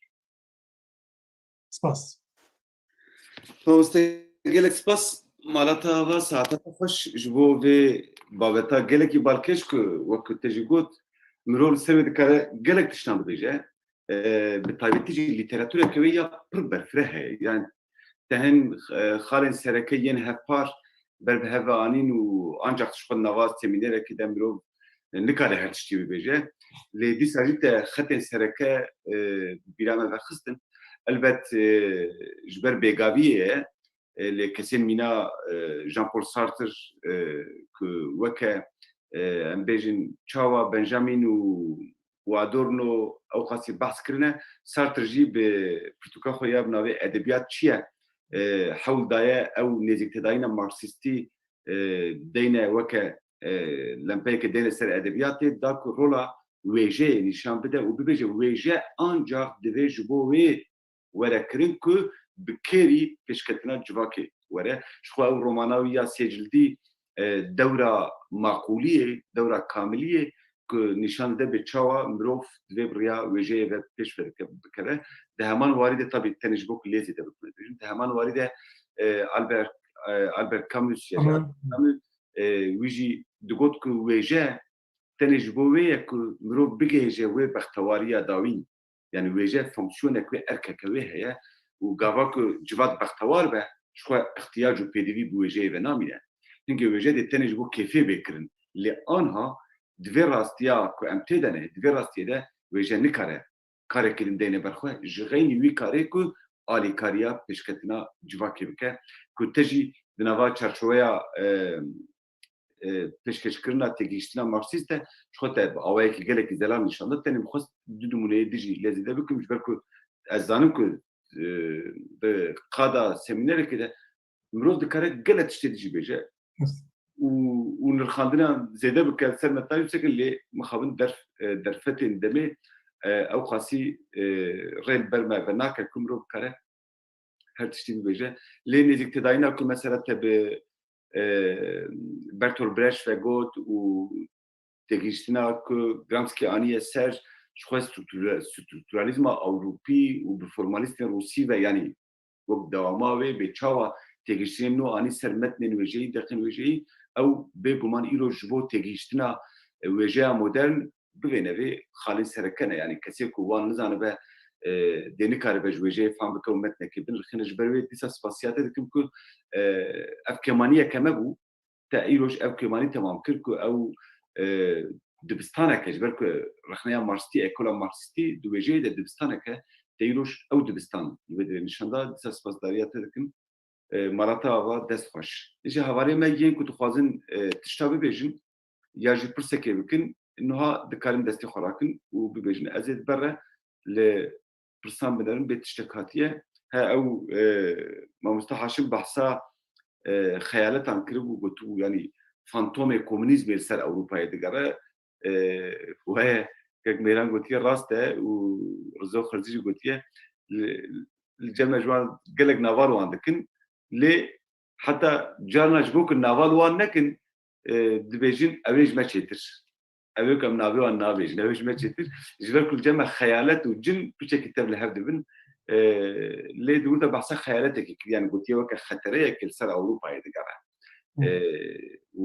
Spas. Mamoste, gelek spas. Mala te ava, saeta te xweş ji bo vê babeta gelekî balkêş ku wek ku te jî got, mirov li ser wê dikare gelek tiştan bibêje. E, bi taybetî jî lîteratureke wê ya pir berfireh heye. Yani te hin, e, xalên sereke yên hevpar ber bi hev ve anîn û ancak ji xwe di nava semînerekê de mirov, e, nikare her tiştî bibêje. Lê dîsa jî te xetên sereke, e, bîra me vexistin. Elbet, e, ji ber bêgaviyê ye, e, lê kesên mîna, e, Jean-Paul Sartre, e, ku weke, e, em bêjin çawa Benjamin û û Adorno ewqasî behs kirine, Sartre jî bi pirtûka xwe ya bi navê Edebiyat Çi Ye? E, hewl daye ew nêzîktedayîna Marksîstî, e, deyne weke, e, lempeyeke deyne ser edebiyatê, da ku rola wêjeyê nîşan bide û bibêje wêje ancak divê ji bo wê were kirin ku bi kêrî pêşketina civakê were. Ji xwe ew romana wî ya sê cildî, e, dewra maqûliyê, dewra kamiliyê ku nîşan dide bi çawa mirov divê bi riya wêjeyê ve pêş ve dike-, bikeve. Di heman warî de tabî tenê ji bo ku lê zêde bikin bêjin. Di heman warî de, e, Albert, e, Albert Camus ya jî Albert Camus, e, wî jî digot ku wêje tenê ji bo wê ye ku mirov bigihêje wê bextewariya dawîn. Yani wêje fonksiyonek wê, erkeke wê heye û gava ku civat bextewar be, ji xwe îhtiyac û pêdivî bi wêjeyê ve namîne. Hingê wêje dê tenê ji bo kêfê bê kirin. Lê anha di vê rastiya ku em tê de ne, di vê rastiyê de wêje nikare karekî din deyne ber xwe, ji xeynî wî karê ku alîkariya pêşketina civakê bike, ku te jî di nava çarçoweya, e, e, pêşkêşkirina têgihiştina Marksîst de ji xwe te bi awayekî gelekî zelal nîşan da. Tenê min xwest du nimûneyê dijî lê zêde bikim, ji ber ku ez zanim ku, e, di qada semînerekê de mirov dikare gelek tiştê dijî bêje. Rast. û, û nirxandina zêde bike li ser metna yûksekin lê mixabin derf, e, derfetên demê, e, ew qasî, e, rê li ber me venake ku mirov bikare her tiştî bibêje. Lê nêzîktêdayîna ku mesela te bi, e, Bertolt Brecht ve got û têgihiştina ku Gramsci aniye ser, ji xwe struktura-, strukturalîzma Ewropî û bi formalîstên Rûsî ve, yanî wek dewama wê bê çawa têgihiştinên nû anî ser metnên wêjeyî, deqên wêjeyî, ew bêguman îro ji bo têgihiştina wêjeya modern bivêne vê xalên sereke ne. Yanî kesê ku wan nizanibe, e, dê nikaribe ji wêjeyê fam bike û metnekê binirxîne. Ji ber wê dîsa spasiyate dikim ku, e, ev kêmaniyeke me bû, te îroj ev kêmanî temam kir ku ew, e, dibistaneke, ji ber ku rexneya Marksîstî, ekola Marksîstî di wêjeyê de dibistaneke, te îroj ew dibistan li wê derê nîşan da, dîsa spasdariya te dikim. E, mala te ava, dest xweş. Ji hevalê me yên ku dixwazin, e, tişta bibêjin ya jî pirsekê bikin, niha dikarin destê xwe rakin û bibêjin. Ez ê berre li pirsan binerim, bê tiştek hatiye. He, ew, e, mamoste Haşim behsa, e, xeyaletan kiribû, gotibû, yanî fantomê komunîzmê li ser Ewropayê digere. E, we kek Mêran gotiye rast e û Rizo Xirzî jî gotiye, li, li cem me ji wan gelek nava li wan dikin. Lê heta carna ji bo ku nava li wan nekin, e, dibêjin, ew ê ji me çêtir. Ew ê ku em navê wan nabêjin, ew ê ji me çêtir. Ji ber ku li cem me xeyalet û cin piçekî tev li hev dibin. E, lê di wir de behsa xeyaletekê kiriye, yanî gotiye weke xetereyeke li ser Ewropayê digere. Hmm. E, û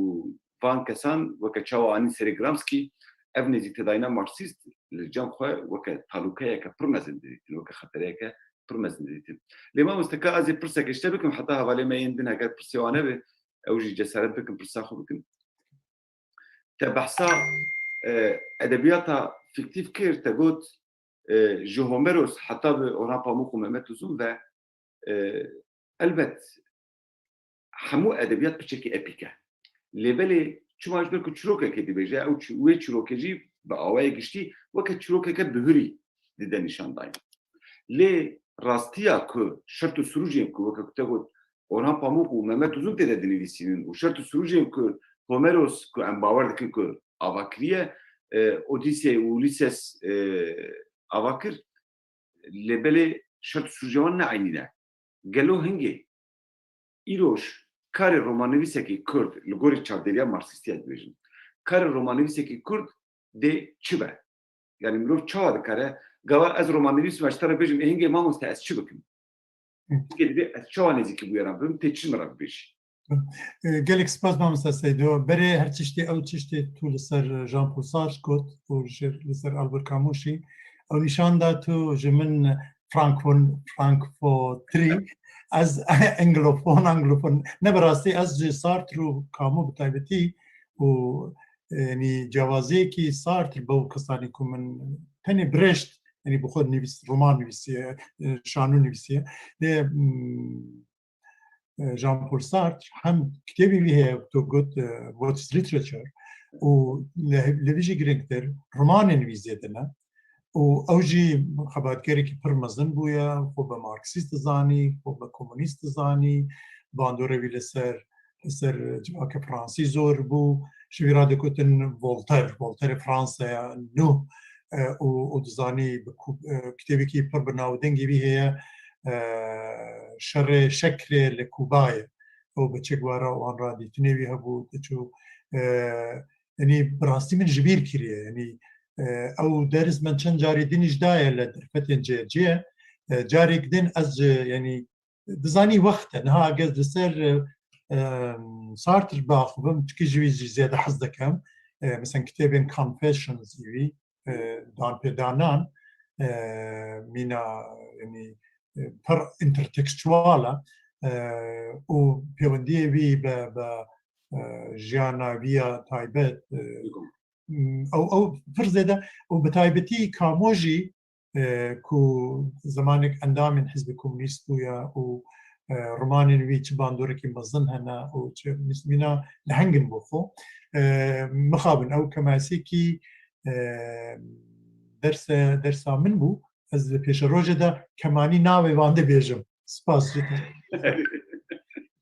van kesan weke çawa anîn serê Gramsci, ev nêzîktêdayîna Marksîst li cem xwe weke talûkeyeke pir mezin didîtin, weke xetereyeke pir mezin didîtin. Lê mamoste, ka ez ê pirseke ji te bikim, heta hevalê me yên din heger pirsê wan hebe, ew jî cesaret bikin, pirsa xwe bikin. Te behsa, e, edebiyata fîktîf kir, te got, e, ji Homeros heta bi Orhan Pamuk û Mehmet Uzun ve, e, elbet hemû edebiyat piçekî epîk e. Lê belê çima, ji ber ku çirokekê dibêje, ew çi-, wê çirokê jî bi awayê giştî weke çirokeke bihurî dide nîşandayîn. Lê rastiya ku şert û sirûcên ku weke ku te got Orhan Pamuk û Mehmet Uzun tê de dinivîsînin û şert û sirûcên ku Homeros ku em bawer dikin ku ava kiriye, e, Odîsey û Ulises, e, ava kir, lê belê şert û sirûcê wan ne eynî ne. Gelo hingê îroj karê romannivîsekî Kurd, li gorî çavdêriya Marksîstî ez dibêjim, karê romannivîsekî Kurd dê çi be? Yanî mirov çawa dikare? Gava ez romannivîs im, ez ji te re bêjim, ê hingê mamoste ez çi bikim? Hı. Hingê dibê ez çawa nêzîkî bûyeran bibim, tê çi min re bibêjî? E, gelek spas mamoste Seydo. Berê her tiştê ew tiştê tu li ser Jean-Paul Sartre got û ji, li ser Albert Camus jî, ew nîşan da tu ji min frankfon-, frankotrî, ez anglofon, anglofon. Ne, bi rastî ez ji Sartre û Camus bi taybetî û, e, yanî cewaziyekî Sartre bi ew kesanî ku min tenê Brecht, yanî bi xwe nivîs-, roman nivîsiye, e, şano nivîsiye. Lê, mm, e, Jean-Paul Sartre hem kitêbê wî heye, tu got, e, What is Literature? Û li, li vî jî girîngtir, romanên wî zêde ne. Û ew jî xebatgerekî pir mezin bûye, xwe bi Marksîst dizanî, xwe bi komunîst dizanî, bandorê wî li ser, li ser civaka Fransî zor bû. Ji vî re digotin Voltaire, Voltaire Fransaya nû, e, û, û dizanî bi ku-, e, kitêbekî pir bi navdengê wî heye, e, Şerê Şekrê li Kubayê. Ew bi Che Guevara wan re dîtinê wî hebû, diçû, e, yanî bi rastî min ji bîr kiriye. Yanî, e, ew ders min çend carî din jî daye li derfetên cihê cihê. E, carêk din ez ji, yanî dizanî wext e. Niha gez li ser, e, e, Sartre biaxivim, çikî ji wî jî zêde hez dikim. E, mesela kitêbên Confessions ê wî, e, danpêdanan, e, mîna, yanî, e, pir intertextual e, e, û pêwendiyê wî bi, bi, e, jiyana wî ya taybet, e, m, ew, ew pir zêde û bi taybetî Camus jî, e, ku zemanek endamên Hizbê Komunîst bûye û, e, romanên wî çi bandorekî mezin hene û çi mîna leheng in bo xwe. E, mixabin ew kemasekî, e, derse, dersa min bû. Ez li pêşerojê de kemanî navê wan dibêjim. Spas ji te.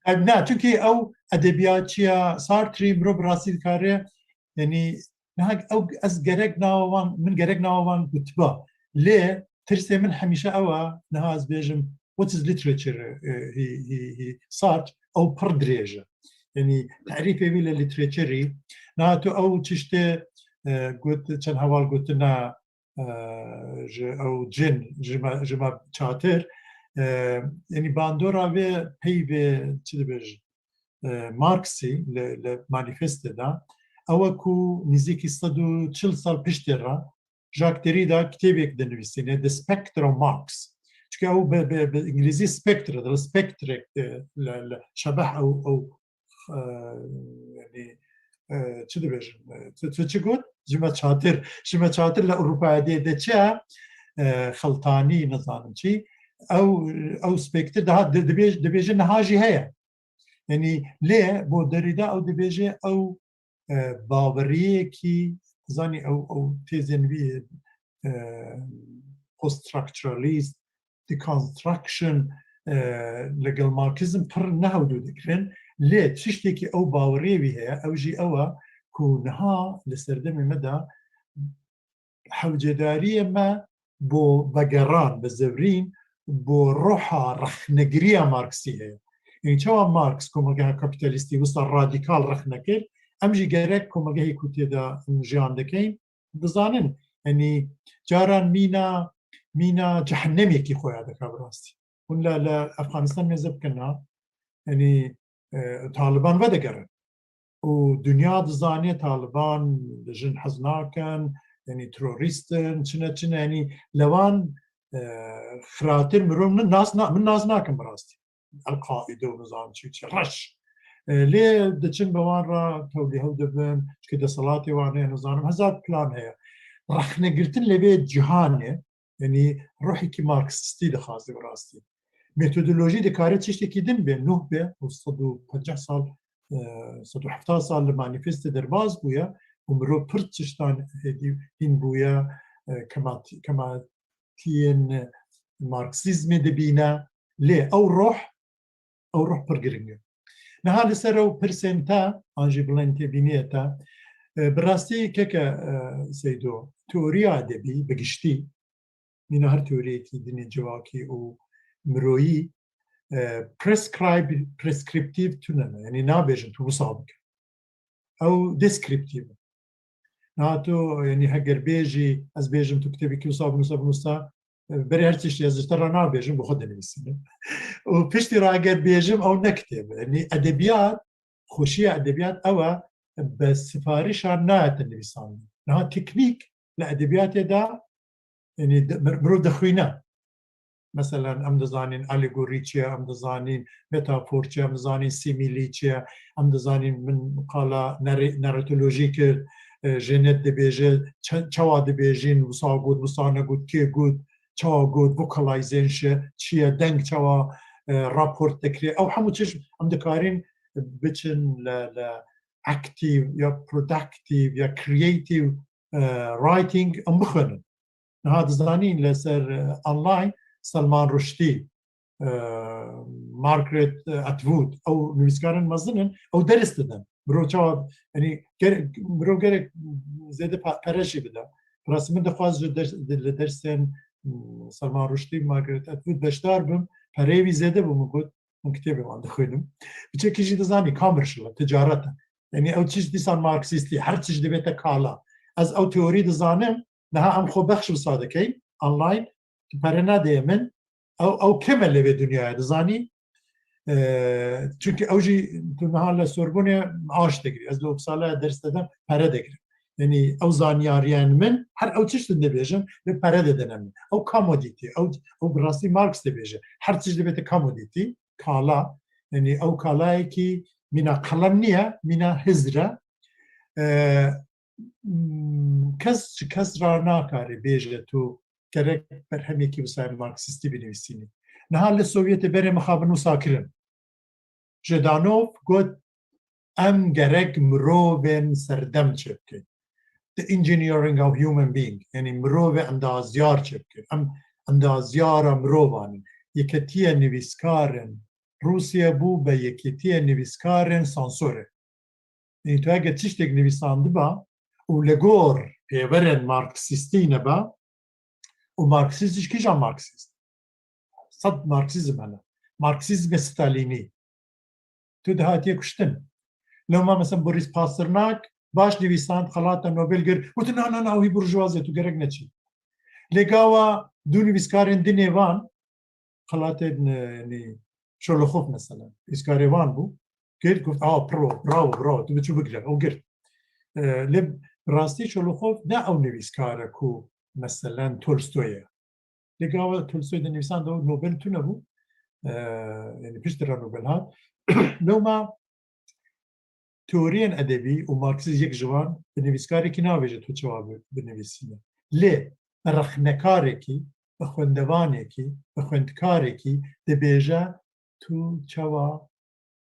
E, na, çünkü ew edebiyatçiya Sartre mirov bi rastî dikare, yani, niha ew, ez gerek nawa wan, min gerek nawa wan gotiba. Lê tirsê min hemîşe ew e, niha ez bêjim, what is literature, e, he, he, he, Sartre, ew pir dirêj e. Yani, tarîfê wî li literaturî, niha tu ew çiştê, e, got, çend heval gotina, e, ji ew cin, ji me, ji me çatir, e, yani bandora vê peyvê, çi dibêjin, e, Marksî li, li manîfestê de, ew e ku nîzîkî sed û çil sal piştê re Jacques Derrida kitêbek dinivîsîne, The Spectre of Marx. Çünkü ew bi, bi, bi îngilîzî spectre, di spektrek, e, li, li şebeh ew, ew, e, yani, e, çi dibêjin, e, tu, tu çi got? Ji me çatir, ji me çatir li Ewropayê dê de çi ye? E, xeltanî, nizanim çi. Ew, ew spectre daha di-, dibêj-, dibêje niha jî heye. Yani, lê bo Derrida ew dibêje ew, e, baweriyekî, zanî ew, ew têzên wî, e, post-structuralist, deconstruction, e, legel Marxizm pir ne hewdû dikirin. Lê tiştekî ew baweriyê wî heye, ew jî ew e ku niha li serdemê me de hewcedariyê me bo vegeran, bi zevrîn, bo roha rexnegiriya Marksî heye. Yanî çawa Marx komelgeha kapîtalîstî wisa radîkal rexne kir, em jî gerek komelgehê ku tê de em jiyan dikeyin, dizanin. Yanî caran mîna, mîna cehennemekî xwe ya dike bi rastî. Hûn li, li Efxanistan mêze bikin, na? Yanî, e, Taliban vedigerin. Û dinya dizane Taliban li jin hez nakin, yanî terorîst in, çi ne çi ne, yanî li wan, e, xiratir mirov min nas na-, min nas nakin bi rastî. El-Qaîde û nizam çi çi, reş. E, lê diçin bi wan re tewlîhew dibin, çikî deselatê wan heye, nizanim, hezar plan heye. Rexnegirtin li vê cihanê, yanî ruhekî Marksîstî dixwaze bi rastî. Metodolojî dikare tiştekî din be, nuh be, û sed û pêncî sal, e, sed û hefta sal li manîfestê derbas bûye û mirov pir tiştan hêdî hîn bûye, e, kemati-, kematiyên Marksîzmê dibîne. Lê ew ruh, ew ruh pir giring e. Niha li ser ew pirsên te, an jî bilên têbîniyê te, e, bi rastî keke, e, Seydo, teoriya edebî bi giştî, mîna her teoriyekî dinê civakî û miroyî, e, prescribe-, prescriptive tune ne. Yanî nabêjin tu wisa bike. Ew descriptive in. Niha tu, yanî heger bêjî, ez bêjim tu kitêbekî wisa binûse, binûse, e, berê her tiştî ez ji te re nabêjim, bi xwe dinivîsînim. Û piştî re eger bêjim, ew ne kitêb e. Yanî edebiyat, xweşiya edebiyat ew e, bi sifarişan nayete nivîsandin. Niha teknîk li edebiyatê de, yanî de-, mir-, mirov dixwîne. Meselen, em dizanîn alegorî çi ye, em dizanîn metafor çi ye, em dizanîn sîmîlî çi ye, em dizanîn min qala nere-, naratolojî kir, e, Jenet dibêje, çe-, çawa dibêjin, wisa got, wisa negot, kê got, çawa got, vocalization çi ye, deng çawa, e, raport dikire. Ew hemû çiş em dikarin biçin li, li active ya productive ya creative, e, writing em bixwînin. Niha dizanîn li ser, e, online Selman Rushdî, e, Margaret Atwood, ew nivîskarên mezin in, ew ders didin. Mirov çawa, yanî, ger-, mirov gerek zêde pa-, pere jî bide. Bi rastî min dixwest ji ders-, li dersên, m, Selman Rushdî, Margaret Atwood beşdar bim, pereyê wî zêde bû, min got, hûn kitêbê wan dixwînim. Piçekî jî dizanî, commercial e, ticaret e. Yanî ew tişt dîsan Marksîstî, her tişt divête kala. Ez ew teorî dizanim, niha em xwe bexş wisa dikeyin, online, tu pere nadeye min, ew, ew kêm e lê vê dinyayê, dizanî? E, çünkü ew jî, tu niha li Sorbonê maaş digirî. Ez li Uppsala'ya ders didim, pere digirim. Yanî ew zanyariyên min, her ew tişt dibêjim, lê pere didine min. Ew commodity, ew, ew bi rastî Marx dibêje. Her tişt divête commodity, kala. Yanî ew kalayekî mîna qelem niye, mîna hizr e. E, m, kes ji kes re nakare bêje tu gerek berhemekî wisa Marksîstî binivîsînî. Niha li Sovyetê berê mixabin wisa kirin. Jdanov got, em gerek mirovên serdem çêbikin. The engineering of human being, yanî mirovê endazyar çêbikin. Em endazyara mirovan in. Yeketiya nivîskarin Rûsya bû be yekîtiya nivîskarên sansorê. Yanî tu eger tiştek nivîsandiba û li gor pêverên marksîstî neba, û marksîst jî kîjan marksîst? Sed marksîzm hene. Marksîzmê Stalînî. Tu dihatiye kuştin. Lewma mesela Boris Pasternak baş nivîsand, xelata Nobel gir. Gotin, na, na, na, ew hî burjuwaz e, tu gerek neçî. Lê gawa du nivîskarên din ê van, xelatê, e, nî, Şoloxov mesela. Nivîskarê wan bû. Girt, got, a, pro, bravo, bravo, tu biçû bigire, ew girt. E, lê rastî Şoloxov ne ew nivîskar e ku meselen Tolstoy e. Lê gava Tolstoy de nivîsand ew Nobel tune bû. E, yanî piştre Nobel hat. Lewma teoriyên edebî û marksîst yek ji wan bi nivîskarekî navêje tu çawa bi-, binivîsîne. Lê bi rexnekarekî, bi xwendevanekî, bi xwendkarekî dibêje tu çawa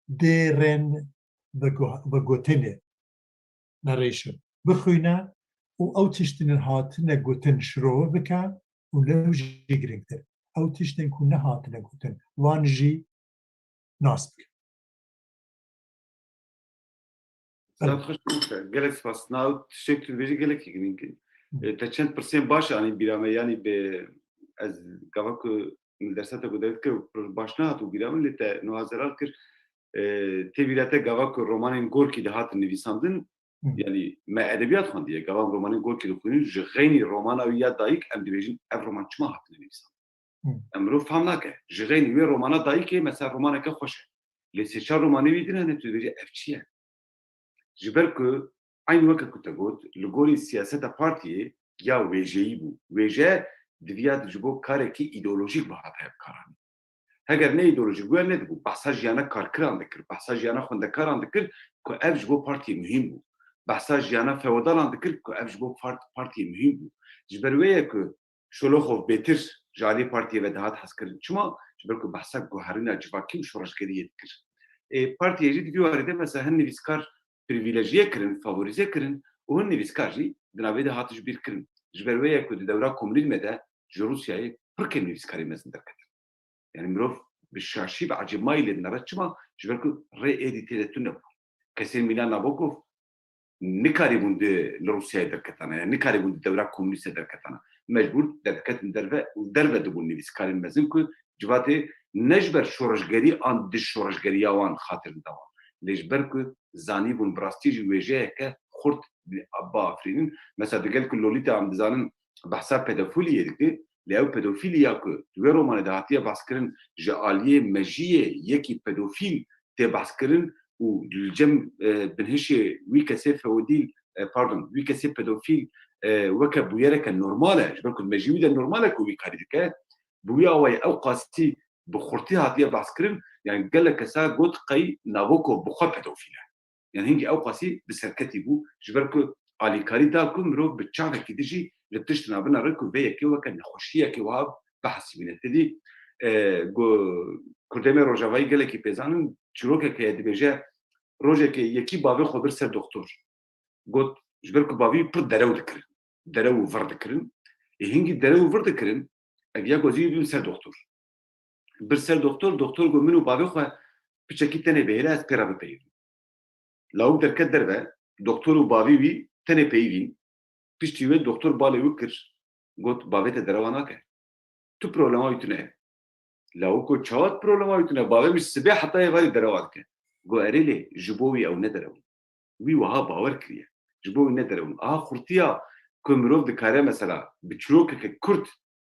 dêrên bi go-, bi gotinê, narration, bixwîne û ew tiştên hatine gotin şirove bike û lew jî girîngtir, ew tiştên ku nehatine gotin, wan jî nas bike. Zaf xweş bû. Gelek spas. Na, tiştek tu dibêjî gelekî girîng e. Hı. E, te çend pirsên baş anî bîra me, yanî bi ez gava ku dersa te ku derdikir pir baş nehat û bîra min, lê te niha zelal kir. E, tê bîra te gava ku romanên Gorkî dihatin nivîsandin, Hı. yanî me edebiyat xwendiye, gava em romanên Gorkî dixwînin, ji xeynî romana wî ya dayik em dibêjin ev roman çima hatine nivîsandin. Hı. Em mirov fam nake. Ji xeynî wê romana dayikê mesela romaneke xweş e. Lê sê çar romanê wî din hene tu dibêjî ev çi ye? Ji ber ku eyn weke ku te got, li gorî siyaseta partiyê ya wêjeyî bû. Wêje diviya ji bo karekî îdeolojîk bihate hevkaranî. Heger ne îdeolojîk bû, ev nedibû. Behsa jiyana karkiran dikir, behsa jiyana xwendekaran dikir ku ev ji bo partiyê muhîm bû. Behsa jiyana feodalan dikir ku ev ji bo part-, partiyê muhîm bû. Ji ber wê ye ku Şoloxov bêtir ji alî partiyê ve dihat hezkirin. Çima? Ji ber ku behsa guherîna civakî û şoreşgeriyê dikir. Ê, partiyê jî di vî warê de mesela hin nivîskar privîlejye kirin, favorîze kirin û hin nivîskar jî di navê de hat ji bîr kirin. Ji ber wê ye ku di dewra komunîzmê de ji Rûsyayê pir kêm nivîskarê mezin derketin. Yani mirov bi şaşî, bi ecêbmayî lê dinere. Çima? Ji ber ku rê êdî tê de tune bû. Kesên mîna Nabokov nikarîbûn di, li Rûsyayê derketana, yani nikarîbûn di dewra komûnîst de derketana. Mecbûr derketin derve û derve dibûn nivîskarên mezin ku civatê ne ji ber şoreşgerî an dij şoreşgeriya wan xatir dida wan. Lê ji ber ku zanîbûn bi rastî jî wêjeyeke xurt biafirînin. Mesela digel ku Lolîta em dizanin behsa pedofîliyê dike, lê ew pedofîliya ku di wê romanê de hatiye behskirin ji aliyê mejiyê yekî pedofîl tê behskirin û li cem, e, binhişê wî kesê feodîl, e, pardon, wî kesê pedofîl, e, weke bûyereke normal e, ji ber ku mejî wî de normal e ku wî karî dike, bi wî awayî ew qasî bi xurtî hatiye behskirin, yani gelek kesa got qey Nabokov bi xwe pedofîl e. Yani hingî ew qasî bi serketî bû, ji ber ku alîkarî da ku mirov bi çavekî dijî li tiştina binere ku vê yekê weke nexweşiyekê wiha bihesibîne. Tedî, e, ku Kurdê me Rojavayî gelekî pê zanin, çîrokek heye dibêje, rojekê yekî bavê xwe bir ser doktor. Got, ji ber ku bavî pir derew dikirin. Derew û vir dikirin. Ê hingî derew û vir dikirin, ev ya ku ez ê bibim ser doktor. Bir ser doktor, doktor got, min û bavê xwe piçekî tenê bihêle ez pê re bipeyivim. Lawik derket derve, doktor û bavî wî tenê peyivîn. Piştî wê doktor balê wî kir, got, bavê te derewa nake. Tu problema wî tune ye. Lawik got, çawa tu problema wî tune? Bavê min ji sibê heta êvarî derewa dike. Got, erê lê, ji bo wî ew ne derew in. Wî wiha bawer kiriye. Ji bo wî ne derew in. Aha xurtiya ku mirov dikare mesela bi çîrokeke kurt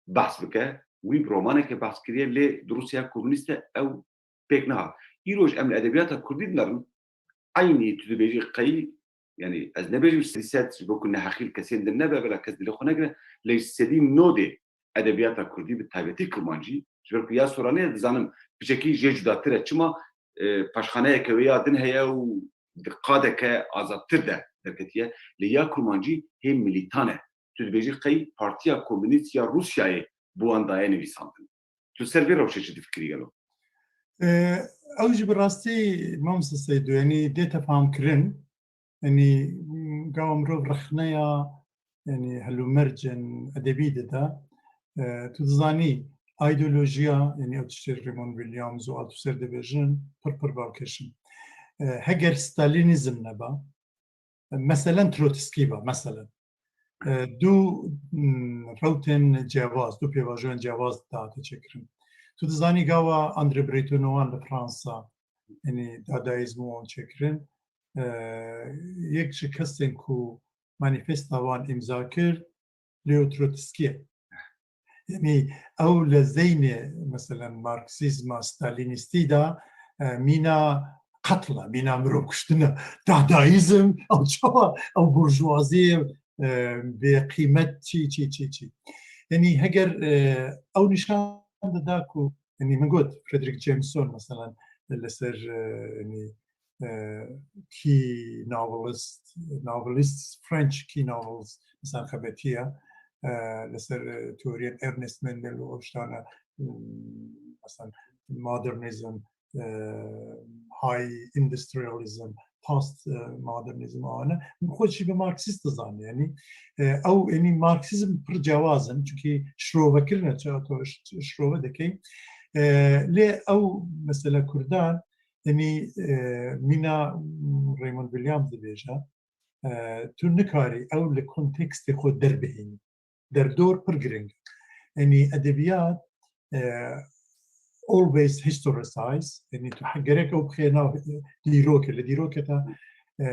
behs bike, wî bi romaneke behs kiriye, lê di Rûsya komûnîst de ew pêk nehat. Îroj em li edebiyata kurdî dinerin, eynî tu dibêjî qey, yani ez nebêjim sedî sed, ji bo ku neheqî li kesên din nebe, bila kes dilê xwe negire, lê ji sedî nodê edebiyata kurdî, bi taybetî kirmancî, ji ber ku ya soranê dizanim piçekî jê cudatir e. Çima? E, paşxaneyeke wê ya din heye û di qadeke azadtir de derketiye. Lê ya kurmancî hê milîtan e. Tu dibêjî qey Partiya Komûnîst ya Rûsyayê bi wan daye nivîsandin. Tu ser vê rewşê çi difikirî gelo? E, ew jî bi rastî, Mamoste Seydo, yanî dê tefahemkirin. Yanî, m, gava mirov rexneya, yanî, helûmercên edebî dide. E, tu dizanî, Îdeolojiya, yanî ew tiştê Raymond Williams û Althusser dibêjin, pir pir balkêş in. E, heger Stalînîzm neba, meselen Trotskî ba, meselen. E, du, mm, rewtên cewaz, du pêvajoyên cewaz dihate çêkirin. Tu dizanî gava André Bretonnovan li Fransa, yanî dadaîzm û wan çêkirin. E, yek ji kesên ku manîfesta wan îmza kir, Leo Trotsky ye. Yanî ew li zeynê, meselen, marksîzma stalînîstî de, e, mîna qetl e, mîna mirov kuştin e. Dadaîzm, ew çawa, ew burjuvazî, e, bê qîmet çi, çi, çi, çi. Yanî heger, e, ew nîşan dida ku, yanî min got, Frederick Jameson, meselen, li ser, e, yanî, e, key novelist, novelists, French key novels, mesela xebetiye, e, li ser, e, teoriyên Ernest Mandel û ew tiştane, m, mesela modernizm, e, high industrialism, post, e, modernizm, ane. Xwe jî bi Marksîst dizane, yanî, e, ew, yanî Marksîzm pir cewaz in, çunkî şirove kirine, çi to ş-, şirove dikey. E, lê ew mesela Kurdan, Yanî, e, mîna, mm, Raymond Williams dibêje, e, tu nikarî ew li kontekstê xwe derbihînî. Derdor pir giring e. Yanî edebiyat, e, always historicize, yanî tu he-, gerek ew bixê nav, e, dîrokê, li dîrokê te, e,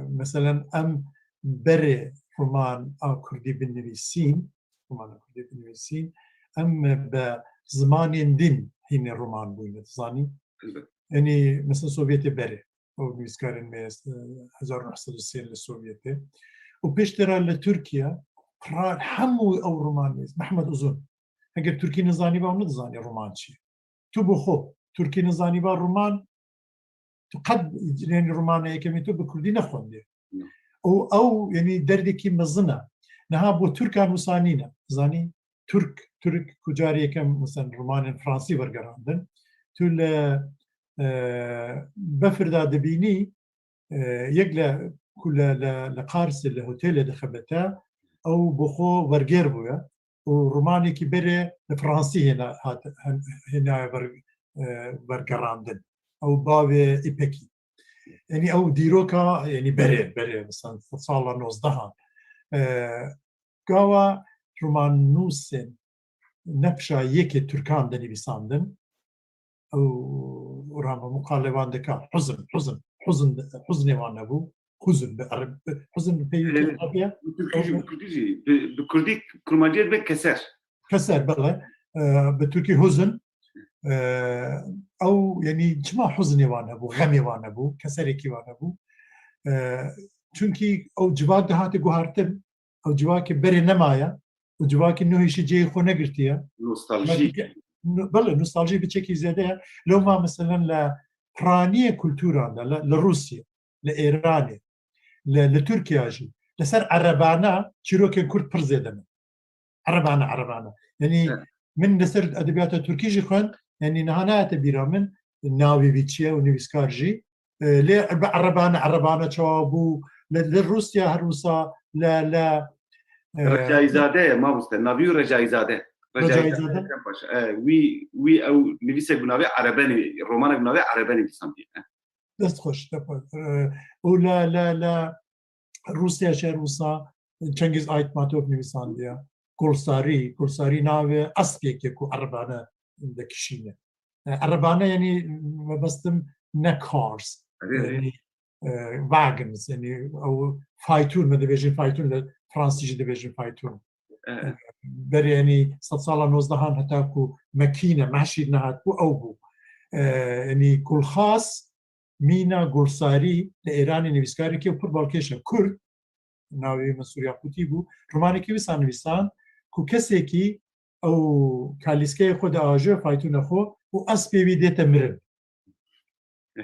meselen em berê roman a kurdî binivîsîn, romana kurdî binivîsîn, em bi zimanên din hînê roman bûyne, dizanî? Elbet. Yanî, mesela Sovyetê berê, ew nivîskarên me, e, hezar neh sed û sê li Sovyetê. Û pêş tê re li Tirkiye, ra-, hemû ew roman nivîs, Mehmet Uzun. Heger Tirkî nizanîba, ew nidizanî roman çi ye. Tu bi xwe, Tirkî nizanîba roman, tu qet, yanî romana yekemî tu bi Kurdî nexwendiye. Hı. Û ew, yanî derdekî mezin e. Niha bo Tirkan wisa nîne. Zanî, Tirk, Tirk ku carê yekem, mesela, romanên Fransî wergerandin, tu li, e, befir de dibînî, e, yek li, ku li, li, li Qarsê, li hotelê dixebite, ew bi xwe werger bûye û romanekî berê li Fransî hêna, hat, hen-, hênaye wer-, e, wergerandin. Ew bavê Îpekî. Yanî ew dîroka, yanî berê, berê, mesela, sala nozdehan. E, Gava romannûsên nefşa yekê Tirkan dinivîsandin, ew rama muqaleban dika, huzn, huzn, huzn, huznê wan hebû, huzn bi ereb-, bi, huzn bi peyvekî Ee, erebî ye. Bi Tirkî jî, bi Kurdî jî, bi, bi Kurdî, Kurmancî dibe keser. Keser, bele. Ee, bi Tirkî huzn. Ee, ew, yanî çima huznê wan hebû, xemê wan hebû, keserekî wan hebû? Ee, çunkî ew civak dihate guhartin, ew civakê berê nemaye, û civakê nuhê jî cihê xwe negirtiye. Nostaljî. Belkî ke-, no-, belê, nostaljî biçekî zêde ye. Lewma, meselen, li piraniyê kulturan de, li, li Rûsya, li Êranê, li, li Tirkiya jî, li ser erebana çîrokên kurd pir zêde ne. Erebana, erebana. Yanî Evet. min li ser edebiyata Tirkî jî xwend, yanî niha nehate bîra min, navê vî çi ye û nivîskar jî. E, lê bi erebane, erebane çawa bû, li, li Rûsya her wisa, li, li, e, Recaîzade ye, mamoste, navî wî Recaîzade. Recaîzade. Recaîzade. Paşa. E, wî, wî ew nivîsek bi navê Erebenî, romanek bi navê Erebenî nivîsandiye. E. Dest xweş, te xwe. E, û li, li, li Rûsya jî her wisa Çengiz Aytmatov nivîsandiye. Gulsarî, Gulsarî navê espêk e ku erebane dikişîne. E, erebane, yanî, mebestim ne cars, Erê, erê. yanî, e, wagons, yanî ew faytûn, me dibêjin faytûn, li Fransî jî dibêjin faytûn. E. E, berê, yanî, sedsala nozdehan heta ku mekîne, mehşîr nehat bû, ew bû. E, yanî Gulxas, Mîna Gulsarî li Êranê nivîskarekî û pir balkêş e. Kurd, navê wî Mensûr Yaqûtî bû, romanekî wisa nivîsand ku kesekî ew kalîskeyê xwe diajoye faytûna xwe û espê wî dête mirin.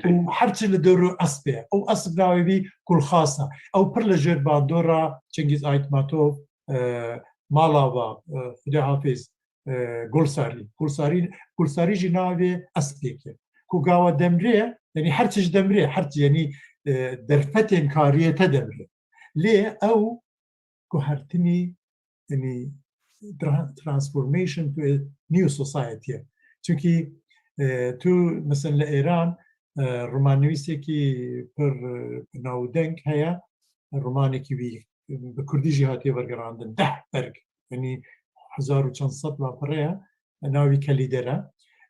Û her çi li dor û espê ye. Ew esp navê wî Gulxas e. Ew pir li jêr bandora Çengiz Aytmatov, e, mala va, e, Xwedê Hafiz, e, Gulsarî. Gulsarî, Gulsarî jî navê espêk e. Ku gawa demrê, yanî her çi ji demrê, her çi, yanî, e, derfetên kariyê te demrê. Lê ew guhertinî, yanî, tra-, transformation to a new society. Çunkî, e, tu, mesela, li Êran, e, romannivîsekî pir, e, bi navdeng heye, romanekî wî bi kurdî jî hatiye wergerandin, deh berg, yanî hezar û çend sed lapereye, navî Kelîder e.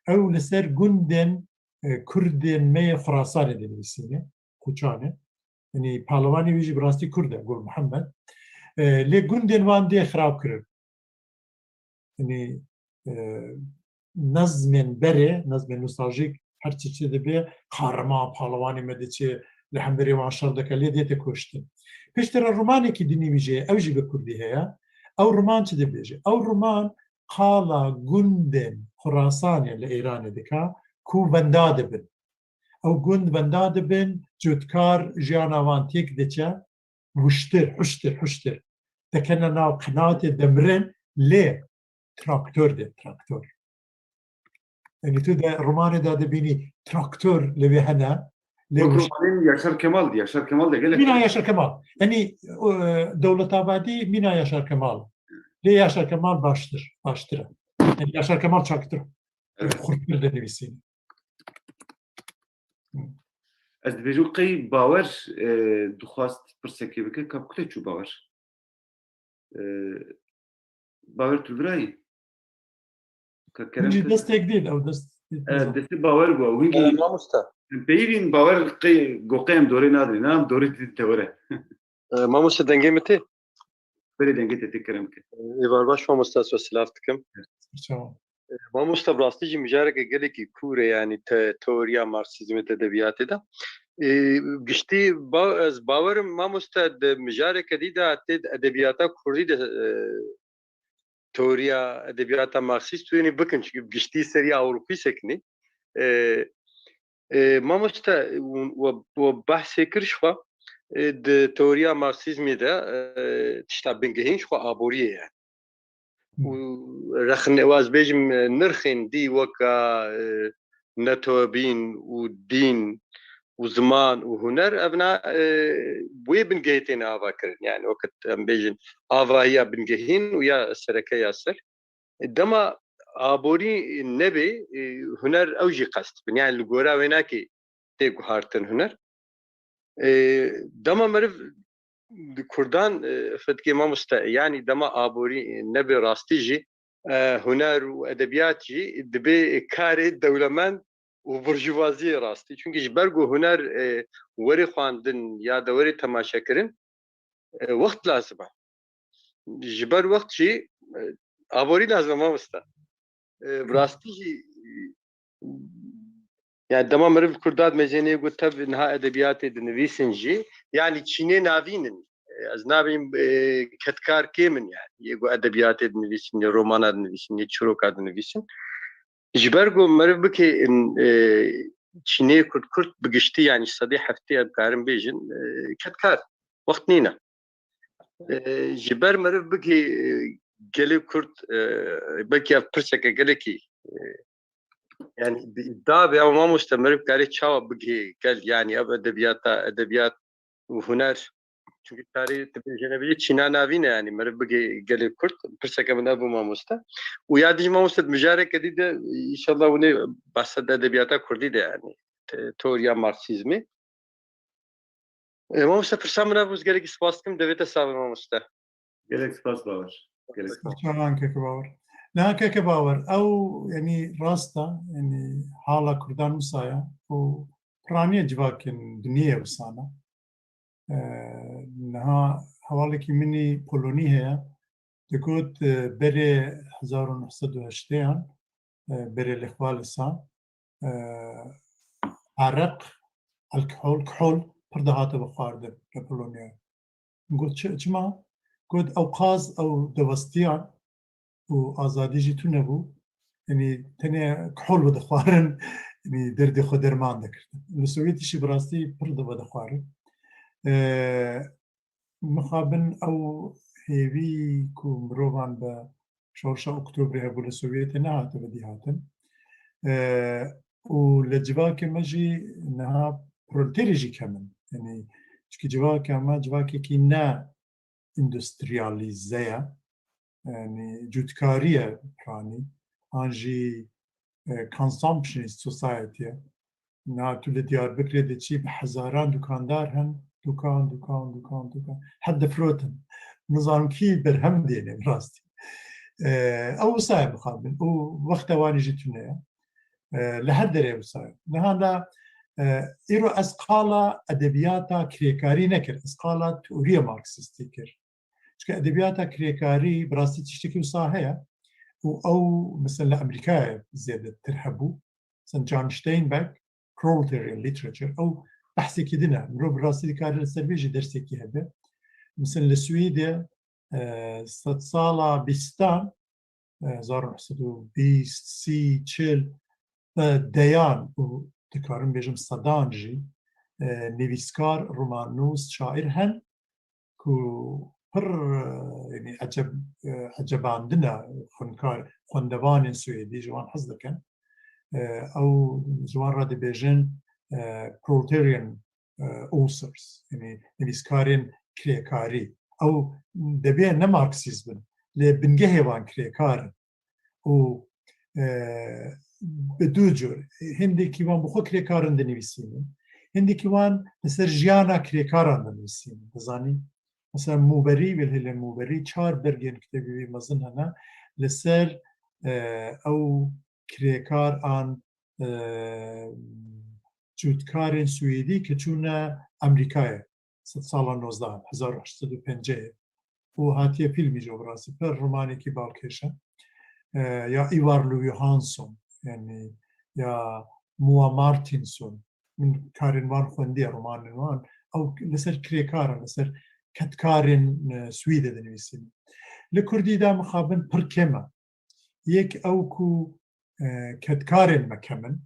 Ew li ser gundên, e, kurdên me yê Xurasanê dinivîsîne, Quçan e. Yanî pahlewanê wî jî bi rastî kurd e, Gul Mihemed. E, lê gundên wan dê xirab kirin. Yanî, e, nezmên berê, nezmên nostaljîk, her çi çi dibe, kahraman pahlewanê me diçe, li hemberê wan şer dike, lê dête kuştin. Piştre romanekî dinî wî jî, ew jî bi kurdî heye. Ew roman çi dibêje? Ew roman qala gundên Xurasanê li Êranê dike ku wenda dibin. Ew gund wenda dibin, cotkar jiyana wan têk diçe, wiştir, huştir, huştir. Dikene nav qinatê, dimirin, lê traktor de, traktor. Yanî tu de romanê de dibînî traktor li vê hene, lê Wek wiştir. Romanên Yaşar Kemal, Yaşar Kemal de gelek Mîna Yaşar Kemal. Yanî, e, Dewletabadî mîna Yaşar Kemal. Lê Yaşar Kemal baştir, baştir e. Yanî Yaşar Kemal çaktir, Evet. xurttir de nivîsîn. Ez dibêjim qey Bawer, e, dixwast pirsekê bike, ka kute çû Bawer? E, Bawer tu virayî? Ka Kerem Hûn jî ke- destek dît, ew dest E, destê Bawer bû. Hûn Ee, jî Mamoste. Em peyivîn Bawer qey goqê em dorê nadin. Na em dorê didin te were. Ee, Mamoste dengê min tê? Berê dengê te tê Kerem ke. Êvar baş mamoste, ez we silav dikim. Çawa? Mamoste, bi rastî jî mijareke gelekî kûr e, yanî te-, teoriya Marksîzmê di edebiyatê de. Ê, giştî ba-, ez bawerim mamoste di mijareke dî de tê di edebiyata kurdî de, e, teoriya edebiyata Marksîst û yanî bikin, çünkü giştî seriya Ewropî sekinî. E, e, mamoste, we, we behsê kir ji xwe, e, di teoriya Marksîzmê de, e, tişta bingehîn ji xwe aboriyê ye. û rexne-, ez bêjim, e, nirxên dî weka, e, netewebîn û dîn û ziman û huner, evna, e, wê bingehê têne avakirin. Yani wekit em bêjin avahiya bingehîn û ya sereke ya ser. Dema aborî nebe, e, huner ew jî qest bin. Yani li gora wênakê tê guhartin huner. E, dema meriv di kurdan, e, fetkê mamoste, yani dema aborî, e, nebe rastî jî, e, huner û edebiyat jî dibe karê dewlemend û burjuvaziyê rastî. Çünkü ji ber ku huner, e, were xwendin ya da were temaşekirin, e, wext lazim e. Ji ber wext jî, e, aborî lazim e mamoste. E, bi rastî jî, e, yani dema meriv kurda dimêjêne, yê ku tev niha edebiyatê dinivîsin jî, yani çînê navîn in. E, ez nabêm, e, kedkar kêm in yani. Yê ku edebiyatê dinivîsin, yê romana dinivîsin, yê çîroka dinivîsin. Ji ber ku meriv bike, e, çînê kurd kurd bi giştî, yani ji sedî heftê em karin bêjin, e, kedkar. Wext nîne. E, ji ber meriv bike, e, gelê kurd, e, belkî ev pirseke gelekî, e, yani bi îdia be, ama mamoste meriv kare çawa bigihê gel, yani ev edebiyata, edebiyat û huner. Çünkü tarî dibêje nebêje çîna navîn e, yani meriv bigihê gelê kurd. Pirseke min ev bû mamoste. Û ya dî jî mamoste, mijareke dî de, înşallah hûn ê behsa de edebiyata kurdî de, yani te-, teoriya Marksîzmê. E, mamoste, pirsa min ev bû, ez gelekî spas dikim, devê te sax be mamoste. Gelek spas Bawer. Gelek spas. Çawan keke Bawer. Niha keke Bawer, ew, yani rast e, yani hala kurdan wisa ye û piraniye civakên dinyê ye wisa ne. E, niha hevalekî min î Polonî heye, digot, e, berê hezar û neh sed û heştêyan, e, berê lêxwalisa, e, areq, alkohol, kihol pir dihate vexwardin li Polonyayê. Got, çi, çima? Got, ew qaz, ew dewestiyan û azadî jî tune bû. Yanî tenê kihol vedixwarin, yanî derdê xwe derman dikirin. Li Sovyetî jî bi rastî pir de vedixwarin. E, mixabin ew hêvî ku mirovan bi Şorşa Oktobrê hebû li Sovyetê nehate vedî hatin. E, û li civakê me jî niha proleterê jî kem in. Yanî, çikî civaka me civakekî ne îndustryalîze ye. yanî cûtkarî ye piranî, an jî e, consumptionist society ye. Na tu li Diyarbekirê diçî bi hezaran dukandar hene, dukan, dukan, dukan, dukan. Heta difirotin. Nizanim kî berhem dêne bi rastî. E, ew wisa ye mixabin. Û wexta wan jî tune ye. E, li her derê wisa ye. Niha da, e, îro ez qala edebiyata kirêkarî nekir. Ez qala teoriya Marksistî kir. Çunke edebiyata kirêkarî bi rastî tiştekî wisa heye û ew, mesela, li Amerîkayê zêdetir hebû. Mesela John Steinbeck, Proletarian Literature, ew behsekî din e. Mirov bi rastî dikare li ser vê jî dersekî hebe. Mesela li Swêdê, e, sedsala bîstan, e, hezar û neh sed û bîst, sî, çil, e, deyan û dikarim bêjim sedan jî, e, nivîskar, romannûs, şaîr hen ku pir, e, yanî eceb-, e, ecebandine xwendkar, xwendevanên Swêdî ji wan hez dikin. E, ew ji wan re dibêjin, e, proletarian, e, authors, yanî nivîskarên kirêkarî. Ew dibê ne Marksîst bin, lê bingehê wan kirêkar in. Û, e, bi du cur, hindekî wan bi xwe kirêkarin dinivîsînin, hindekî wan li ser jiyana kirêkaran dinivîsînin. Dizanî? Mesela Mûberî, Wilhelm Mûberî çar bergên kitêbê wî mezin hene li ser, e, ew kirêkar an, e, cûtkarên Swêdî ke çûne Amerîkayê, sedsala nozdeh, hezar û heşt sed û pêncî û hatiye fîlmî jî, bi rastî pir romanekî balkêş e. E, ya Ivar Louis Hanson, yanî ya Moa Martinson, min karên wan xwendiye, romanên wan. Ew li ser kirêkaran, li ser kedkarên, e, Swêdê dinivîsînin. Li kurdî de mixabin pir kêm e. Yek ew ku, e, kedkarên me kem in.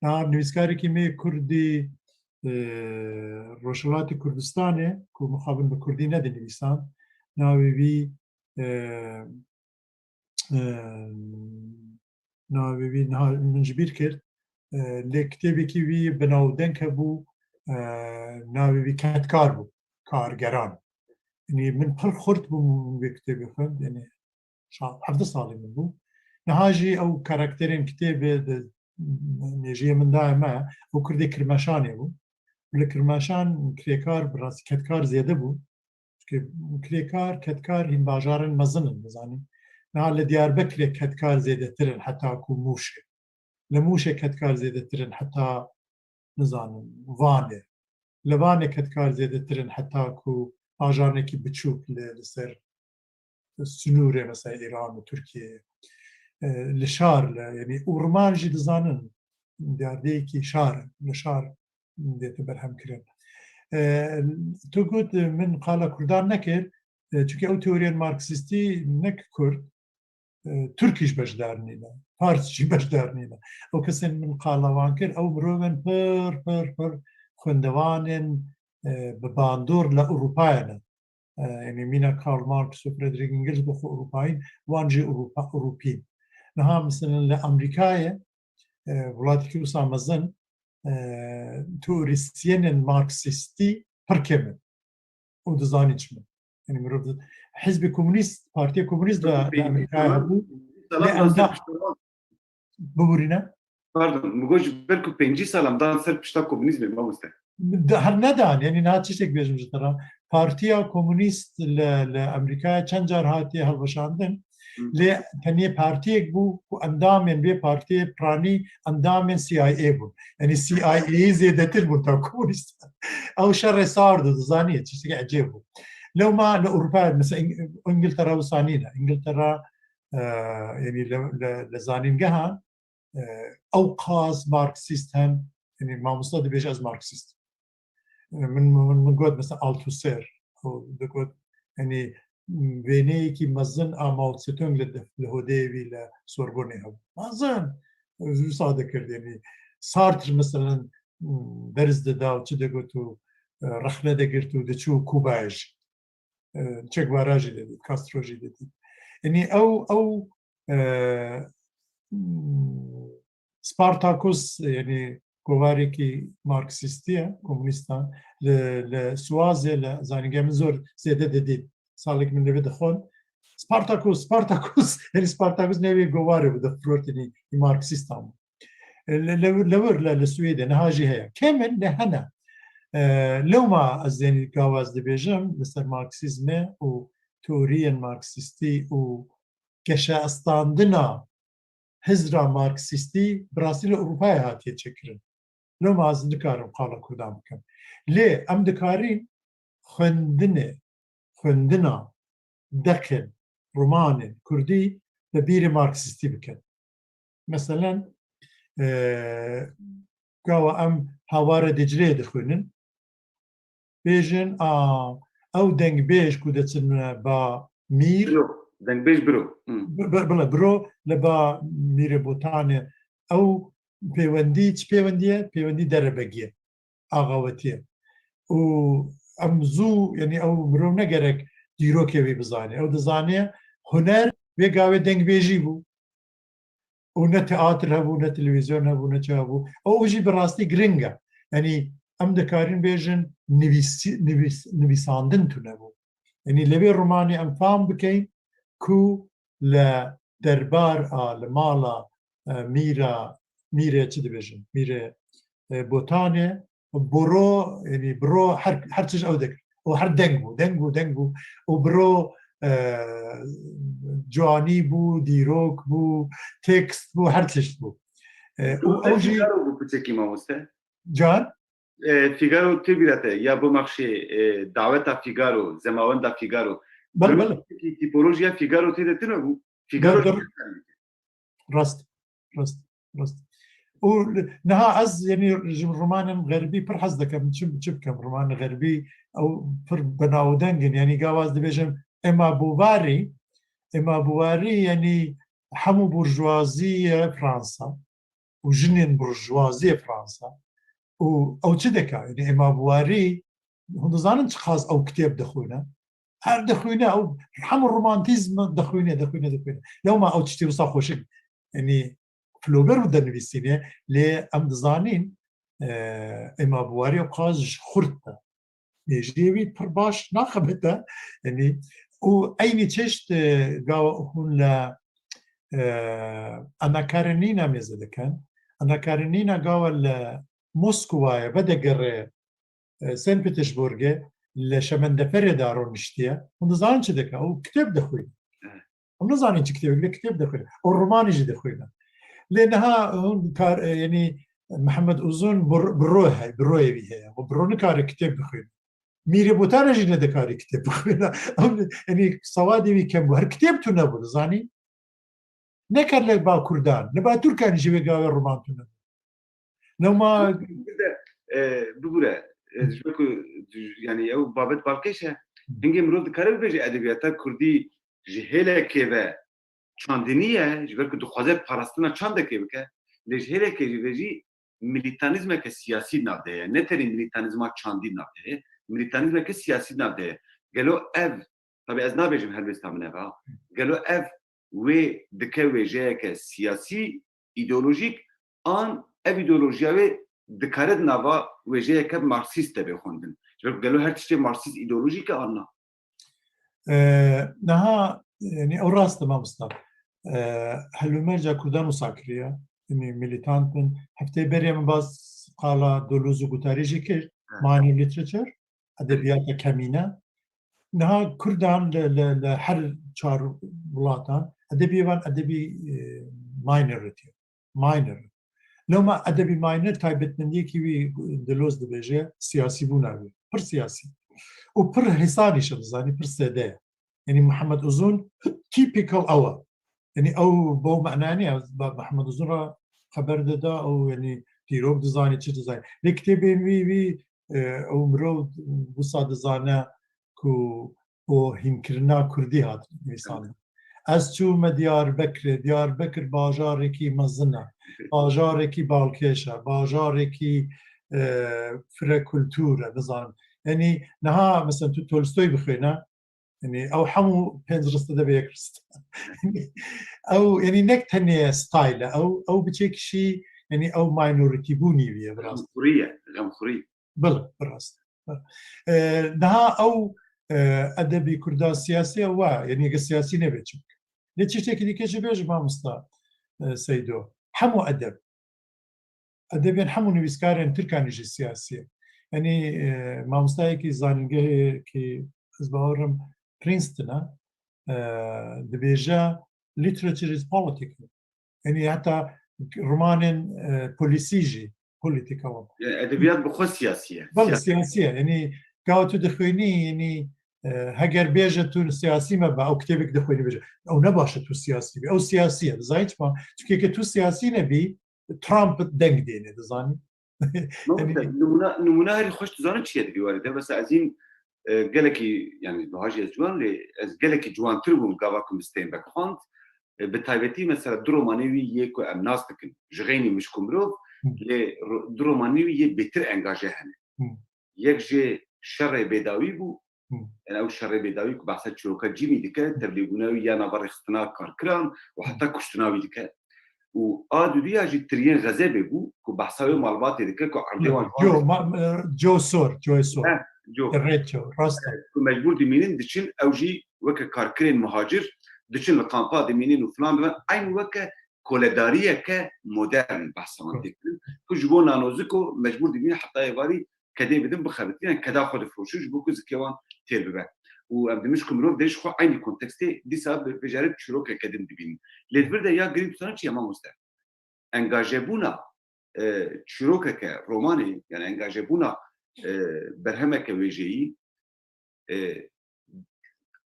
Niha nivîskarekî me kurdî, e, Rojhilatê Kurdistanê ku mixabin bi kurdî nedinivîsan, navê wî, e, e, navê wî niha min ji bîr kir. E, lê kitêbekî wî bi navdeng hebû, e, navê wî Kedkar bû, Kargeran. Yanî min pir xurt bûm wê kitêbê xwend, yanî şa-, hevdeh salê min bû. Niha jî ew karakterên kitêbê di mêjiyê min daye me, ew kurdê Kirmeşanê bû. Li Kirmeşan kirêkar, bi rastî kedkar zêde bû. Çunke kirêkar, kedkar hîn bajarên mezin in, dizanî. Niha li Diyarbekirê kedkar zêdetir in heta ku Mûşê. Li Mûşê kedkar zêdetir in heta, nizanim, Vanê. Li Vanê kedkar zêdetir in heta ku bajarekî biçûk li, li ser sinûrê, mesela Îran û Tirkiyeyê. E, li şar, li, yanî û riman jî dizanin, diyardeyekî şar in, li şar dête berhemkirin. E, tu got, min qala kurdan nekir, e, çunke ew teoriyên marksîstî nek kurd, e, Tirk jî beşdar nîne, Fars jî beşdar nîne. Ew kesên min qala wan kir, ew mirovên pir, pir, pir xwendevanên, e, bi bandor li Ewropayê ne. E, yanî mîna Karl Marx û Frederick Engels bi xwe Ewropayîn, wan jî Ewropa, Ewropîn. Niha, mesela li Amerîkayê, e, welatekî wisa mezin, e, teorîsyenên marksîstî pir kêm in. Û dizanî çi min. Yanî mirov di-, Hizbê Komunîst, Partiya Komunîst li, li Amerîkayê hebû. Lê em da-, Biborîne. Pardon, min got ji ber ku pêncî sal em dan ser pişta komunîzmê, mamoste. Di-, her nedan, yanî niha tiştek bêjim ji te re. Partiya Komunîst li, li Amerîkayê çend car hatiye hilweşandin. Hı. Lê tenê partiyek bû ku endamên vê partiyê piranî endamên C I A bûn. Yanî C I A yê zêdetir bûn ta komunîst. Ew şerê sar dû, dizanî, tiştekî ecêb bû. Lewma li Ewropa, mesela Îng-, Îngiltere wisa nîne. Îngiltere, e, yanî li, li, li zanîngehan, e, ew qas marksîst hen, yanî mamosta dibêje ez marksîst im. E, min, min, min got mesela Althusser, ew digot, yanî wêneyekî mezin a Mao Tse-tung li, li hodeyê wî li Sorbonê hebû. Mezin! Wisa dikir, yanî Sartre mesela, m, berz dida û çi digot û, e, rexne digirt û diçû Kubayê jî. E, Che Guevara jî didît, Castro jî didît. Yanî ew, ew, e, m, Spartakus, yanî kovarekî marksîstî ye, komunîstan, li, li Suazê, li zanîngeha min zor zêde didît. Salek min li vê dixwend, Spartakus, Spartakus, yani Spartakus ne wê govarê bû, dixurotînî Marksîstan bû. E, li, li, li wir, li, li Swêdê niha jî heye. Kêm in, lê hene. E, lewma ez, yani, gava ez dibêjim, li ser Marksîzmê û teoriyên Marksîstî û geşeestandina hizra Marksîstî bi rastî li Ewropayê hatiye çêkirin. Loma ez nikarim qala Kurdan bikim. Lê em dikarin xwendinê, xwendina deqên, romanên Kurdî bi bîrê Marksîstî bikin. Meselen, e, gawa em Hawarê Dicleyê dixwînin, bêjin, a, ew dengbêj ku deçin ba mîr, Biro, dengbêj biro. Hmm. Bi-, bi-, bile biro, li ba mîrê Botanê, ew pêwendî, çi pêwendî ye? Pêwendî derebegî ye, axawetî ye. Û em zû, yani ew mirov ne gerek dîrokê wî bizane. Ew dizane huner wê gavê dengbêjî bû. Û ne teatr hebû, ne televîzyon hebû, ne çi hebû. Û, û jî bi rastî giring e. Yanî em dikarin bêjin nivîsî-, nivîs-, nivîsandin tune bû. Yanî li vê romanê em fam bikeyin ku li derbar a, li mala, e, mîra, mîrê çi dibêjin? Mîrê, e, Botanê, biro, yanî biro her, her tişt ew dikir. Û her deng bû, deng bû, deng bû. Û biro, e, ciwanî bû, dîrok bû, tekst bû, her tişt bû. E, û Biro ew jî Fîgaro bû piçekî mamoste? Can? E, Fîgaro tê bîra te, ya Beaumarchais, e, daweta Fîgaro, zemawenda Fîgaro. Bele, Biro bele. Piçekî tîpolojiya Fîgaro tê de tune bû. Fîgaro Bele, bele. Rast, rast, rast. Û niha ez, yanî, ji romanên xerbî pir hez dikim. Çi, çi bikim? Romanên xerbî ew pir benawdeng in. Yanî gava ez dibêjim Emma Bovary, Emma Bovary, yanî hemû burjuaziyê Fransa û jinên burjuaziyê Fransa û ew çi dike? Yanî Emma Bovary, hûn dizanin çiqas ew kitêb dixwîne? Her dixwîne, ew hemû romantîzm dixwîne, dixwîne, dixwîne. Lewma ew tiştê wisa xweşik, yanî Flaubert û dinivîsîne, lê em dizanîn, e, Emma Bovary ew qas ji xurt e. Mêjiyê wî pir baş naxebite. Yanî, û eynî çeşt, e, gawa hûn li, e, Anna Karenina mêze dikin. Anna Karenina gawa li Moskowayê vedigere, e, Saint Petersburgê li şemendeferê de roniştiye. Hûn dizanin çi dike? Ew kitêb dixwîne. Evet. Em nizanin çi kitêbek, lê kitêb dixwîne. Û romanê jî dixwîne. Lê niha hûn kar, e, yanî Mihemed Uzun bir-, biro heye, biroyê wî heye. Û biro nikare kitêb bixwîne. Mîrê Botanê jî nedikare kitêb bixwîne. Em, yanî sewadê wî kem bû. Her kitêb tune bû, dizanî? Ne ker li ba Kurdan, li ba Tirkan jî wê gavê roman tune bû. Lewma Bir de, e, bibûre, e, ji ber ku, yani ew babet balkêş e. Hingê mirov dikare bibêje edebiyata kurdî ji hêlekê ve çandinî ye, ji ber ku dixwaze parastina çandekê bike. Lê ji hêlekê ve jî milîtanîzmeke siyasî nav de ye. Ne tenê milîtanîzma çandî nav de ye, milîtanîzmeke siyasî nav de ye. Gelo ev, tabi ez nabêjim helwêsta min ev e, gelo ev wê dike wêjeyeke siyasî, îdeolojîk, an ev îdeolojiya wê dikare di nava wêjeyeke marksîst de bê xwendin? Ji ber ku gelo her tiştê marksîst îdeolojîk e an na? E, niha, yanî ew rast e mamosta. E, helwêmerca Kurdan wisa kiriye. Yanî milîtant bin. Hefteyê berê min bas qala Deleuze û Guattari jî kir. Evet. Minor literature, edebiyata kemîne. Niha Kurdan li, li, li her çar wilatan edebiyê van edebî, e, minority. Minor. Lewma edebî minor taybetmendiyekî wî Deleuze dibêje, siyasîbûna wî. Pir siyasî. Û pir hêsanî şe dizanî, pir sêde ye. Yanî Mihemed Uzun typical ew e. Yanî ew bo mananî, Mihemed Uzun re xeber dida, ew yanî dîrok dizanî, çi dizanî. Lê kitêbên wî, wî, e, ew mirov wisa dizane ku bo hînkirina kurdî hat nivîsandin. Ez çûme Diyarbekirê. Diyarbekir bajarekî mezin e. Bajarekî balkêş e. Bajarekî, e, fire kultur e, nizanim. Yanî niha mesela tu Tolstoy bixwîne, yanî ew hemû pênc rist de be yek rist. Ew, yanî nek tenê style e. Ew, ew bi çekişî, yanî ew minority bûnî wî ye biraz. Xemxurî ye, xemxurî. Bile, bi rast. E, daha ew, e, edebî kurda siyasî ye, wa, yanî, eger siyasî nebe çi bike. Lê tiştekî dike jî bêje mamosta, e, Seydo. Hemû edeb. Edebên hemû nivîskarên Tirkanî jî siyasî ye. Yanî, e, mamostayekî zanîngehê ki ez bawerim Princeton e, e, dibêje, "Literature is political." Yanî heta romanên, e, polîsî jî political in. Yani edebiyat bi xwe siyasî ye. Belê, siyasî ye. Yanî ka tu dixwînî, yanî, e, heger bêje tu siyasî me be, ew kitêbek dixwînî bêje, ew ne baş e tu siyasî bî. Ew siyasî ye. Dizanî çima? Çunke ke tu siyasî nebî, Trump deng dêne, dizanî? Yanî Namûne, nimûne, nimûne herî xweş tu zanî çi ye di vî warê de? Mesela ez hîn, e, gelekî, yani, niha jî ez ciwan, lê ez gelekî ciwantir bûm gava ku min Steinbeck xwend. E, bi taybetî mesela du romanê wî yê ku em nas dikin, Ji Xeynî Mişk û Mirov, Hı. lê ro-, du romanê wî yê bêtir engaje hene. Hı. Yek jê Şerê Bêdawî bû, Hı. yani ew Şerê Bêdawî ku behsa çîroka cînî dike, tevlîbûna wî ya nava rêxistina karkiran û Hı. heta kuştina wî dike. Û a duduya jî Tiriyên Xezebê bû ku behsa wê malbatê dike ku erdê wan Jo, ma-, e, Jo Sor, Joy Sor. Heh, Jo. Rêço, rast e. Ku mecbûr dimînin diçin, ew jî weke karkirên muhacir diçin li kampa dimînin û filan dibe. Eyn weke koledariyeke modern behsa wan Hı. tê kirin. Ku ji bo nanoziko mecbûr dimînin heta êvarî kedê bidin bixebitin, yani keda xwe difroşin ji bo ku zikê wan têr bibe. Û em dimiş ku mirov dê ji xwe eynî kontekstê dîsa bi-, bijarê çîrokeke din dibînin. Lê di vir de ya girîng dizanî çi ye mamoste? Engajebûna, e, çîrokeke romanê, yani engajebûna, e, berhemeke wêjeyî, e,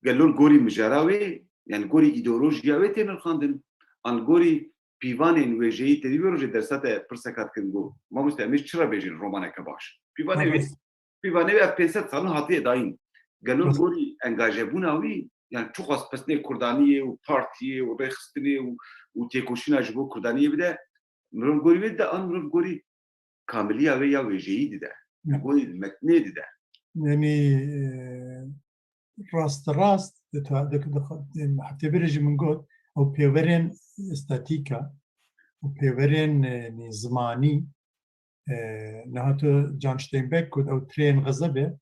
gelo li gorî mijara wê, yani gorî îdeolojiya wê tê nirxandin, an li gorî pîvanên wêjeyî tê dî vê rojê dersa te pirseka dikin got, mamoste, em ê çi re bêjin romaneke baş? Pîvanê wê, Rast. pîvanê wê ev pênc sed sal in hatiye dayîn. Gelo li Rast. gorî engajebûna wî, yani çiqas pesnê kurdaniyê û partiyê û rêxistinê û, û têkoşîna ji bo kurdaniyê bide, mirov gorî wê dide, an mirov gorî kamiliya wê ya wêjeyî dide. Ya. Li gorî metnê dide. Yanî, e, rasterast, di ta-, di, di, heftê berê jî min got, ew pêverên estetîka û pêverên, e, nî zimanî, e, niha tu John Steinbeck got, ew Tirên Xezebê,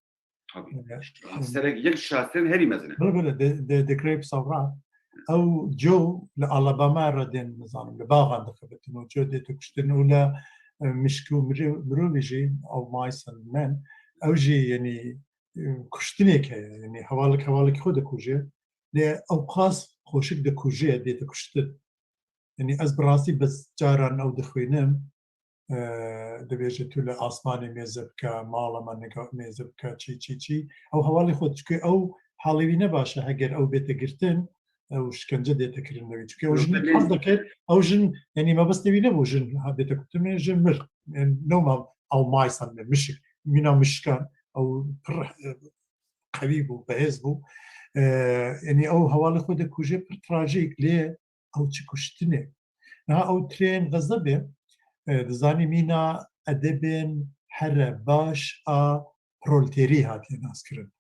Tabii. e, Şaserek yek şaserên herî mezin e. Bile, bile, The, The, The Grapes of Wrath. Ew Jo li Alabama re dên, nizanim, li baxan dixebitin û Jo dê kuştin û li, e, Mişk û Mirî-, Mirovî jî, ew Mice and Men, ew jî, yanî, e, kuştinêk heye, yanî hevalek hevalekî xwe dikuje. Lê ew qas xweşik dikuje, dê kuştin. Yanî ez bi rastî bi caran ew dixwînim, e, dibêje tu li asmanê mêze bike, mala me niga-, mêze bike, çî, çî, çî. Ew hevalê xwe, çunke ew halê wî ne baş e, heger ew bête girtin, ew şikence dête kirin li wî. Çunke ew Yok, jin ne- hez dike, ew jin, yanî mebestê wî nebû jin ha bête kutin, jin mir. Yanî noma ew maysan me, mişik, mîna mişikan, ew pir, e, qewî bû, behêz bû. E, yanî ew hevalê xwe dikuje, pir trajîk, lê ew çi kuştinê. Niha ew Tirên Xezebê, e, dizanî mîna edebên here baş a proleterî hatiye naskirin.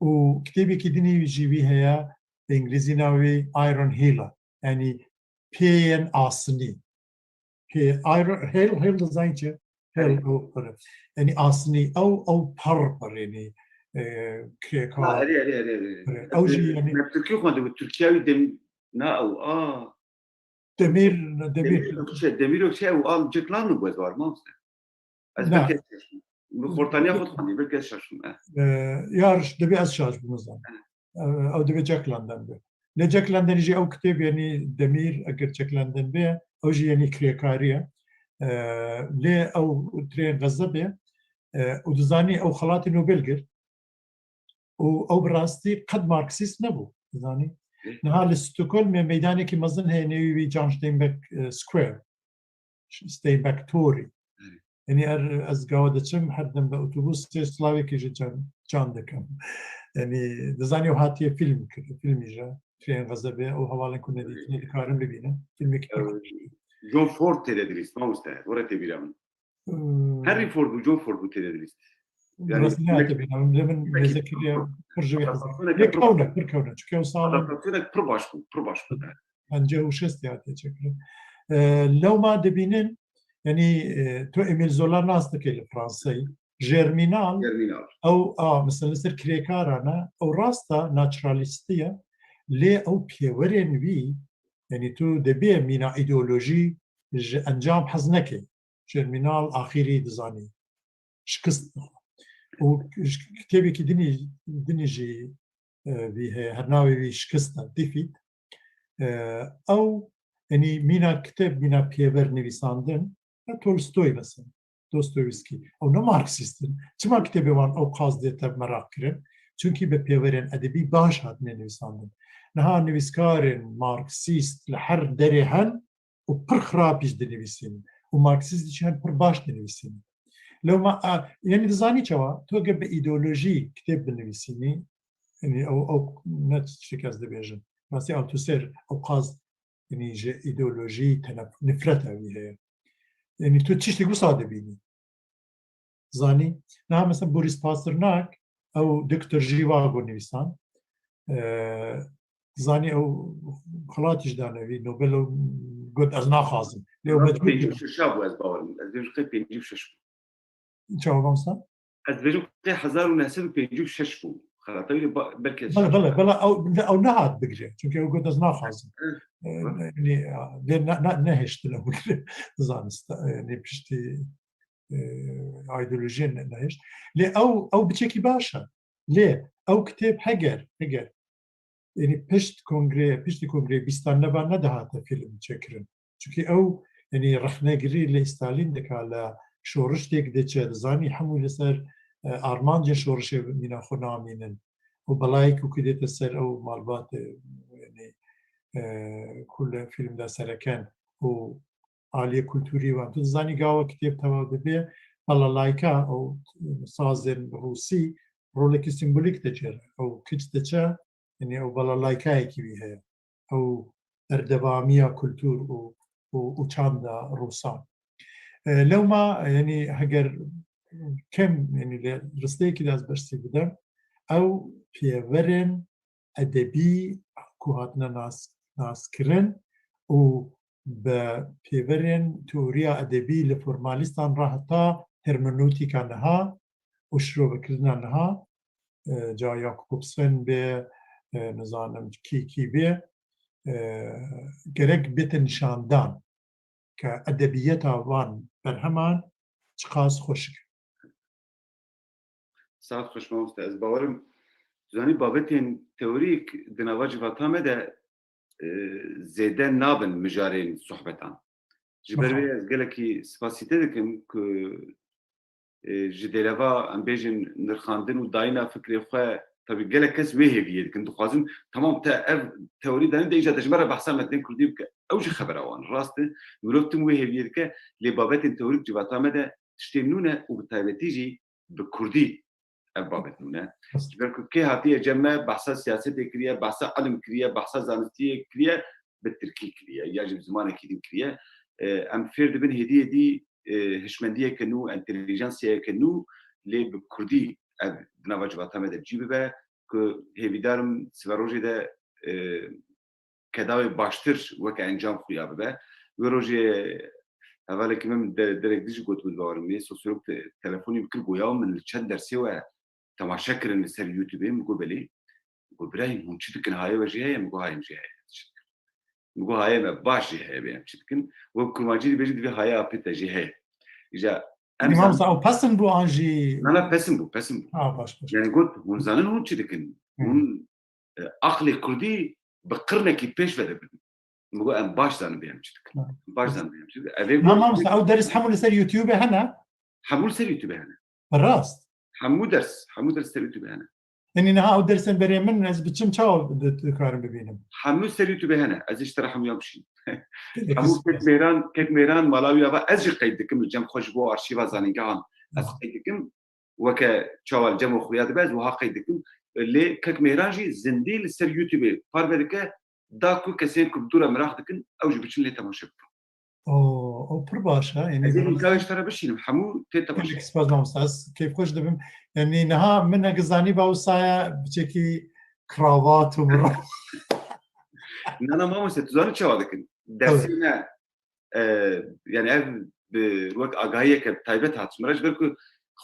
Û kitêbekî dinî jî wî heye, bi îngilîzî navê Iron Heel e. Yanî pêyên asinî. Pê Iron, Heel, Heel dizanî çi? Heel, Evet. ew, yanî asinî, ew, ew par par, yanî, e, krêka. Ha, erê, erê, erê, erê. Erê, ew jî, yanî Me Tirkî xwendibû, Tirkiya wî dem-, na ew, a. Demîr, Demîr. Demîr Ökçe, Demîr Ökçe û al Ceklan mı bu ezbar mı? Ez Na. belki şaştım. Bi xortaniya xwe dixwendî, belki ez şaştım, eh. E, ya riş, dibê ez şaş bim, nizanim. Eh. E, ew dibê Jack London be. Lê Jack London jî ew kitêb, yanî Demîr, eger Jack London be, ew jî yanî kirêkarî ye. E, lê ew Tirên Xezebê, e, û dizanî ew xelatê Nobel girt. Û ew bi rastî qet Marksîst nebû, dizanî. Ê. Niha li Stockholmê meydanekî mezin heye nêwî wî John Steinbeck, e, Square, Steinbeck Torî. Ê. Yanî er ez gava diçim, her dem bi otobusê slavekî ji can, can dikim. Yanî dizanî ew hatiye fîlm kir, fîlmî ji Tirên Xezebê, ew hevalên ku nedîtine dikarin bibînin. Fîlmekî pir Ew, John Ford tê de dilîst, mamoste, were tê bîra min. Hmm. Henry Ford bû, John Ford bû tê de dilîst. Yani, Rastî nehate bîra min, lê min mêze kiriye, pir ji wê hez dikim. Adaptasyoneke Lê pir kewne, pir kewne. Çunke ew sal Adaptasyoneke pir baş bû, pir baş bû. Penceh û şeş hatiye çêkirin. E, lewma dibînin, yanî, e, tu Emile Zola nas dikî li Fransayê. Germinal, Germinal. Ew, a, mesela li ser kirêkaran e, ew rast e, naturalîstî ye, lê ew pêwerên wî, yanî tu dê bê mîna îdeolojî ji encam hez neke. Germinal axirî dizanî. Şikist. Û kitêbekî dinî, dinî jî, e, vî heye, her navê wî Şikist e, Defeat. E, ew, yanî mîna kitêb, mîna pêver nivîsandin, ya Tolstoy mesela, Dostoyevskî. Ew ne Marksîst in. Çima kitêbê wan ew qas dê te meraq kirin? Çunkî bi pêverên edebî baş hatine nivîsandin. Niha nivîskarên Marksîst li her derê hen û pir xirab jî dinivîsînin. Û Marksîst jî hen pir baş dinivîsînin. Lewma, a, yanî dizanî çawa? Tu ge bi îdeolojî kitêb binivîsînî, yanî ew, ew ne tiştek ez dibêjim. Rastî Althusser ew qas, yanî ji îdeolojî tenef-, nifret evî heye. Yanî tu tiştek wisa dibînî. Zanî, niha mesela Boris Pasternak, ew Doktor Jivago nivîsan. E, zanî ew xelatî jî dane vî, Nobel ew got ez naxwazim. Lê ew mecbûr bû. Pêncî û şeş bû, ez bawer im. Ez dibêjim qey pêncî û şeş bû. Çawa mamosta? Ez dibêjim qey hezar û neh sed û pêncî û şeş bû. Xelata wî ba-, belkî ez... Bele, bele, bele, ew, ew nehat bigire. Çunke ew got ez naxwazim. Eh, eh, yanî, lê ne, ne, nehiştin ew bigire. Zanist, yanî piştî, e, îdeolojiyê ne-, nehişt. Lê ew, ew biçekî baş e. Lê ew kitêb heger, heger, yanî pişt kongrê, piştî kongrê bîstan neva nedihate fîlm çêkirin. Çunkî ew, yanî rexnegirî li Stalîn dika, li şoriş têk diçe, dizanî hemû li ser, e, armancên şorişê mîna xwe namînin. Û belayê ku ku dête ser ew malbatê, yanî, e, ku li fîlm de sereken û aliyê kulturî wan. Tu dizanî gava kitêb tewa dibe, balalayka û sazên rûsî rolekî sîmbolîk diçe. Ew kiç diçe, yanî ew balalaykayekî wî heye. Ew berdewamiya kultur û, û, û çanda rûsan. E, lewma, yanî heger kem, yanî li risteyekî de ez bersî bidim, ew pêverên edebî ku hatine nas, naskirin û bi pêverên teoriya edebî li formalîstan re heta hermenotîka niha û şirovekirina niha, e, ca Jakobsen be, e, nizanim kî kî be, e, gerek bête nîşandan ke edebiyeta van berheman çiqas xweşik e. Saet xweş mamoste. Ez bawerim, tu zanî, babetên teorîk di nava civata me de, e, zêde nabin mijarên sohbetan. Ji ber vê ez gelekî spasî te dikim ku, e, ji dêleva, em bêjin, nirxandin û dayîna fikrê xwe, tabî gelek kes wê hêviyê dikin, dixwazin, tamam, te ev teorî danî de, îca te ji me re behsa metnên kurdî bike. Ew jî xebera wan rast e. Mirov tim wê hêviyê dike, lê babetên teorîk civata me de tiştên nû ne û bi taybetî jî bi kurdî ev babet nû ne. Ji ber ku kê hatiye cem me, behsa siyasetê kiriye, behsa ilim kiriye, behsa zanistiyê kiriye, bi tirkî kiriye ya jî bi zimanekî din kiriye. E, em fêr dibin hêdî hêdî, e, hişmendiyeke nû, entelijansiyayeke nû, lê bi kurdî ev di nava civata me de bi cî bibe, ku hêvîdar im siberojê de, e, kedawê baştir weke encam xuya bibe. Wê rojê hevalekî min de-, derek din jî got, min bawer im, sosyolog te-, telefonî min kir, goya min li çend dersê we temaşe kirin li ser YouTubeê, min got belê. Min got birayî hûn çi dikin, hayê we jî heye? Min got hayê min jî heye. Çi dikin? Min got hayê me baş jî heye, bê em çi dikin? We bi kurmancî dibêjin, divê hayê apê te jî heye. Îja em... Îmam zan- Sa, ew pesin bû an jî? Na, na, pesin bû, pesin bû. Ha, baş, baş. Yani got, hûn zanin hûn çi dikin? Hı. Hûn, e, aqlê kurdî bi qirnekî pêş ve dibin. Min got, em baş zanin bê em çi dikin. Hı. Baş zanin bê em çi dikin. Evê... Na, got, Mamosta, ew ders hemû li ser YouTube hene? Hemû li ser YouTube hene. Bi rast? Hemû ders, hemû ders ser YouTube hene. Yanî niha ew dersên berê min, ez biçim çawa di-, dikarim bibînim? Hemû ser YouTube hene. Ez ê ji te re hemûyan bişînim. Gelek Hemû spas. Kek Mêran, Kek Mêran mala wî ava, ez jî qeyd dikim li cem xwe ji bo arşîva zanîngehan. Ez Aha. Qeyd dikim, weke çawa li cem we xuya dibe, ez wiha qeyd dikim. Lê Kek Mêran jî zindî li ser YouTubeê parve dike, da ku kesên ku bi dû re miraq dikin, ew jî biçin lê temaşe bikin. O, o pir baş e. Yanî... Ez ê lînka wê ji te re bişînim. Hemû tê temaşe. Gelek spas mamosta. Ez keyfxweş dibim. Yanî niha min eke zanîba wisa ye, biçekî kravat û mirov. Na, na, mamoste, tu zanî çawa dikin? Dersê Evet. Me, e, yani ev bi wek agahiyeke taybet hat ji min re, ji ber ku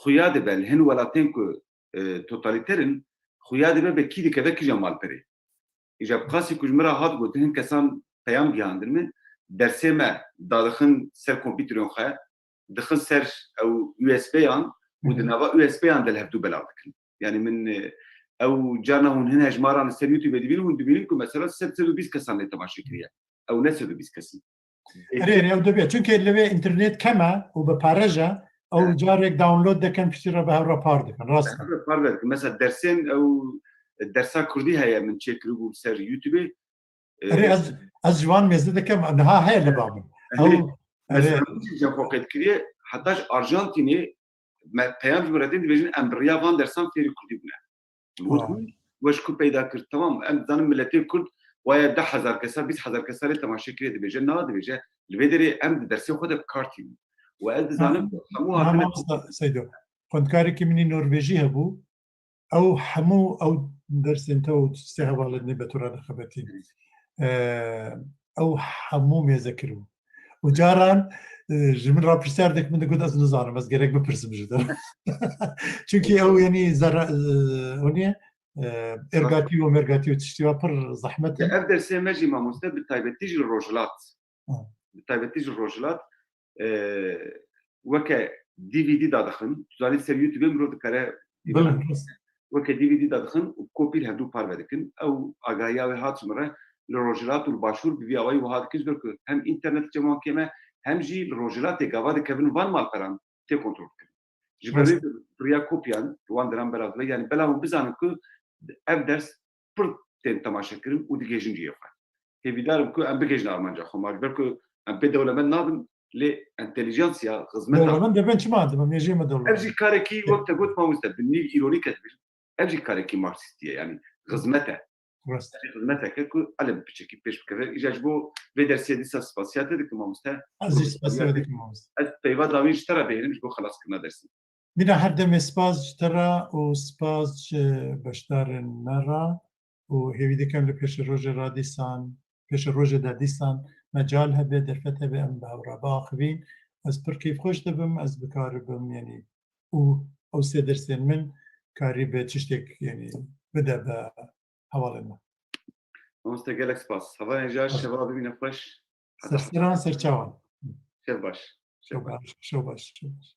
xuya dibe li hin welatên ku e, totalîter in, xuya dibe be kî dikeve kîja malperê. Îja bi qasî ku ji min re hat gotin, hin kesan peyam gihandin min, dersê me dadixin ser kompîterên xwe, dixin ser ew U S B'yan û di nava U S B'yan de li hevdû belav dikin. Yani min e, ew carna hûn hin hejmaran li ser YouTube dibînin, hûn dibînin ku mesela sed, sed û bîst kesan lê temaşe kiriye. Ew ne sed û bîst kesî. Erê, erê, ew dibe. Çunke li wê înternet kem e û bi pare jî, ew carek download dikin, piştî re bi hev re par dikin. Rast e. Hev re par dikin. Mesela dersên ew dersa kurdî heye min çêkiribû ser YouTube. Erê, ez, ez ji wan mêze dikim, niha heye li ba min. Ew, mesela min jî cem xwe qeyd kiriye, heta ji Arjantînê me peyam ji min re tên dibêjin, em bi riya van dersan fêrî kurdî bûne. Got, we ji ku peyda kir? Tamam, em dizanin miletê Kurd waya deh hezar kesa, bîst hezar kesa lê temaşe kiriye, dibêje, na, dibêje, li vê derê em di dersê xwe de bi kar tînin. Û ez dizanim hemû hatine. Mamosta Seydo, xwendkarekî min î Norvejî hebû, ew hemû ew dersên te û sê hevalên nê be tu re dixebetî. Ew hemû mêze kiribû. Û caran e, ji min re pirsiyar dikin, min digot, ez nizanim, ez gerek bipirsim ji te. Çunkî ew, yanî, zerre, e, ew niye, e, ergatî û mergatî û tiştî wa pir zehmet e. Ev dersê me jî, mamoste, bi taybetî jî li Rojhilat, bi taybetî jî li Rojhilat, e, weke D V D dadixin. Tu zanî ser YouTube mirov dikare Bilin, rast. Weke D V D dadixin û kopî li hevdû parve dikin. Ew agahiya wê hat ji min re, li Rojhilat û li Başûr bi vî awayî wiha dikin, ji ber ku hem înternet cem wan kêm e, hem jî li Rojhilatê gava dikevin van malperan tê kontrol dikin. Ji ber wê bi riya kopyan li wan deran belav dibe. Yanî belav hûn bizanin ku ev ders pir tên temaşekirin û digihêjin cihê xwe. Hêvîdar im ku em bigihêjin armanca xwe. Ma ji ber ku em pê dewlemend nabin, lê entelijansiya, xizmeta. Dewlemend dibin, çima dibin? Mêjiyê me dewlemend. Ev jî karekî, wek te got mamoste, bi nîv îronî ke dibêjin. Ev jî karekî marksîstî ye, yanî xizmet e. Rast. Ev jî xizmeteke ku elem piçekî pêş bikeve. Îja ji bo vê dersê dîsa spasiya te dikim mamoste. Ez jî spasiya dikim mamoste. Ez peyva dawîn ji te re bihêlim ji bo xelaskirina dersê. Mîna, her demê spas ji te re û spas ji beşdarên me re û hêvî dikim li pêşerojê re dîsan, pêşerojê de dîsan mecal hebe, derfet hebe, em bi hev re biaxivîn. Ez pir keyfxweş dibim, ez bikaribim, yanî û ew sê dersên min karî be tiştek, yanî bide be hevalên me. Mamoste, gelek spas. Hevalên jar, şeva bimîne xweş. Ser seran, ser çavan. Şev baş. Şev baş, şev baş, şev baş.